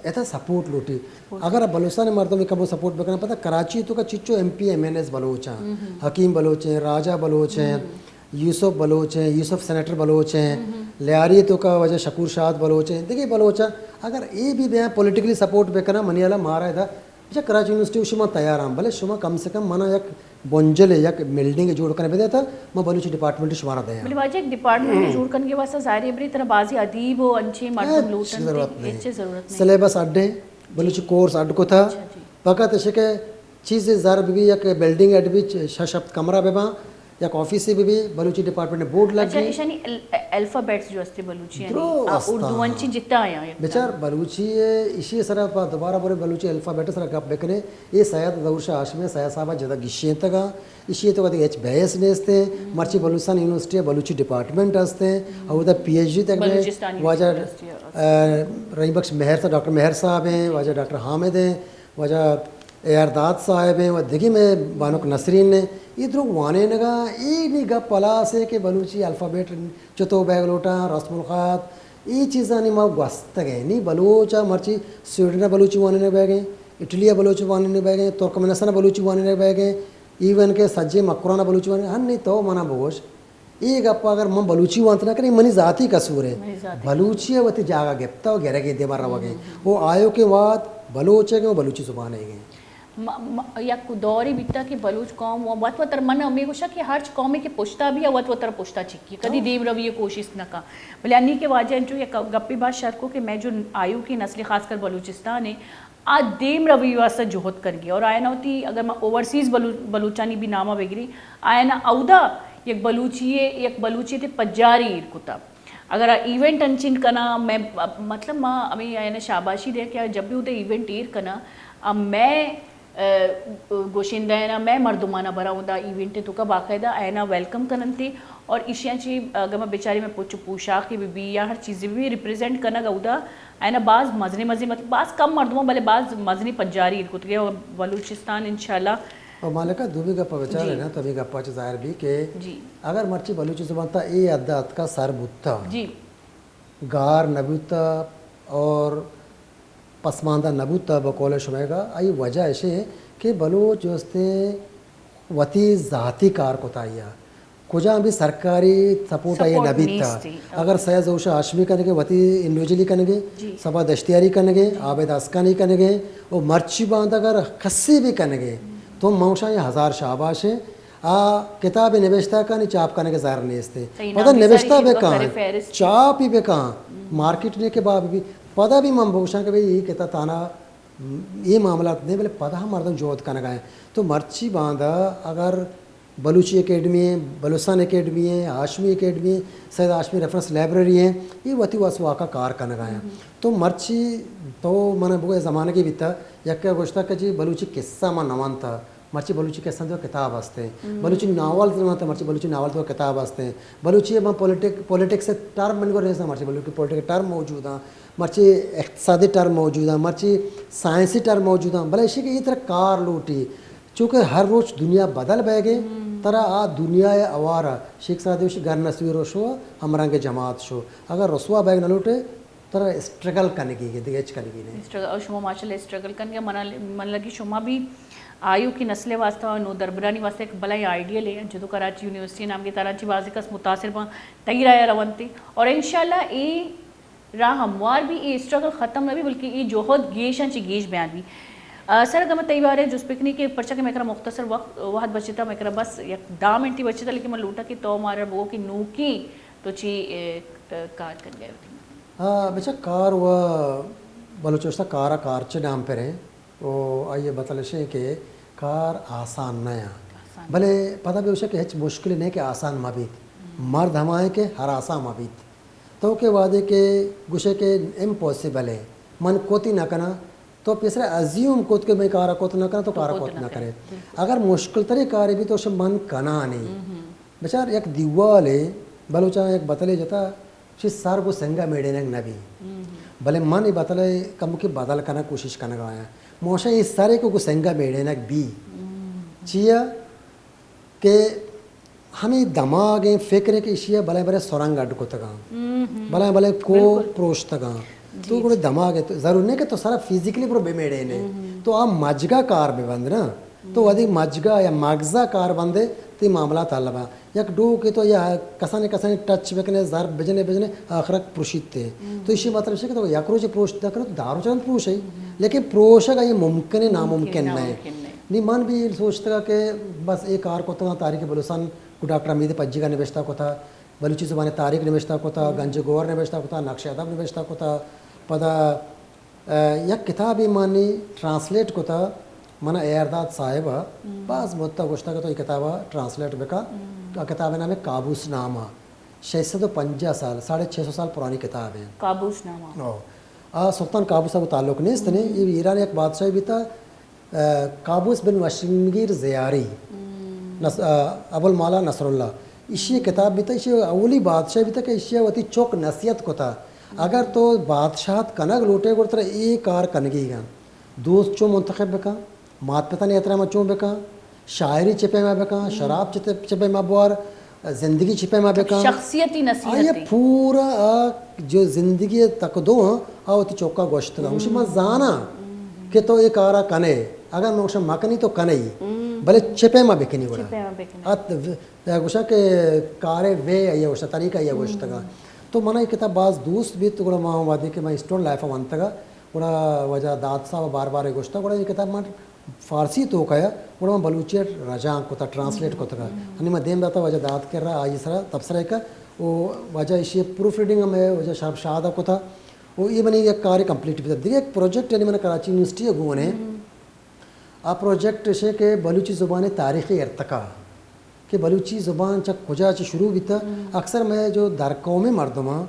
ایسا سپورٹ لوٹی۔ سپورٹ۔ اگر بلوچستان مردم کم سپورٹ بکنا، پتہ کراچی تو کا چچو M P M N as Baloch ہیں، حکیم بلوچ ہیں، راجہ بلوچ ہیں، یوسف بلوچ ہیں، یوسف سینیٹر بلوچ ہیں، لیاری تو کا وجہ شکور شاد بلوچ ہیں، دیکھیے بلوچ ہیں، اگر اے بھی بیاں پولیٹیکلی سپورٹ بہ کناں، منی والا مارا ادا، اچھا کراچی یونیورسٹی شما تیار ہیں، بلے شما کم سے کم منا یک بنجل، یک بلڈنگ جوڑ کرنے بدے تا، ما بلوچی ڈپارٹمنٹ شمارا دے ہیں۔ بلے واجہ ایک ڈپارٹمنٹ جوڑ کرنے کے واسطہ ظاہر ہے بری طرح بازی ادیب و انچی مردم ہچ لوٹن ضرورت نہیں۔ ہچ ضرورت نہیں۔ سلیبس اڈے، بلوچی کورس اڈ کو تھا، اچھا جی۔ فقط اسے کہ چیز زر بہ بی، یک بلڈنگ اڈ بی، چ-، شش ہفت کمرہ بہ باں، یک آفیسے بہ بی، بلوچی ڈپارٹمنٹ بورڈ لگ اچھا، بی۔ ایشانی ال-، الفابیٹس جو استے بلوچی یعنی، درست آ، اردو آں۔ انچی جتا آیاں یک بچار بلوچی ہے، اسی سرا پا دوبارہ بورے بلوچی الفابیٹ سرا گپ بکنے۔ یہ سید ظہور شاہ ہاشمی سید صاحب جدا گشینتگا، اسی تو کدی ہچ بحث نیستے۔ مرچی بلوچستان یونیورسٹی بلوچی ڈپارٹمنٹ ہستے، اودا پی ایچ ڈی تک میں بلوچستان واجہ، یونیورسٹی ہستے۔ آ، رحیم بخش مہر صاحب، ڈاکٹر مہر صاحب ہیں، واجہ ڈاکٹر حامد ہیں، واجہ اے آر داد صاحب ہیں و دگہ میں بانک نسرین نے، یہ دروگ وانینگا، اے نی گپ پلاس ہے کہ بلوچی الفابیٹ چتو بیگ لوٹا، رسم الخط، یہ چیزانی ما گوستگ ہیں۔ نی بلوچ مرچی سویڈن بلوچی وانینگ بیگ ہیں، اٹلی بلوچی وانینگ بیگ ہیں، ترکمنستان بلوچی وانینگ بیگ ہیں، ایون کہ سجے مکران بلوچی وانینگ، ہن نی تو منا بگوش، اے گپ اگر من بلوچی وانت نہ کنیں، منی ذاتی قصور ہے۔ منی ذاتی بلوچی ہے وتی جاگہ گپتا و گرگے دیما روگے۔ وہ آیو کے واد بلوچ ہے کہ وہ بلوچی زبان ہے گے۔ م-، م-، یک دورے بیتا کہ بلوچ قوم و وت وتر من ہمیں گوشا کہ ہرچ قومے کہ پشتا بھی وت وتر پشتا چکی، کدی دیم روی کوشش نہ کا۔ بلے انی کہ واجہ انچو یک گپی بات شر کو کہ میں جو آیو کی نسل خاص کر بلوچستان ہے، آ دیم روی واسطہ جہد کنگی اور آیانا وتی اگر ما اوورسیز بلو-، بلوچانی بھی نامہ بگری، آیانا اودا یک بلوچی، یک بلوچی تے پجاری ایر کتا۔ اگر آ ایونٹ انچین کنا، میں مطلب ما ہمیں آیانا شاباشی دے کہ جب بھی اودا ایونٹ ایر کنا، آ میں، آ، گوشندہ ہے نا، میں مردمانا برا اودا ایونٹ تو کا باقاعدہ آیانا ویلکم کننتی اور ایشیاں چی اگر ما بیچاری میں پچ پوشاک بھی، بھی یا ہر چیز بھی ریپریزنٹ کنگ اودا آیانا باز مزنیں مزنیں، مطلب، باز کم مردماں، بلے باز مزنیں پجاری ایر کتگے اور بلوچستان انشاءاللہ۔ اور مالکہ دومی گپ بچار جی۔ ہے نا، تو ہمیں گپ چ ظاہر بھی کہ جی۔ اگر مرچی بلوچی زبان تا اے حد اتکا سر بوتا، جی۔ گار نہ بوتا اور پسماندہ نہ بوتا بقول شمے گا، آئی وجہ ایشے ہے کہ بلوچ جو استے وتی ذاتی کار کتا یا کجام بھی سرکاری سپورٹ آئی سپورٹ نہ بیتا۔ نیستی۔ اگر سید ظہور شاہ ہاشمی کنگے وتی انڈیویجولی کنگے، جی۔ صبا دشتیاری کنگے، عابد اسکانی کنگے، او مرچی باند اگر کسی بھی کنگے، تو موشا یہ ہزار شاباش ہیں۔ آ کتاب نوشتہ کانی چاپ کنگے زر نیستے۔ صحیح، پدا نام نوشتہ نثار بکن، کرے فہرست۔ چاپ ہی بکن، مارکیٹ نے کے باب بھی، پدا بھی من بگوشاں کہ بھئی یہ کتاب تانا یہ معاملات نہیں، بلے پدا ہم مردم جہد کنگا ہیں۔ تو مرچی باندا اگر بلوچی اکیڈمی ہیں، بلوچستان اکیڈمی ہیں، ہاشمی اکیڈمی ہیں، سید ہاشمی ریفرنس لائبریری ہیں، یہ وتی واس واقع کار کنگا ہیں۔ تو مرچی تو من بگو زمانگی بیتا، یکے گوشتا کہ جی بلوچی قصہ ما نوانتا، مرچی بلوچی قصہ تو کتاب ہستے، بلوچی ناول نوانتا، مرچی بلوچی ناول تو کتاب ہستے، بلوچی ما پولیٹک-، پولیٹکس ٹرم من کو ریسا، مرچی بلوچی پولیٹک ٹرم موجود ہیں، مرچی اقتصادی ٹرم موجود ہیں، مرچی سائنسی ٹرم موجود ہیں، بلے اشی کہ یہ طرح کار لوٹی، چونکہ ہر روچ دنیا بدل بہ گئے۔ ترا آ دنیا ء اوار ء شیخ سعدی وشی گر نسوی رو شو، ہمرنگ جماعت شو۔ اگر رسوا بیگ نہ لوٹے، ترا اسٹرگل کنگی ہے، دگہ ہچ کنگی نہیں۔ اسٹرگل، اور شما ماشاءاللہ اسٹرگل کنگی، منا، من لگی شما بھی آئیو کی نسل واسطہ اور نو دربرانی واسطہ ایک بلائی آئیڈیل ہے۔ جدو کراچی یونیورسٹی نام کے ترانچی بازی کس متاثر باں، تئی رایا رونتے۔ اور انشاءاللہ اے راہ ہموار بی، اے اسٹرگل ختم نہ بی، بلکہ اے جہد گیشاں چہ گیش بیان بی۔ آ، سر، اگر من تئی بارے جست بکنی کہ پرچا کہ مئے کرا مختصر وقت، وہد بچتا، مئے کرا بس یک دہ منٹی بچتا، لیکن من لوٹا کہ تو مارا بگو کہ نوکی تو چی، اے، کار کنگا ئے وتی؟ ہاں، بچا کار و بلوچ وشتا کارا کار چہ نام پریں۔ و آئی ء بتل اش انت کہ کار آسان نہ انت۔ آسان۔ بلے پدا بہ گوشے کہ ہچ مشکل نہیں کہ آسان مہ بیت۔ ہم۔ مرد ہما ہے کہ ہراساں مہ بیت۔ تو کہ وعدے کہ گوشے کہ امپاسبل ہے، من کت ہی نہ کناں، تو پیسرا ازیوم کت کہ میں کارا کت نہ کناں، تو تو کارا کت کت نہ نہ کرے۔ کرے۔ بالکل۔ اگر مشکل تریں کارے بھی تو اسے من کناں نہیں۔ ہم، ہم۔ بچار یک دیوالے، بلوچاں یک بتلے جتا، چہ سر گوں سنگ ء میڑینگ نہ بی۔ ہم۔ بلے من اے بتل ء کمکے بدل کنگ کوشش کنگ ء آیاں۔ موشا اے سر ء کہ گوں سنگ ء میڑینگ بی۔ ہم۔ چیا کہ ہمے دماغ ء فکر ء کہ ایشی ء بلے بلے سرنگ اڈ کتگاں۔ ہم، ہم۔ بلے بلے کو بالکل۔ پروشتگاں۔ جی، تو گڑا جی۔ دماغ ء تو ضرور نہیں کہ تو سارا فزیکلی برو بہ میڑینے۔ ہم، ہم۔ تو آ مجگا کار بہ بند نا۔ تو وہدے مجگا یا مغزا کار بندے، تئی معاملات حل باں۔ یک ڈوکے تو یا کسانے کسانے ٹچ بکنے، ضرب بجنے بجنے، آخرک پروشیت تے۔ ہم۔ تو ایشی مطلب ہے کہ تو یک روچے پروشت نہ کرے، تو دہ روچ ہم پروشے۔ ہم۔ لیکن پروشگ آئی ممکن ہے، ناممکن نہ ہے۔ ناممکن نہ ہے۔ نی من بھی سوچتگا کہ بس اے کار کتگا تاریخ بلوچستان کو ڈاکٹر حمید پجیگا نبشتہ کتا، بلوچی زبان تاریخ نبشتہ کتا، ہم۔ گنج گوہر نبشتہ کتا، نقش ادب نبشتہ کتا، پدا ء، یک کتابے مانی ٹرانسلیٹ کتا، منا اے آر داد صاحب ء ہم۔ باز مدت ء گوشتگ کہ تو اے کتاب ء ٹرانسلیٹ بکا۔ ہم۔ آ کتاب ء نام ہے قابوس نامہ، شش سد و پنجاہ سال، ساڑھے چھ سو سال پرانی کتاب ہے۔ قابوس نامہ۔ او۔ آ سلطان قابوس ء تعلق نیست نے، ہم۔ یہ ایران یک بادشاہ بیتا، ء، قابوس بن وشنگیر زیاری، ہم۔ نس-، ء، ابوالمعلی نصراللہ۔ ایشی کتاب بیتا، ایشی اولی بادشاہ بیتا کہ ایشی وتی چک نصیحت کتا۔ اگر تو بادشاہت کنگ لوٹے گڑا ترا اے کار کنگی گا۔ دوست چون منتخب بکن، مات پتانی احترام چون بکن، شاعری چہ پیما بکن، ہم۔ شراب چہ ت-، چہ پیما بوار، زندگی چہ پیما بکن۔ شخصیتی نصیحت آئی ہے۔ پورا آ جو زندگی تک دو ہاں، آ وتی چوکا گوشتگا۔ ہم۔ گوشی من زاناں ہم۔ کہ تو اے کارا کنے، اگر من گوشاں مکنی تو کنے، ہم۔ بلے چہ پیما بکنی گڑا۔ چہ پیما بکنی۔ ات و-، گوشاں کہ کارے وے آئی گوشتا، طریقہ آئی ہم۔ گوشتگا۔ تو منا اے کتاب باز دوست بیت، گڑا ما وہدے کہ من اسٹوڈنٹ لائف ء ونتگا، گڑا واجہ داد صاحب بار بار اے گوشتا، گڑا اے کتاب من فارسی توکا یا، گڑا من بلوچی ء رجانک کتا، ٹرانسلیٹ کتگا۔ ہم۔ ہنی من دیم داتا واجہ داد کرا، آئی سرا تبصرہ کا، او واجہ ایشی پروف ریڈنگ ہم ہے، واجہ شرف شاد ء کتا، او اے منی یک کارے کمپلیٹ بیتا۔ دیگہ یک پروجیکٹ یعنی من کراچی یونیورسٹی ء گون ہے۔ ہم۔ آ پروجیکٹ اش کہ بلوچی زبان تاریخ ارتقا۔ کہ بلوچی زبان چہ کجا چہ شروع بیتا۔ ہم۔ اکثر مئے جو در قومی مردماں،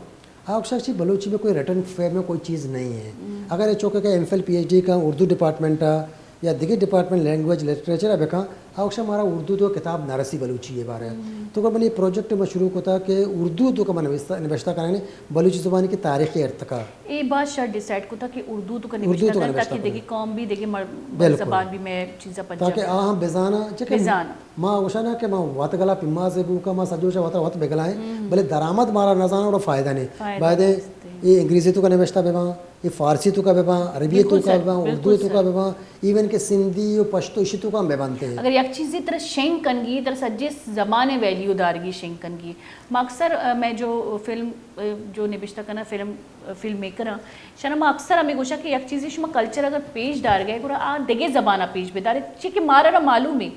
آ گوشاں چی بلوچی میں کوئی ریٹن فارم میں کوئی چیز نہیں ہے۔ ہم۔ اگر اے چوکے کہ M Phil, P H D کا اردو ڈپارٹمنٹ آ یا دگہ ڈپارٹمنٹ لینگویج لٹریچر آ بکاں، آ گوشاں مارا اردو تو کتاب نہ رسی بلوچی ء بارے۔ ہم۔ تو کہ منی پروجیکٹ میں شروع کتا کہ اردو تو کہ من نوشتہ، نبشتہ کنانے بلوچی زبان کی تاریخ ارتقا۔ اے باز شر ڈیسائیڈ کتا کہ اردو تو کہ اردو نبشتہ تو کہ کن، نبشتہ تاکہ کن۔ دگہ قوم بھی، دگہ مر-، بالکل۔ زبان بھی میں چیزا پجا تاکہ آ ہم بزانا، چہ کہ بزانا۔ ما گوشاں نا کہ ما وت گلا پیمازے بو کہ ما سجو شا وت وت بگلائیں، ہم۔ بلے درآمد مارا نہ زانا، وڑا فائدہ نہیں۔ فائدہ باید ہے نیست۔ اے انگریزی تو کا نوشتہ بباں، اے فارسی تو کا بباں، عربی بالکل تو کا سر، بباں، بالکل اردو تو سر۔ کا بباں، ایون کہ سندھی و پشتو اشی تو کا ہم ببنتے۔ اگر یک چیزی ترا شنگ کنگی، ترا سجے زبان ویلیو دارگی شنگ کنگی۔ ما اکثر، آ، میں جو فلم، آ، جو نبشتہ کنا فلم، آ، فلم میکر ہاں، شنا ما اکثر ہمیں گوشا کہ یک چیزی شما کلچر اگر پیش دار گئے، گڑا آ دگہ زبانا پیش بدارے، چی کہ مارا را معلوم ہے۔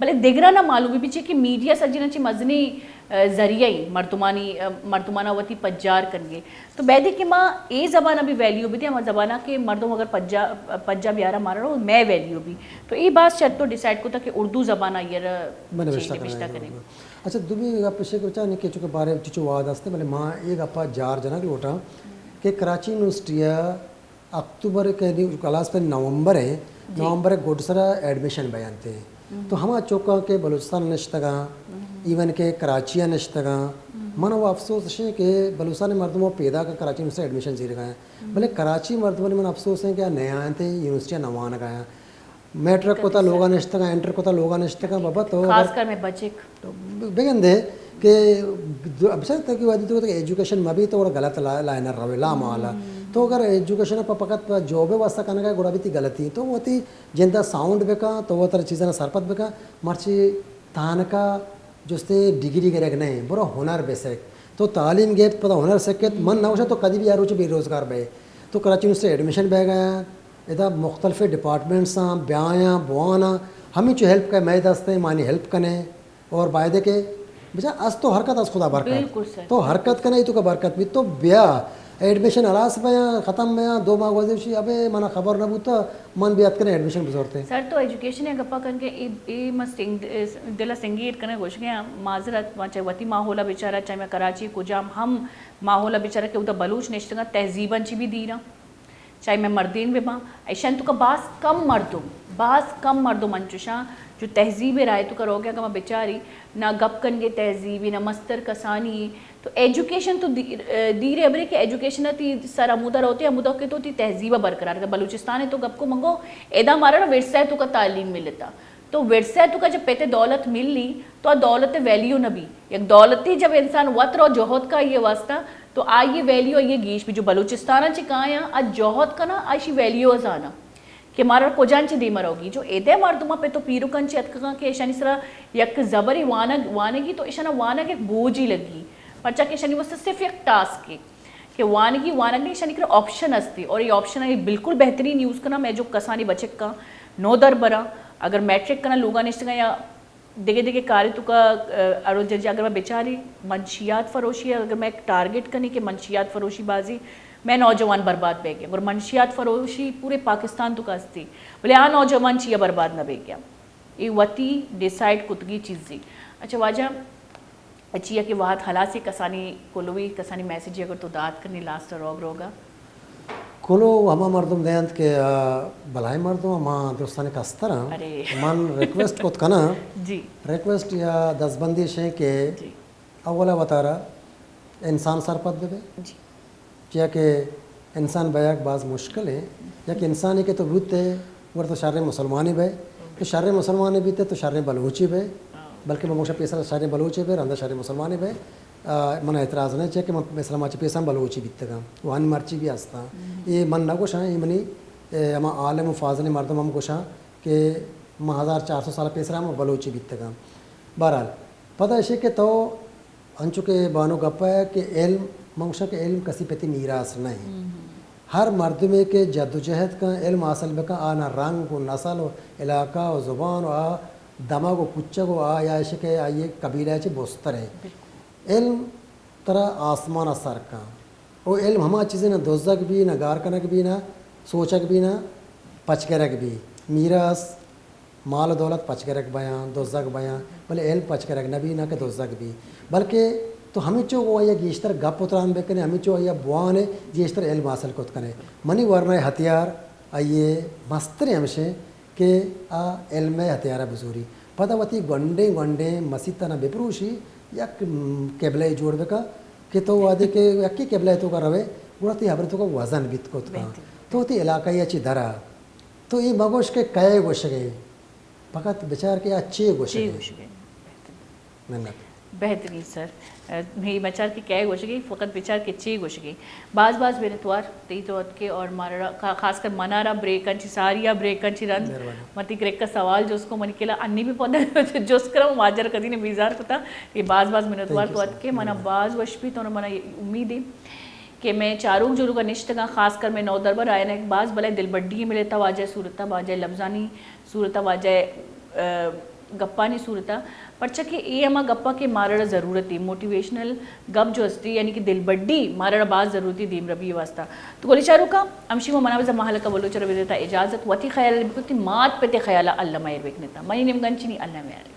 بلے دگراں نہ معلوم بی، چے کہ میڈیا سجیناں چہ مزنیں، آ، ذریعہ ای مردمانی، آ، مردماناں وتی پجار کنگے۔ تو بیدے کہ ما اے زبان ء بھی ویلیو بدیں، ہما زبان ء کہ مردم اگر پجا، پجا بیارا مارا رو، مئے ویلیو بھی۔ تو اے باز شر تو ڈیسائیڈ کتا کہ اردو زبان ء آئی ء را من چی نبشتہ نبشتہ کنیں۔ کنیں۔ اچھا، دومی گپ ایش کہ بچا نی کہ چونکہ بارے چچو واد ہستے، بلے ما اے گپا جار جنگ لوٹاں کہ کراچی یونیورسٹی ء اکتوبر کہ دی کلاس پہ نومبر ہے، جی۔ نومبر گڈ سرا ایڈمیشن بیانتے۔ ہم۔ تو ہما چوکاں کہ بلوچستان نشتگاں، ہم۔ ایون کہ کراچی نشتگاں، ہم۔ من وہ افسوس شے کہ بلوچستان مردم وہ پیدا کہ کراچی سے ایڈمیشن زیر گئے۔ ہم۔ بلے کراچی مردم من افسوس ہیں کہ نیا ہیں تے یونیورسٹی نوان گئے۔ میٹرک کتا لوگا نشتگاں، انٹر کتا لوگا نشتگاں، بابا تو خاص کر میں بچک۔ بگندے کہ بچار تاکہ وادی تو ایجوکیشن مبی تو وڑا غلط لائن روے لا مالا۔ تو اگر ایجوکیشن پہ فقط پہ جاب واسطہ کنگا گڑا بھی تی غلطی۔ تو وتی جندا ساؤنڈ بکا، تو وتر چیزاں سرپد بکا۔ مرچی تانکا جستے ڈگری گرگ نہ، برو ہنر بسک۔ تو تعلیم گیت پدا ہنر سکت، من نہ گوشاں تو کدی بھی ہر روچ بے روزگار بئے۔ تو کراچی یونیورسٹی ایڈمیشن بہ گیا، ادا مختلف ڈپارٹمنٹس آں، بیایاں، بواناں، ہمیں چو ہیلپ کئے، مئے دست ہیں، مانی ہیلپ کنے۔ اور بایدے کہ بچار، از تو حرکت از خدا برکت۔ بالکل سر، تو حرکت کنے، تو کا برکت بھی تو بیا۔ ایڈمیشن ہلاس بیاں، ختم بیاں، دو ماہ گوزے شی، ابے منا خبر نہ بوتا، من بھی اتکنے ایڈمیشن بزورتے۔ سر تو ایجوکیشن یا گپا کن کے اے، اے من سنگ-، دل سنگیر کنے گوش گیا، معذرت، ما چاہے وتی ماحولا بیچارہ، چاہے میں کراچی کجام ہم ماحولا بیچارہ کہ اودا بلوچ نشتگاں تہذیباں چی بھی دیراں۔ چاہے میں مردین بہ باں، ایشان تو کا باز کم مردم، باز کم مردم انچوشاں جو تہذیب رائے تو کا روگے، اگر ما بچاری نہ گپ کنگے تہذیبی، نہ مستر کسانی، تو ایجوکیشن تو دی-، دیرے ابرے کہ ایجوکیشن تی سر ہمودا روتے، ہمودا کہ تو تی تہذیب برقرار کر۔ بلوچستان تو گپ کو منگو، ادا مارا ورثہ تو کا تعلیم ملتا۔ تو ورثہ تو کا جب پیتے دولت ملی، تو آ دولت ویلیو نہ بی۔ یک دولتی جب انسان وت رو جہد کا یہ واسطہ، تو آئی ویلیو یہ گیش بی۔ جو بلوچستان چی کایاں، آ جہد کنا، آشی ویلیو زانا کہ مارا کجان چی دیما روگی۔ جو ایدے مردماں پہ تو پیرکن چی اتکگاں کہ اشانی سرا یک زبری وانگ، وانگی تو اشانا وانگ ایک بوجی لگی۔ پرچا کہ اشانی واسطہ صرف یک ٹاسک ہے۔ کہ وانگی، وانگ نہیں، ایشانی کرا آپشن ہستی اور یہ آپشن ہے بالکل بہترین یوز کنا۔ میں جو کسانی بچک کا نو در برا، اگر میٹرک کنا لوگا نشتگا یا دگہ دگہ کاری تو کا، ارو جج اگر میں بیچاری منشیات فروشی ہے، اگر میں ٹارگٹ کنی کہ منشیات فروشی بازی میں نوجوان برباد بہ گیا، اور منشیات فروشی پورے پاکستان تو کا ہستی، بلے آ نوجوان چیا برباد نہ بہ گیا۔ اے وتی ڈیسائیڈ کتگی چیزی۔ اچھا واجہ، چیا کہ وہد ہلاسی، کسانی کلوی، کسانی میسجی اگر تو دات کنی لاسٹ روگ روگا۔ کلو ہما مردم دینت کہ، آ، بلاہیں مردم، ما درستانی کستر ہاں۔ ارے۔ من ریکویسٹ کت کناں۔ جی۔ ریکویسٹ یا دزبندی شے کہ جی۔ اولا وتارا انسان سرپد بہ بے۔ جی۔ چیا کہ انسان بیگ باز مشکل ہے۔ یک انسانی کہ تو بوتے، گڑا تو شریں مسلمانی بے۔ تو شریں مسلمانی بیتے، تو شریں بلوچی بے۔ بلکہ من گوشاں پیسر شریں بلوچی بے، رندا شریں مسلمانی بے۔ آ، من اعتراض نہیں، چیا کہ من مثلا ما چہ پیسر بلوچی بیتگاں۔ وانی مرچی بھی ہستاں۔ اے من نہ گوشاں، اے منی، اے، ہما عالم و فاضلیں مردم ہم گوشاں کہ من ہزار چار سو سال پیسر ہم بلوچی بیتگاں۔ بہرحال، پدا اشی کہ تو انچو کہ بانو گپ ء کہ علم، من گوشاں کہ علم کسی پتی میراث نہ انت۔ ہر مردمے کہ جدوجہد کن، علم حاصل بکن، آ نہ رنگ و نسل و علاقہ و زبان و آ دمگ و کوچگ و آ یا ایشی کہ آئی قبیلہ چہ بستر انت۔ علم ترا آسمان ء سر کن۔ و علم ہما چیزے نہ دزگ بی، نہ گار کنگ بی، نہ سوچگ بی، نہ پچ گرگ بی۔ میراث مال و دولت پچ گرگ بیاں، دزگ بیاں، بلے علم پچ گرگ نہ بی، نہ کہ دزگ بی۔ بلکہ تو ہمینچو گوں آئی ء گیشتر گپ و تران بہ کنے، ہمینچو آئی ء بوانے، گیشتر علم حاصل کت کنے۔ منی ورنائے ہتھیار آئی ء مستریں ہمشیں کہ آ علم ء ہتھیار ء بزوری۔ پدا وتی گونڈیں گونڈیں مسیت ء نہ بپروشی، یک، م، قبلہ ء جوڑ بکا کہ تو وہدے کہ یکے قبلہ ء توکا روے، گڑا تئی ہبر توکا وزن بیت کت کن۔ تو وتی علاقہ ء چی درا تو اے مگوش کہ کئے گوشگے، فقط بچار کہ آ چے گوشگے۔ چے گوشگے۔ منت۔ بہترین سر۔ اے، مچار کہ کئے گوشگے، فقط بچار کہ چے گوشگے۔ باز باز منتوار تئی تو اتکے اور مارا، خا-، خاص کر منارا بریکن چی، ساریا بریکن چی رند۔ مہربانی۔ من تئی کرک ء سوال جست کو، منی کلا انی بھی پدا جست کرا، ماجر کدی نے بیزار کتا۔ اے باز باز منتوار تو اتکے، منا باز وش بی تو منا امید ہے کہ میں چاروک جوروک ء نشتگاں، خاص کر میں نودربر آئین ء باز بلے دلبڈی ملتا واجہ صورت ء، واجہ لبزانی صورت ء، واجہ، ء، گپانی صورت ء، پرچا کہ اے ہما گپ ء کہ مارا ضرورت ہے، موٹیویشنل گپ جو ہستی، یعنی کہ دلبڈی مارا باز ضرورت ہے دیمربی واسطہ۔ تو گلی چاروکاں، ہمشی ما منا بزا مہلک ء بلوچ ء رو بدیتا اجازت، وتی خیال بکتی، مات پتے خیال ء اللہ مہر بکنتا۔ منی نیم گنچنی اللہ مہر۔